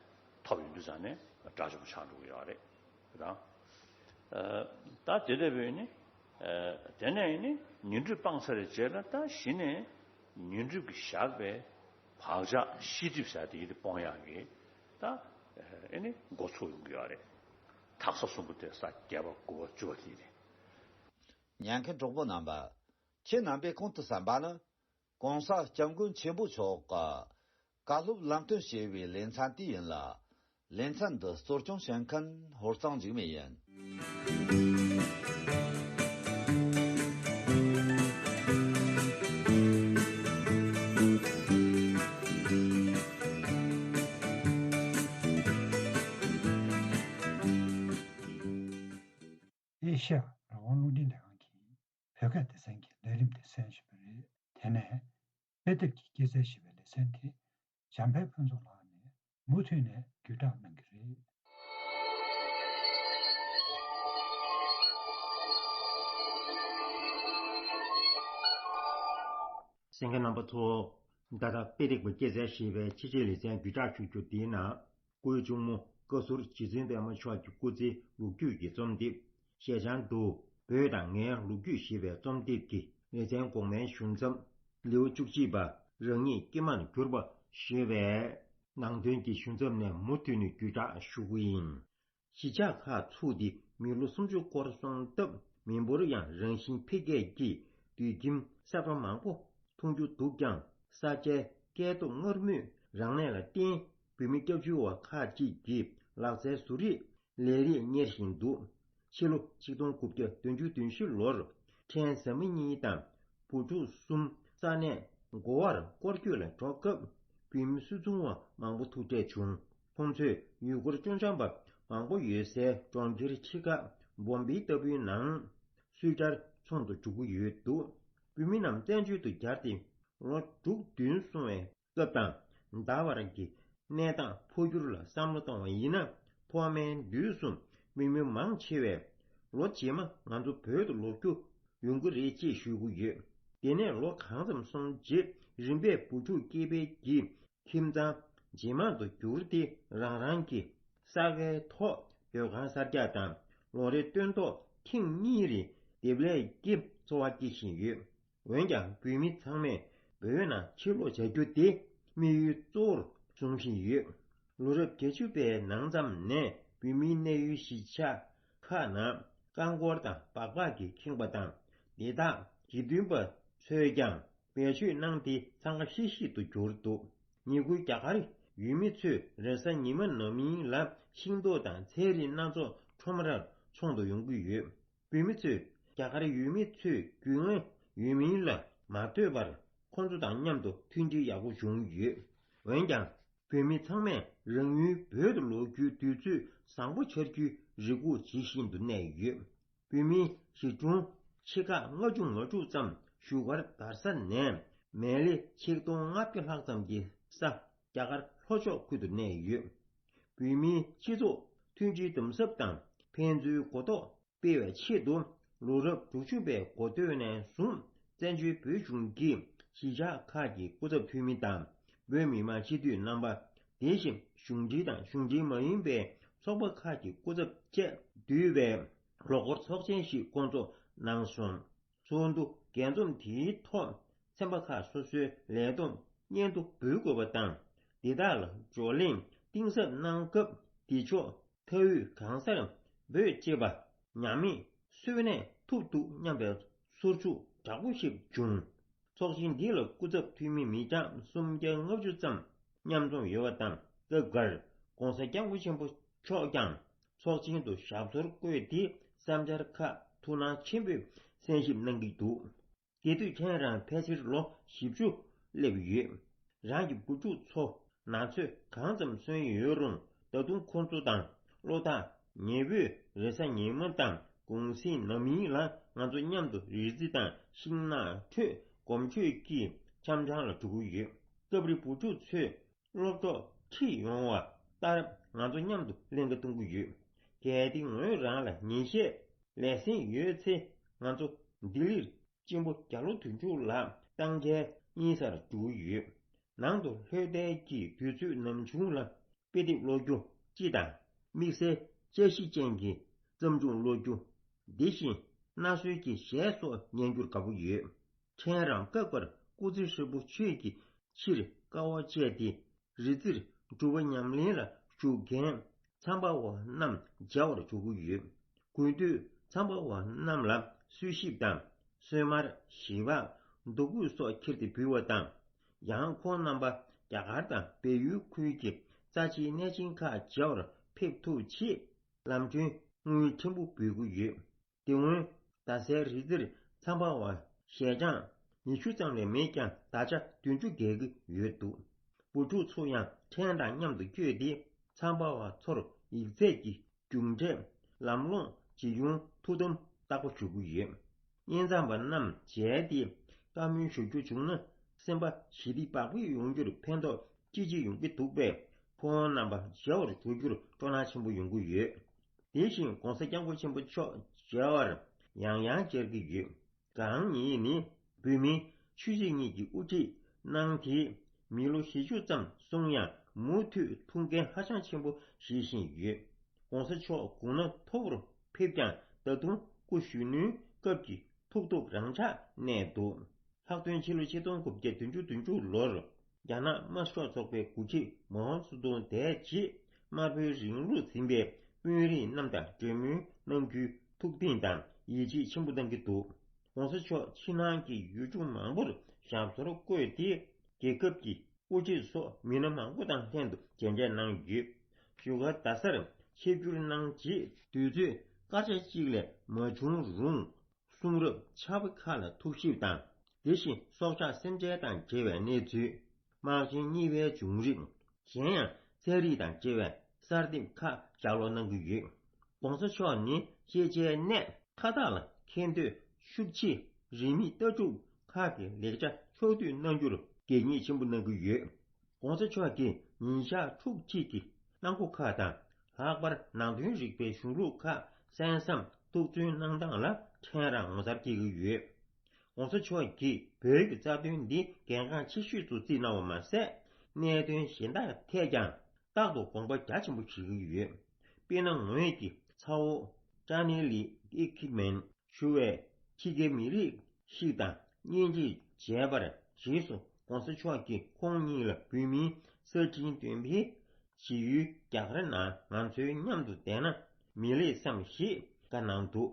ཐོབ་ཡོང་དུས་ཙང་ནས་དགྲ་བཅོམ་ཆགས་འགྲོ་གི་ཡོད་རེད། རང་། ཨ་ད་དེ་ལྟ་བུའི་ནི། ཨ་དེ་ནས་ནི་ཉོན་སྒྲིབ་སྤངས་ཚར་བའི་རྗེས་ལ་ད་གཞི་ནས་ཉོན་སྒྲིབ་ཀྱིས་བཞག་པའི་བག་ཆགས་ཤེས་སྒྲིབ་ཟེར་དེ་ཡི་དེ་སྤོང་ཡག་གི་ད་ཨེ་ནི་འགོ་ཚུགས་ཡོང་གི་ཡོད་རེད། དག་ས་གསུམ་པོ་དེ་ས་བརྒྱད་པ་དགུ་པ་བཅུ་པ་དེ་རེད། ཉན་མཁན་གྲོགས་པོ་རྣམ་པ། ཁྱེད་རྣམ་པས་གོང་དུ་གསན་པ་ནི། གོང་ས་སྐྱབས་མགོན་ཆེན་པོ་མཆོག་གི་བཀའ་སློབ་ལམ་སྟོན་ཞེས་པའི་ལེ་ཚན་དེ་ཡིན་ལ། ལེ་ཚན་འདི་གཙོ་སྐྱོང་བྱེད་མཁན་ཧོར་གཙང་འཇིགས་མེད་ཡིན། ཨེ་ཤ་ཡ་རང་དབང་རླུང་འཕྲིན་ལས་ཁང་གིས་བོད་སྐད་སྡེ་ཚན་གྱི་ལས་རིམ་དེ་གསན་བཞིན་པ་རེད། དེ་ནས་དཔེ་དེབ་ཀྱི་སྐྱེད་ཚལ་ཞེས་པའི་ལེ་ཚན་དེ་འཇམ་དཔལ་ཕུན་ཚོགས་ལགས་ནས་མུ་མཐུད་ནས་བརྒྱུད་བསྒྲགས་གནང་གི་རེད། གསན་མཁན་རྣམ་པ་ཚོ། ད་ལྟ་དཔེ་དེབ་ཀྱི་སྐྱེད་ཚལ་ཞེས་པའི་ཆེད་ཆེད་ལེ་ཚན་བརྒྱུད་བསྒྲགས་ཞུ་རྒྱུ་དེའི་ནང་། སྐུའི་གཅུང་མོ་བཀའ་ཟུར་རྗེ་བཙུན་པད་མ་མཆོག་གི་སྐུ་ཚེའི་ལོ་རྒྱུས་ཀྱི་རྩོམ་དེབ་ཞལ་བྱང་དུ་བོད་དང་ངའི་ལོ་རྒྱུས་ཞེས་པའི་རྩོམ་དེབ་ཀྱི་ལེ་ཚན་གོང་མའི་ཞུ་མཚམས་ལེའུ་བཅུ་གཅིག་པ་རང་ཉིད་ཀྱེ་མར་གྱུར་པ་ཞེས་པའི་ནང་དོན་གྱི་ཞུ་མཚམས་ནས་མུ་མཐུད་ནས་བརྒྱུད་བསྒྲགས་ཞུ་གི་ཡིན། གཞིས་ཆགས་ཁག་ཚུགས་ཏེ་མི་ལོ་སུམ་ཅུ་འཁོར་སོང་སྟབས་མི་འབོར་ཡང་རང་བཞིན་འཕེལ་རྒྱས་ཀྱིས་དུད་ཁྱིམ་གསར་པ་མང་པོ་མཐོང་རྒྱུ་འདུག་ཀྱང་ས་ཆའི་སྐྱེ་སྟོབས་སྔར་མུས་རང་གནས་ལ་བརྟེན་བོད་མི་སྐྱབས་བཅོལ་བ་ཁག་ཅིག་གིས་ལག་རྩལ་བཟོ་རིག་ལས་རིགས་གཉེར་བཞིན་འདུག་ཕྱི་ལོ་ཆིག་སྟོང་དགུ་བརྒྱ་བདུན་ཅུ་དོན་བཞི་ལོར་ཕྲན་བཟའ་མི་གཉིས་དང་བུ་ཕྲུག་གསུམ་ས་གནས་མགོ་བར་སྐོར་སྐྱོད་ལ་འགྲོ་སྐབས་བོད་མི་སུད་ཚོང་བ་མང་པོ་ཐུག་འཕྲད་བྱུང་། ཁོང་ཚོས་ཡུལ་སྐོར་སྤྱོད་འཆམ་པ་མང་པོ་ཡོད་སའི་གྲོང་ཁྱེར་ཆེ་ཁག་བོམ་བེ་ལྟ་བུའི་ནང་སུད་ཊར་ཚོང་དུ་འཇུག་གི་ཡོད་འདུག་བོད་མི་རྣམས་བཙན་བྱོལ་དུ་གྱར་ཏེ་ལོ་དྲུག་བདུན་སོང་བའི་སྐབས་དང་ཟླ་བར་གྱི་གནས་སྟངས་འཕོ་འགྱུར་ལ་བསམ་བློ་བཏང་བ་ཡིན་ན། ཐོག་མའི་དུས་སུ་བོད་མི་མང་ཆེ་བས་ལོ་རྗེས་མ་ང་ཚོ་བོད་དུ་ལོག་རྒྱུ་ཡོང་གི་རེད་ཅེས་ཞུ་གི་ཡོད། དེ་ནས་ལོ་གང་ཙམ་སོང་རྗེས་རིམ་པས་བུ་ཕྲུག་སྐྱེས་འཕེལ་གྱིས་ཁྱིམ་ཚང་ཇེ་མང་དུ་གྱུར་ཏེ་རང་རང་གི་ས་ཁའི་ཐོག་སྡོད་ཁང་གསར་རྒྱག་དང་ལོ་རེའི་སྟོན་ཐོག་ཐེངས་གཉིས་རེ་འདེབས་ལས་ཀྱིས་འཚོ་བ་སྐྱེལ་བཞིན་ཡོད། འོན་ཀྱང་བོད་མི་ཚང་མས་བོད་ནང་ཕྱིར་ལོག་བྱ་རྒྱུ་དེ་དམིགས་ཡུལ་གཙོ་བོར་བཟུང་བཞིན་ཡོད། ལོ་རབས་བརྒྱད་ཅུ་པའི་ནང་ཙམ་ནས་བོད་མིའི་གནས་ཡུལ་གཞིས་ཆགས་ཁག་ནང་རྐང་འཁོར་དང་སྦག་སྦག་གིས་ཁེངས་པ་དང་། དེ་དག་དགེ་འདུན་པ་ཚོས་ཀྱང་བེད་སྤྱོད་གནང་སྟེ་འཚང་ཁ་ཤིག་ཤིག་ཏུ་གྱུར་འདུག་ཉེ་ཁུལ་རྒྱ་གར་ཡུལ་མི་ཚོས་རེས་གཟའ་ཉི་མ་ནམ་ཡིན་ལ་ཤིང་ཏོག་དང་ཚལ་རིགས་སྣ་ཚོགས་ཁྲོམ་རར་འཚོང་དུ་ཡོང་གི་ཡོད། བོད་མི་ཚོས་རྒྱ་གར་ཡུལ་མི་ཚོས་རྒྱུས་མངའ་ཡུལ་མིང་ལ་མ་ལྟོས་པར་ཁོང་ཚོ་དང་མཉམ་དུ་མཐུན་སྒྲིལ་ཡག་པོ་བྱུང་ཡོད། འོན་ཀྱང་། བོད་མི་ཚང་མས་རང་ཡུལ་བོད་དུ་ལོག་རྒྱུའི་དུས་ཚོད་བཟང་པོ་འཆར་རྒྱུའི་རེ་སྒུག་བྱེད་བཞིན་དུ་གནས་ཡོད། བོད་མིའི་གཞིས་གྲོང་ཆེ་ཁག་ལྔ་བཅུ་ང་དྲུག་ཙམ་བཞུགས་སྒར་རྡ་ས་ནས་མལ་ལེ་ཆིག་སྟོང་ལྔ་བརྒྱ་ལྷག་ཙམ་གྱི་ས་རྒྱ་གར་ལྷོ་ཕྱོགས་ཁུལ་དུ་གནས་ཡོད། བོད་མིའི་སྤྱི་ཚོགས་མཐུན་སྒྲིལ་དམ་ཟབ་དང་ཕན་ཚུན་གོ་རྟོགས་སྤེལ་བའི་ཆེད་དུ་ལོ་རབས་དྲུག་ཅུ་པའི་འགོ་སྟོད་ནས་བཟུང་བཙན་བྱོལ་བོད་གཞུང་གིས་གཞིས་ཆགས་ཁག་གི་སྐུ་ཚབ་འཐུས་མི་དང་བོད་མི་མང་སྤྱི་འཐུས་རྣམ་པ། དེ་བཞིན་གཞུང་འབྲེལ་དང་གཞུང་འབྲེལ་མ་ཡིན་པའི་ཚོགས་པ་ཁག་གི་སྐུ་ཚབ་བཅས་འདུས་པའི་ལོ་འཁོར་ཚོགས་ཆེན་ཞིག་བསྐོང་ཚོགས་གནང་སོང་། ཚོགས་འདུ་རྒྱས་འཛོམས་དེའི་ཐོག་ཚན་པ་ཁག་སོ་སོའི་ལས་བསྡོམས་སྙན་ཐོ་འབུལ་དགོས་པ་དང་། དེ་དག་ལ་བགྲོ་གླེང་གཏིང་ཟབ་གནང་སྐབས་དེ་ཕྱོགས་མཐའ་དབུས་གང་སར་བོད་ཅེས་པ་ཉམས་མེད་གསོན་གནས་ཐུབ་འདུག་སྙམ་པའི་ཚོར་ཤུགས་དྲག་པོ་ཞིག་བྱུང་། ཚོགས་ཆེན་འདི་ལ་སྐུ་ཚབ་འཐུས་མི་མི་གྲངས་སུམ་བརྒྱ་ལྔ་བཅུ་ཙམ་མཉམ་འཛོམས་ཡོད་པ་དང་། སྐབས་འགར་༧གོང་ས་༧སྐྱབས་མགོན་ཆེན་པོ་མཆོག་ཀྱང་ཚོགས་ཆེན་དུ་ཞབས་སོར་བཀོད་དེ་བསམ་འཆར་ཁག་ཐུགས་སྣང་ཆེན་པོས་གསན་ཞིབ་གནང་གི་འདུག་སྐྱེས་དུས་ཁྱེད་རང་ཕལ་ཆེར་ལོ་བཞི་བཅུ་སླེབས་ཡོད། རང་གི་བུ་ཕྲུག་ཚོ་ན་ཚོད་གང་ཙམ་སོན་ཡོད་རུང་ད་དུང་ཁོང་ཚོ་དང་བློ་ཐག་ཉེ་བོས་རེས་གཟའ་ཉི་མ་དང་གུང་སེང་ནམ་ཡིན་ལ་ང་ཚོ་མཉམ་དུ་རི་རྩེ་དང་ཤིང་ནགས་ཁྲོད་སྒོམ་ཆོས་ཀྱི་འཆམ་འཆམ་ལ་འགྲོ་གི་ཡོད། སྐབས་རེ་བུ་ཕྲུག་ཚོས་སློབ་གྲོགས་ཁྲིད་ཡོང་བ་ལྟར་ང་ཚོ་མཉམ་དུ་ལྷན་དུ་གཏོང་གི་ཡོད། གལ་ཏེ་ངོས་རང་ལ་ཉིན་ཤས་ལས་ཟིན་ཡོད་ཚེ་ང་ཚོ་ལྡི་ལིར་གཅེན་པོ་རྒྱ་ལོ་དོན་གྲུབ་ལགས་གཏམ་འཁེལ་གཉིད་སར་འགྲོ་གི་ཡོད། ནང་དུ་ལྷོད་ལྡན་གྱི་དུས་ཚོད་ནམ་བྱུང་ལ་དཔེ་དེབ་ཀློག་རྒྱུ་སྤྱི་དང་། དམིགས་བསལ་དཔྱད་གཞི་ཅན་གྱི་བརྩམས་ཆོས་ཀློག་རྒྱུ། དེ་བཞིན་གནའ་སྲོལ་གྱི་གཞས་སོགས་ཉན་རྒྱུར་དགའ་པོ་ཡོད། ཕྲན་རང་སྐབས་འགར་སྐུ་ཚེ་ཧྲིལ་པོ་ཆོས་ཀྱི་ཕྱིར་དཀའ་བ་སྤྱད་དེ་རི་རྩེར་སྒྲུབ་པ་ཉམས་ལེན་ལ་ཞུགས་མཁན་མཚམས་པ་བ་རྣམས་མཇལ་བར་འགྲོ་གི་ཡོད། དགུན་དུས་མཚམས་པ་བ་རྣམས་ལ་གསོལ་ཞིབ་དང་། སོན་མར། ཞི་བ། རྡོ་བརྐོས་སོགས་ཁྱེར་ཏེ་འབུལ་བ་དང་། ཡང་ཁོང་རྣམ་པ་རྒྱ་གར་དང་བལ་ཡུལ་ཁུལ་གྱི་ རྩ་ཆེའི་གནས་ཆེན་ཁག་མཇལ་བར་ཕེབས་ཐུབ་ཆེད་ལམ་གྲོན་དངུལ་ཕྲན་བུ་འབུལ་གྱི་ཡོད། དེ་སྔོན་རྡ་སའི་རི་རྩེར་ཚངས་པ་བ་ཞལ་བྱང་ཉི་ཤུ་ཙམ་ལས་མེད་ཀྱང་ད་ཆ་བདུན་ཅུ་བརྒལ་གྱི་ཡོད་འདུག་བུ་ཕྲུག་ཚོ་ཡང་ཕྲན་དང་མཉམ་དུ་བསྐྱོད་དེ་ཚངས་པ་བ་ཚོར་ཡིག་ཚད་ཀྱི་རྒྱུགས་འབྲས་ལམ་སློང་ཇི་ཡོང་ཐུགས་དམ་བརྟག་པ་ཞུ་གི་ཡོད། གཉེན་ཚངས་པ་རྣམས་མཇལ་ཏེ་བཀའ་མོལ་ཞུ་རྒྱུ་བྱུང་ན་སེམས་པ་ཞི་བདེ་བག་ཕེབས་ཡོང་རྒྱུར་ཕན་ཐོགས་ཅི་ཆེ་ཡོང་གི་འདུག་པས། ཁོང་རྣམ་པ་མཇལ་བར་འགྲོ་རྒྱུར་སྤྲོ་སྣང་ཆེན་པོ་ཡོང་གི་ཡོད། དེ་བཞིན་༸གོང་ས་༸སྐྱབས་མགོན་ཆེན་པོ་མཆོག་མཇལ་བར་ཡང་ཡང་བཅར་གྱི་ཡོད། གང་ཉིད་ནི་བོད་མིའི་ཆོས་བྱེད་གཉིས་ཀྱི་དབུ་ཁྲིད་གནང་སྟེ་མི་ལོ་བཞི་བཅུ་ཙམ་སོང་ཡང་མུ་མཐུད་ཐུགས་འགན་ཧ་ཅང་ཆེན་པོ་བཞེས་བཞིན་ཡོད། ༸གོང་ས་མཆོག་དགུང་ན་མཐོ་བོར་ཕེབས་ཀྱང་ད་དུང་སྐུ་གཞོན་ནུའི་སྐབས་ཀྱི་ཐུགས་སྟོབས་རང་འཇགས་གནས་འདུག་ལྷག་དོན་ཕྱི་ལོ་ཆིག་སྟོང་དགུ་བརྒྱ་བདུན་ཅུ་དོན་དྲུག་ལོར་རྒྱ་ནག་དམར་ཤོག་ཚོགས་པའི་འགོ་ཁྲིད་མའོ་ཙེ་ཏུང་དེའི་རྗེས་དམར་པོའི་རིང་ལུགས་འཛིན་པའི་དཔོན་རིགས་རྣམས་དང་གྲོས་མོལ་གནང་རྒྱུའི་ཐུགས་གཏིང་དང་ཡིད་ཆེས་ཆེན་པོ་གནང་གི་འདུག ༸གོང་ས་མཆོག་ཕྱི་ནང་གི་ཡུལ་ལྗོངས་མང་པོར་ཞབས་སོར་བཀོད་དེ་རྒྱལ་ཁབ་ཀྱི་དབུ་ཁྲིད་སོགས་མི་སྣ་མང་པོ་དང་ལྷན་དུ་མཇལ་འཕྲད་གནང་ཡོད། བཞུགས་སྒར་རྡ་སར་ཆིབས་བསྒྱུར་གནང་རྗེས་དུས་ཚོད་སྐར་ཆ་གཅིག་ལས་མ་བྱུང་རུང་། གསུང་རབ་ཕྱྭ་པ་ཁག་ལ་ཐུགས་ཞིབ་དང་། དེ་བཞིན་སྲོག་ཆགས་སེམས་ཅན་དང་འབྲེལ་བའི་གནས་ཚུལ། དམག་ཆེན་གཉིས་པའི་བྱུང་རིམ། གཞན་ཡང་ཚན་རིག་དང་འབྲེལ་བའི་གསར་འདེབས་ཁག་ལྗགས་ཀློག་གནང་གི་ཡོད། ༸གོང་ས་མཆོག་ནི་ཤེས་བྱའི་གནས་མཐའ་དག་ལ་མཁྱེན་འདོད་ཤུགས་ཆེ། རིས་མེད་ལྟ་གྲུབ་ཁག་གི་ལེགས་ཆ་ཕྱོགས་བསྡུས་གནང་རྒྱུར་གད་སྙིགས་ཆེན་པོ་གནང་གི་ཡོད། ༸གོང་ས་མཆོག་གིས་ཉིན་ཞག་ཕྲུགས་གཅིག་གི་གནང་སྒོ་ཁག་དང་། ལྷག་པར་ནང་དོན་རིག་པའི་གཞུང་ལུགས་ཁག་གསན་བསམ་ཐུགས་བརྩོན་གནང་སྟངས་ལ་ཕྲན་རང་ངོ་མཚར་སྐྱེ་གི་ཡོད། ༸གོང་ས་མཆོག་གིས་བོད་ཀྱི་རྩ་དོན་འདི་གལ་འགངས་ཆེ་ཤོས་སུ་བརྩིས་གནང་བ་མ་ཟད། གནད་དོན་གཞན་དག་ཐད་ཀྱང་རྟག་ཏུ་དགོངས་པ་རྒྱ་ཆེན་པོ་བཞེས་ཀྱི་ཡོད། དཔེར་ན། ངོས་ཀྱི་ཚ་བོ་ཀྲ་ནི་ལི་ཨི་ཁི་མན་ཞུ་བས་ཕྱི་རྒྱལ་མི་རིགས་ཤིག་དང་གཉེན་སྒྲིག་བྱས་པར། རྗེས་སུ་༸གོང་ས་མཆོག་གིས་ཁོང་གཉིས་ལ་བོད་མིའི་གསར་འཕྲིན་འདོན་སྤེལ་བྱེད་ཡུལ་རྒྱ་གར་ནང་ང་ཚོའི་མཉམ་དུ་བསྡད་ན་མི་ལེགས་སམ་ཞེས་བཀའ་གནང་འདུག་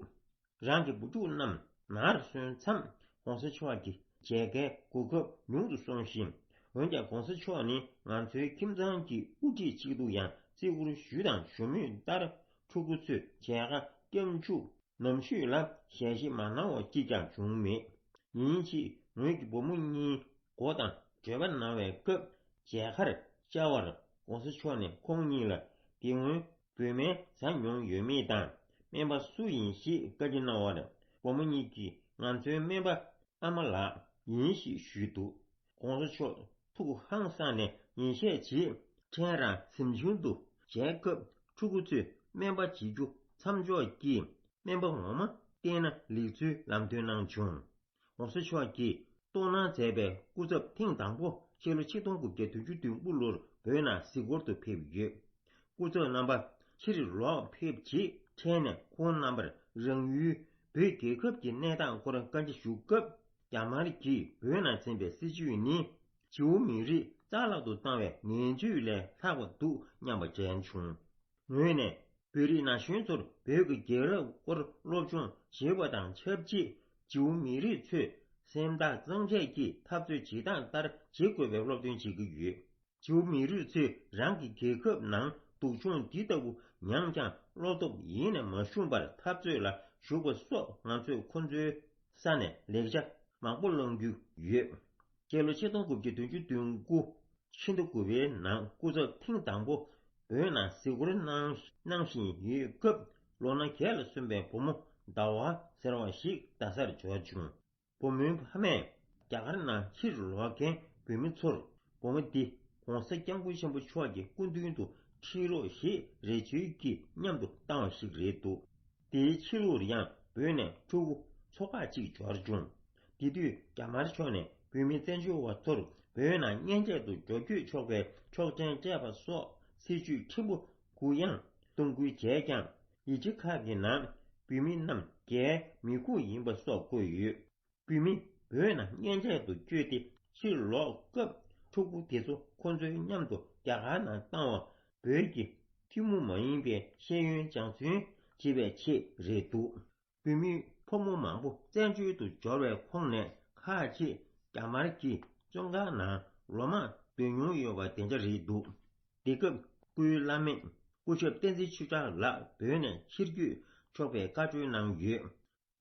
རང་གི་བུ་ཕྲུག་རྣམས་ནར་སོན་མཚམས་༸གོང་ས་མཆོག་གི་མཇལ་ཁའི་གོ་སྐབས་ཉུང་དུ་སོང་ཞིང་། འོན་ཀྱང་༸གོང་ས་མཆོག་ནི་ང་ཚོའི་ཁྱིམ་ཚང་གི་དབུ་ཁྲིད་ཅིག་ཏུ་ཡང་བརྩི་བཀུར་ཞུས་དང་ཞུ་མུས་ལྟར། ཕྲུ་གུ་ཚོས་མཇལ་ཁ་སྐྱབས་འཇུག་ནམ་ཞུས་ལ་ཞལ་བཞེས་མ་གནང་བ་གཅིག་ཀྱང་བྱུང་མེད། ཉིན་ཞིག་ངོས་ཀྱི་བུ་མོ་གཉིས་སྒོ་དང་བགྲོད་པ་གནང་བའི་སྐབས་མཇལ་ཁར་བཅར་བར་༸གོང་ས་མཆོག་ནས་ཁོང་གཉིས་ལ་དེ་སྔོན་བོད་སྨན་ཟ་མྱོང་ཡོད་མེད་དང་སྨན་པ་སུ་ཡིན་ཞེས་བཀའ་འདྲི་གནང་བར་བུ་མོ་གཉིས་ཀྱིས་ང་ཚོའི་སྨན་པ་ཨ་མ་ལགས་ཡིན་ཞེས་ཞུས་འདུག ༸གོང་ས་མཆོག་ཐུགས་ཧང་སངས་ནས་ཉིན་ཤས་རྗེས་ཕྲན་རང་གཟིམ་ཆུང་དུ་མཇལ་སྐབས་ཕྲུ་གུ་ཚོས་སྨན་པ་བྱེད་རྒྱུ་མཚམས་འཇོག་གིས། སྨན་པ་ངོ་མ་བསྟེན་ན་ལེགས་ཚུལ་ལམ་སྟོན་གནང་བྱུང་། ༸གོང་ས་མཆོག་གིས་གཏོང་གནང་མཛད་པའི་སྐུ་ཚབ་ཐེངས་དང་པོ་ཕྱི་ལོ་ཆིག་སྟོང་དགུ་བརྒྱ་བདུན་ཅུ་དོན་དགུ་ལོར་བོད་ནང་གཟིགས་སྐོར་དུ་ཕེབས་ཡོད། སྐུ་ཚབ་རྣམ་པ་ཕྱིར་ལོག་ཕེབས་རྗེས་ཕྲན་ནས་ཁོང་རྣམ་པར་རང་ཡུལ་བོད་རྒྱལ་ཁབ་ཀྱི་གནས་སྟངས་སྐོར་བཀའ་འདྲི་ཞུ་སྐབས། རྒྱ་དམར་གྱིས་བོད་ནང་འཛིན་པའི་སྲིད་བྱུས་ནི་བྱིའུ་མི་རིགས་རྩ་བརླག་ཏུ་བཏང་བའི་ངན་བྱུས་ལས་ལྷག་པ་འདུག་སྙམ་པ་དྲན་བྱུང་། ངོས་ནས། བོད་རིགས་ན་གཞོན་ཚོར་བོད་ཀྱི་རྒྱལ་རབས་སྐོར་སློབ་སྦྱོང་བྱེད་པ་དང་ཆབས་ཅིག་བྱིའུ་མི་རིགས་ཚོས་སེམས་ཐག་གཙང་བཅད་ཀྱིས་འཐབ་རྩོད་བྱེད་སྟངས་ལྟར་བྱེད་དགོས་པའི་སློབ་སྟོན་བྱེད་ཀྱི་ཡོད། བྱིའུ་མི་རིགས་ཚོས་རང་གི་རྒྱལ་ཁབ་ནང་སྡུག་སྦྱོང་འདི་ལྟ་བུ་མྱངས་ཀྱང་བློ་སྟོབས་ཡེ་ནས་མ་ཞུམ་པར་འཐབ་རྩོད་ལ་ཞུགས་པ་སོགས་ང་ཚོས་ཁོ་ཚོའི་ས་ནས་ལེགས་ཆ་མང་པོ་བླང་རྒྱུ་ཡོད། སྤྱི་ལོ་ཆིག་སྟོང་དགུ་བརྒྱ་བདུན་ཅུ་དོན་དགུ་ཕྱི་ཟླ་དགུ་པའི་ནང་སྐུ་ཚབ་ཐེངས་དང་པོ་བོད་ནང་གཟིགས་སྐོར་གནང་གནང་བཞིན་ཡོད་སྐབས། ལོ་ན་བརྒྱད་ལ་སོན་པའི་བུ་མོ་ཟླ་བ་ཟེར་བ་ཞིག་རྡ་སར་འབྱོར་བྱུང་། བུ་མོའི་ཕ་མས་རྒྱ་གར་ནང་ཕྱིར་ལོག་མཁན་བོད་མི་ཚོར། བུ་མོ་འདི་༸གོང་ས་༸སྐྱབས་མགོན་ཆེན་པོ་མཆོག་གི་སྐུ་མདུན་དུ་ཁྲིད་རོགས་ཞེས་རེ་བཅོལ་གྱིས་མཉམ་དུ་བཏང་བ་ཞིག་རེད་འདུག་དེའི་ཕྱི་ལོར་ཡང་བོད་ནས་ཕྲུ་གུ་ཚོ་ཁག་ཅིག་འབྱོར་བྱུང་། དེ་དུས་རྒྱ་དམར་ཕྱོགས་ནས་བོད་མི་བཙན་བྱོལ་བ་ཚོར་བོད་ནང་མཉེན་ཆས་དུ་འགྲོ་སྐྱོད་ཆོག་པའི་ཆོག་མཆན་སྤྲད་པ་སོགས་སྲིད་བྱུས་ཕྲན་བུ་གུ་ཡངས་གཏོང་ཁུལ་བྱས་ཀྱང་། ཡིག་ཆ་ཁག་གི་ནང་བོད་མི་རྣམས་རྒྱའི་མི་ཁུངས་ཡིན་པ་སོགས་བཀོད་ཡོད། བོད་མི་བོད་ནང་མཉེན་ཆས་དུ་བསྐྱོད་དེ་ཕྱིར་ལོག་སྐབས་ཕྲུ་གུ་དེ་ཚོ་ཁོ་ཚོའི་མཉམ་དུ་རྒྱ་གར་ནང་བཏང་བ་བོད་ཀྱི་ཐུན་མོང་མ་ཡིན་པའི་ཤེས་ཡོན་སྦྱང་བརྩོན་བྱེད་པའི་ཆེད་རེད་འདུག་བོད་མི་ཕོ་མོ་མང་པོ་བཙན་བྱོལ་དུ་འབྱོར་བའི་ཁོངས་ནས་ཁག་ཅིག་རྒྱ་དམར་གྱི་བཙོན་ཁང་ནང་ལོ་མང་སྡོད་མྱོང་ཡོད་པ་དེ་འདྲ་རེད་འདུག་དེ་སྐབས་སྐུའི་བླ་མེད་སྐུ་ཞབས་བསྟན་འཛིན་ཆོས་གྲགས་ལགས་བོད་ནས་ཕྱིར་བསྐྱོད་ཆོག་པའི་བཀའ་འཁྲོལ་གནང་ཡོད།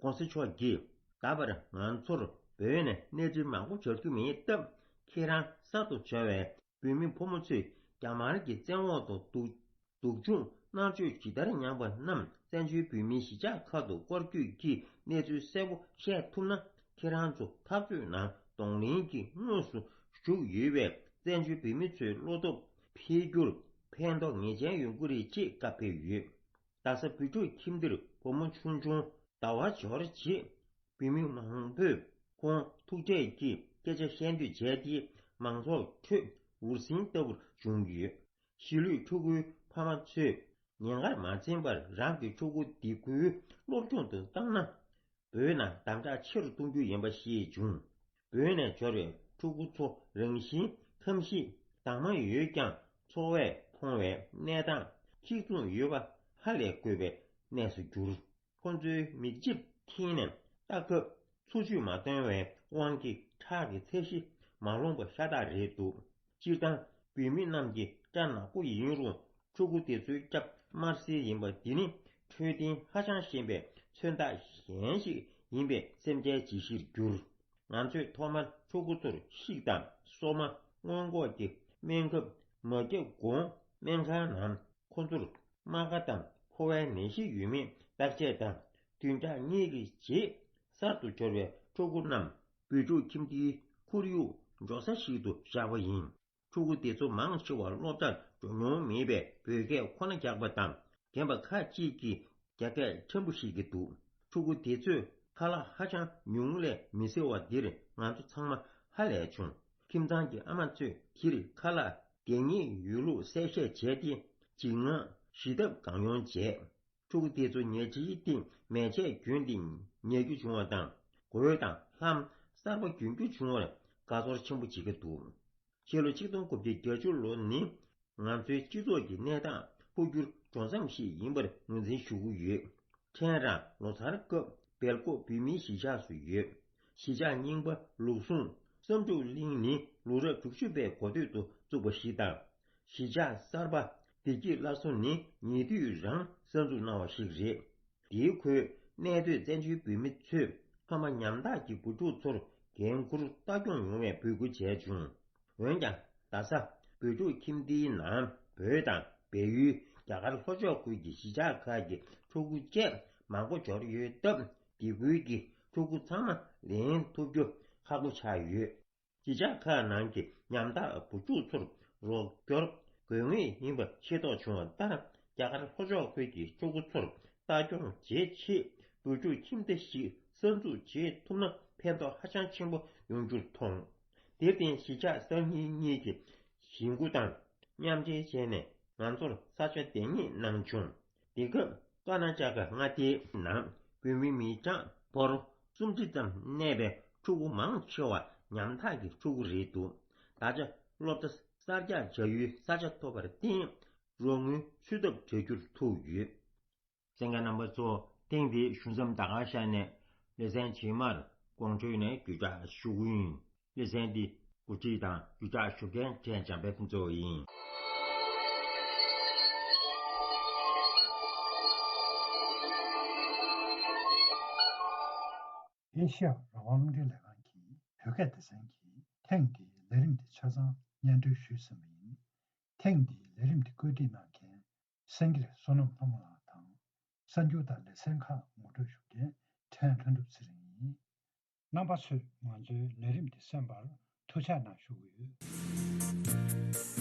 ༸གོང་ས་མཆོག་གིས་ད་བར་ང་ཚོར་བོད་ནས་གནས་ཚུལ་མང་པོ་འབྱོར་རྒྱུ་མེད་སྟབས། ཁྱེད་རང་གསར་དུ་བྱོན་བའི་བོད་མི་ཕོ་མོ་ཚོས་རྒྱ་དམར་གྱི་བཙན་འོག་ཏུ་སྡུག་སྡུག་སྦྱོང་མནར་གཅོད་ཇི་ལྟར་མྱངས་པ་རྣམས་བཙན་བྱོལ་བོད་མིའི་གཞིས་ཆགས་ཁག་ཏུ་སྐོར་སྐྱོད་ཀྱིས་གནས་ཚུལ་གསལ་པོ་ཤེས་ཐུབ་ན། ཁྱེད་རང་ཚོ་འཐབ་རྩོད་ནང་གདོང་ལེན་གྱིས་དངོས་སུ་ཞུགས་ཡོད་པས། བཙན་བྱོལ་བོད་མི་ཚོའི་བློ་སྟོབས་འཕེལ་རྒྱུར་ཕན་ཐོགས་ངེས་ཅན་ཡོང་གི་རེད་ཅེས་བཀའ་ཕེབས་ཡོད། རྡ་ས་བོད་ཕྲུག་ཁྱིམ་སྡེར་བུ་མོ་ཆུང་ཆུང་ཟླ་བ་འབྱོར་རྗེས། བོད་མི་མང་པོས་ཁོང་ཐུག་འཕྲད་ཀྱིས་སྐད་ཆ་བཤད་འདོད་བྱས་ཏེ། མང་ཚོགས་ཁྲོད་འུར་ཟིང་ལྟ་བུར་བྱུང་ཡོད། གཞིས་ལུས་ཕྲུ་གུའི་ཕ་མ་ཚོས་ཉེན་ཁར་མ་འཛེམས་པར་རང་གི་ཕྲུ་གུ་འདི་ཁུལ་སློབ་སྦྱོང་དུ་བཏང་ན། བོད་ནང་དམ་དྲག་ཆེ་རུ་གཏོང་རྒྱུ་ཡིན་པ་ཤེས་བྱུང་། བོད་ནས་འབྱོར་བའི་ཕྲུ་གུ་ཚོ་རང་བཞིན་ཁམས་ཞིབ་དྭངས་མ་ཡོད་ཀྱང་། འཚོ་བས་ཕོངས་པའི་གནས་སྟངས་གཅིག་མཚུངས་ཡོད་པ་ཧ་ལས་དགོས་པའི་གནས་སུ་གྱུར། ཁོ་ཚོའི་མིག་ལྗིབ་ཁེངས་ནས་ལྟ་སྐབས་འཚོ་བཅུད་མ་ཐོན་པའི་དབང་གིས་ཁྲག་གི་ཚད་གཞི་མ་ལོངས་པ་ཤ་སྟག་རེད་འདུག་སྤྱིར་བཏང་བོད་མི་རྣམས་ཀྱི་སྐྲ་ནག་པོ་ཡིན་རུང་། ཕྲུ་གུ་དེ་ཚོའི་སྐྲ་དམར་སེར་ཡིན་པ་འདི་ནི་འཕྲོད་བསྟེན་ཧ་ཅང་ཞན་པའི་མཚོན་རྟགས་གཞན་ཞིག་ཡིན་པས་སེམས་ཁྲལ་བྱེད་གཞིར་གྱུར། ང་ཚོས་ཐོག་མར་ཕྲུ་གུ་ཚོར་ཤིག་དང་སོ་མ། སྔོན་འགོག་གི་སྨན་ཁབ། མ་རྒྱག་གོང་སྨན་ཁང་ནང་ཁོ་ཚོར་རྨ་ཁ་དང་ཕོ་བའི་ནད་གཞི་ཡོད་མེད་བརྟག་དཔྱད་དང་། བདུན་ཕྲག་གཉིས་ཀྱི་རྗེས་གསར་དུ་འབྱོར་བའི་ཕྲུ་གུ་རྣམས་བོད་ཕྲུག་ཁྱིམ་སྡེའི་ཁོར་ཡུག་འགྲོ་ས་ཞིག་ཏུ་བཞག་པ་ཡིན། ཕྲུ་གུ་དེ་ཚོ་མང་ཆེ་བ་སློབ་གྲྭར་འགྲོ་མྱོང་མེད་པས། བོད་སྐད་ཁོ་ན་རྒྱག་པ་དང་། རྒན་པ་ཁག་ཅིག་གིས་རྒྱ་སྐད་ཕྲན་བུ་ཤེས་ཀྱི་འདུག་ཕྲུ་གུ་དེ་ཚོས་ཁ་ལག་ཧ་ཅང་ཉུང་ལས་མི་ཟེར་བ་འདིར་ང་ཚོ་ཚང་མ་ཧ་ལས་བྱུང་། ཁྱིམ་ཚང་གི་ཨ་མ་ཚོས་གིར་ཁ་ལག་དགེ་བསྙེན་ཡོད་ལུགས་གསལ་བཤད་བྱས་ཏེ། འཇིགས་དངངས་ཞི་ཐབས་གང་ཡོང་བྱས། ཕྲུ་གུ་དེ་ཚོ་ཉལ་ཁྲིའི་སྟེང་མལ་ཆས་གྱོན་ཏེ་ཉལ་རྒྱུ་བྱུང་བ་དང་། གོས་དང་ལྷམ་གསར་པ་གྱོན་རྒྱུ་བྱུང་བར་དགའ་ཚོར་ཆེན་པོ་བྱེད་ཀྱི་འདུག་ཕྱི་ལོ་ཆིག་སྟོང་དགུ་བརྒྱ་བརྒྱད་ཅུ་ལོ་ནི་ང་ཚོའི་སྤྱི་ཚོགས་ཀྱི་གནས་སྟངས་འཕོ་འགྱུར་འགྲོ་མཚམས་ཤིག་ཡིན་པར་ངོས་འཛིན་ཞུ་གི་ཡོད། ཕྲན་རང་ལོ་སར་སྐབས་སྦེལ་ཀོབ་བོད་མིའི་གཞིས་ཆགས་སུ་ཡོད། གཞིས་ཆགས་རྙིང་པ་ལུགས་ཟུང་བསམ་གྲུབ་གླིང་ནི་ལོ་རབས་དྲུག་ཅུ་པའི་འགོ་སྟོད་དུ་བཙུགས་པ་ཞིག་དང་། གཞིས་ཆགས་གསར་པ་བདེ་སྐྱིད་སླར་གསོ་ནི་ཉེ་དུས་རང་གསར་འཛུགས་གནང་བ་ཞིག་རེད། དེའི་ཁོའི་གནས་སྡོད་བཙན་བྱོལ་བོད་མི་ཚོས་ཕ་མ་ཉམ་ཐག་གི་བུ་ཕྲུག་ཚོར་འགན་འཁུར་ལྟ་སྐྱོང་ཡོང་བའི་འབོད་སྐུལ་བྱས་བྱུང་། འོན་ཀྱང་རྡ་ས་བོད་ཕྲུག་ཁྱིམ་སྡེའི་ནང་བོད་དང་བལ་ཡུལ། རྒྱ་གར་ལྷོ་ཕྱོགས་ཁུལ་གྱི་གཞིས་ཆགས་ཁག་གི་ཕྲུ་གུ་བཅས་མང་པོ་འབྱོར་ཡོད་སྟབས། དེ་ཁུལ་གྱི་ཕྲུ་གུ་ཚང་མ་ལེན་ཐུབ་རྒྱུ་ཁག་པོ་ཆགས་ཡོད། གཞིས་ཆགས་ཁག་ནང་གི་ཉམ་ཐག་བུ་ཕྲུག་ཚོར་རོགས་སྐྱོར་དགོས་ངེས་ཡིན་པ་ཤེས་རྟོགས་བྱུང་བ་ལྟར། རྒྱ་གར་ལྷོ་ཕྱོགས་ཁུལ་གྱི་ཕྲུ་གུ་ཚོར་ལྟ་སྐྱོང་བྱེད་ཆེད་བུ་ཕྲུག་ཁྱིམ་སྡེ་ཞིག་གསར་འཛུགས་བྱེད་ཐུབ་ན་ཕན་ཐོགས་ཧ་ཅང་ཆེན་པོ་ཡོང་རྒྱུར་མཐོང་། དེར་བརྟེན་གཞིས་ཆགས་སང་ཉིན་གཉིས་ཀྱི་གཞིས་འགོ་དང་མཉམ་འབྲེལ་བྱས་ནས་ང་ཚོར་ས་ཆ་དེ་ཉིད་གནང་བྱུང་། དེ་སྐབས་ཀར་ན་ཊ་ཀ་མངའ་སྡེའི་ནང་བོད་མི་མི་གྲངས་འབོར་སུམ་ཁྲི་ཙམ་གནས་པའི་ཕྲུ་གུ་མང་ཆེ་བ་ཉམ་ཐག་གི་ཕྲུ་གུ་རེད་འདུག་ད་ཆ་སློབ་གྲྭ་གསར་རྒྱག་བྱ་ཡུལ་ས་ཆ་ཐོབ་པར་བརྟེན། རོགས་དངུལ་ཚུད་ཐབས་བྱ་རྒྱུར་ཐུག་ཡོད། གསན་མཁན་རྣམ་པ་ཚོ། ཐེངས་འདིའི་ཞུ་མཚམས་ད་ག་བཞག་ནས། ལེ་ཚན་རྗེས་མར་ཀོང་ཀྲོའུ་ནས་བརྒྱུད་བསྒྲགས་ཞུ་གི་ཡིན། ལེ་ཚན་འདི་གོ་སྒྲིག་དང་བརྒྱུད་བསྒྲགས་ཞུ་མཁན་ཕྲན་འཇམ་དཔལ་ཕུན་ཚོགས་ཡིན། ཨེ་ཤ་ཡ་རང་དབང་རླུང་འཕྲིན་ལས་ཁང་གིས་བོད་སྐད་སྡེ་ཚན་གྱིས་ཐེངས་འདིའི་ལས་རིམ་དེ་ཆ་ཚང་སྙན་སྒྲོན་ཞུས་ཟིན་པ་ཡིན། ཐེངས་འདིའི་ལས་རིམ་དེ་བཀོད་སྒྲིག་གནང་མཁན་སེང་གེ་བསོད་ནམས་ལྷ་མོ་ལགས་དང་། གསར་འགྱུར་དང་ལེ་ཚན་ཁག་ངོ་སྤྲོད་ཞུ་མཁན་ཕྲན་ལྷུན་གྲུབ་ཚེ་རིང་ཡིན། རྣམ་པ་ཚོས་ང་ཚོའི་ལས་རིམ་འདི་གསན་པར་ཐུགས་ཆགས་གནང་ཞུ་གི་ཡོད།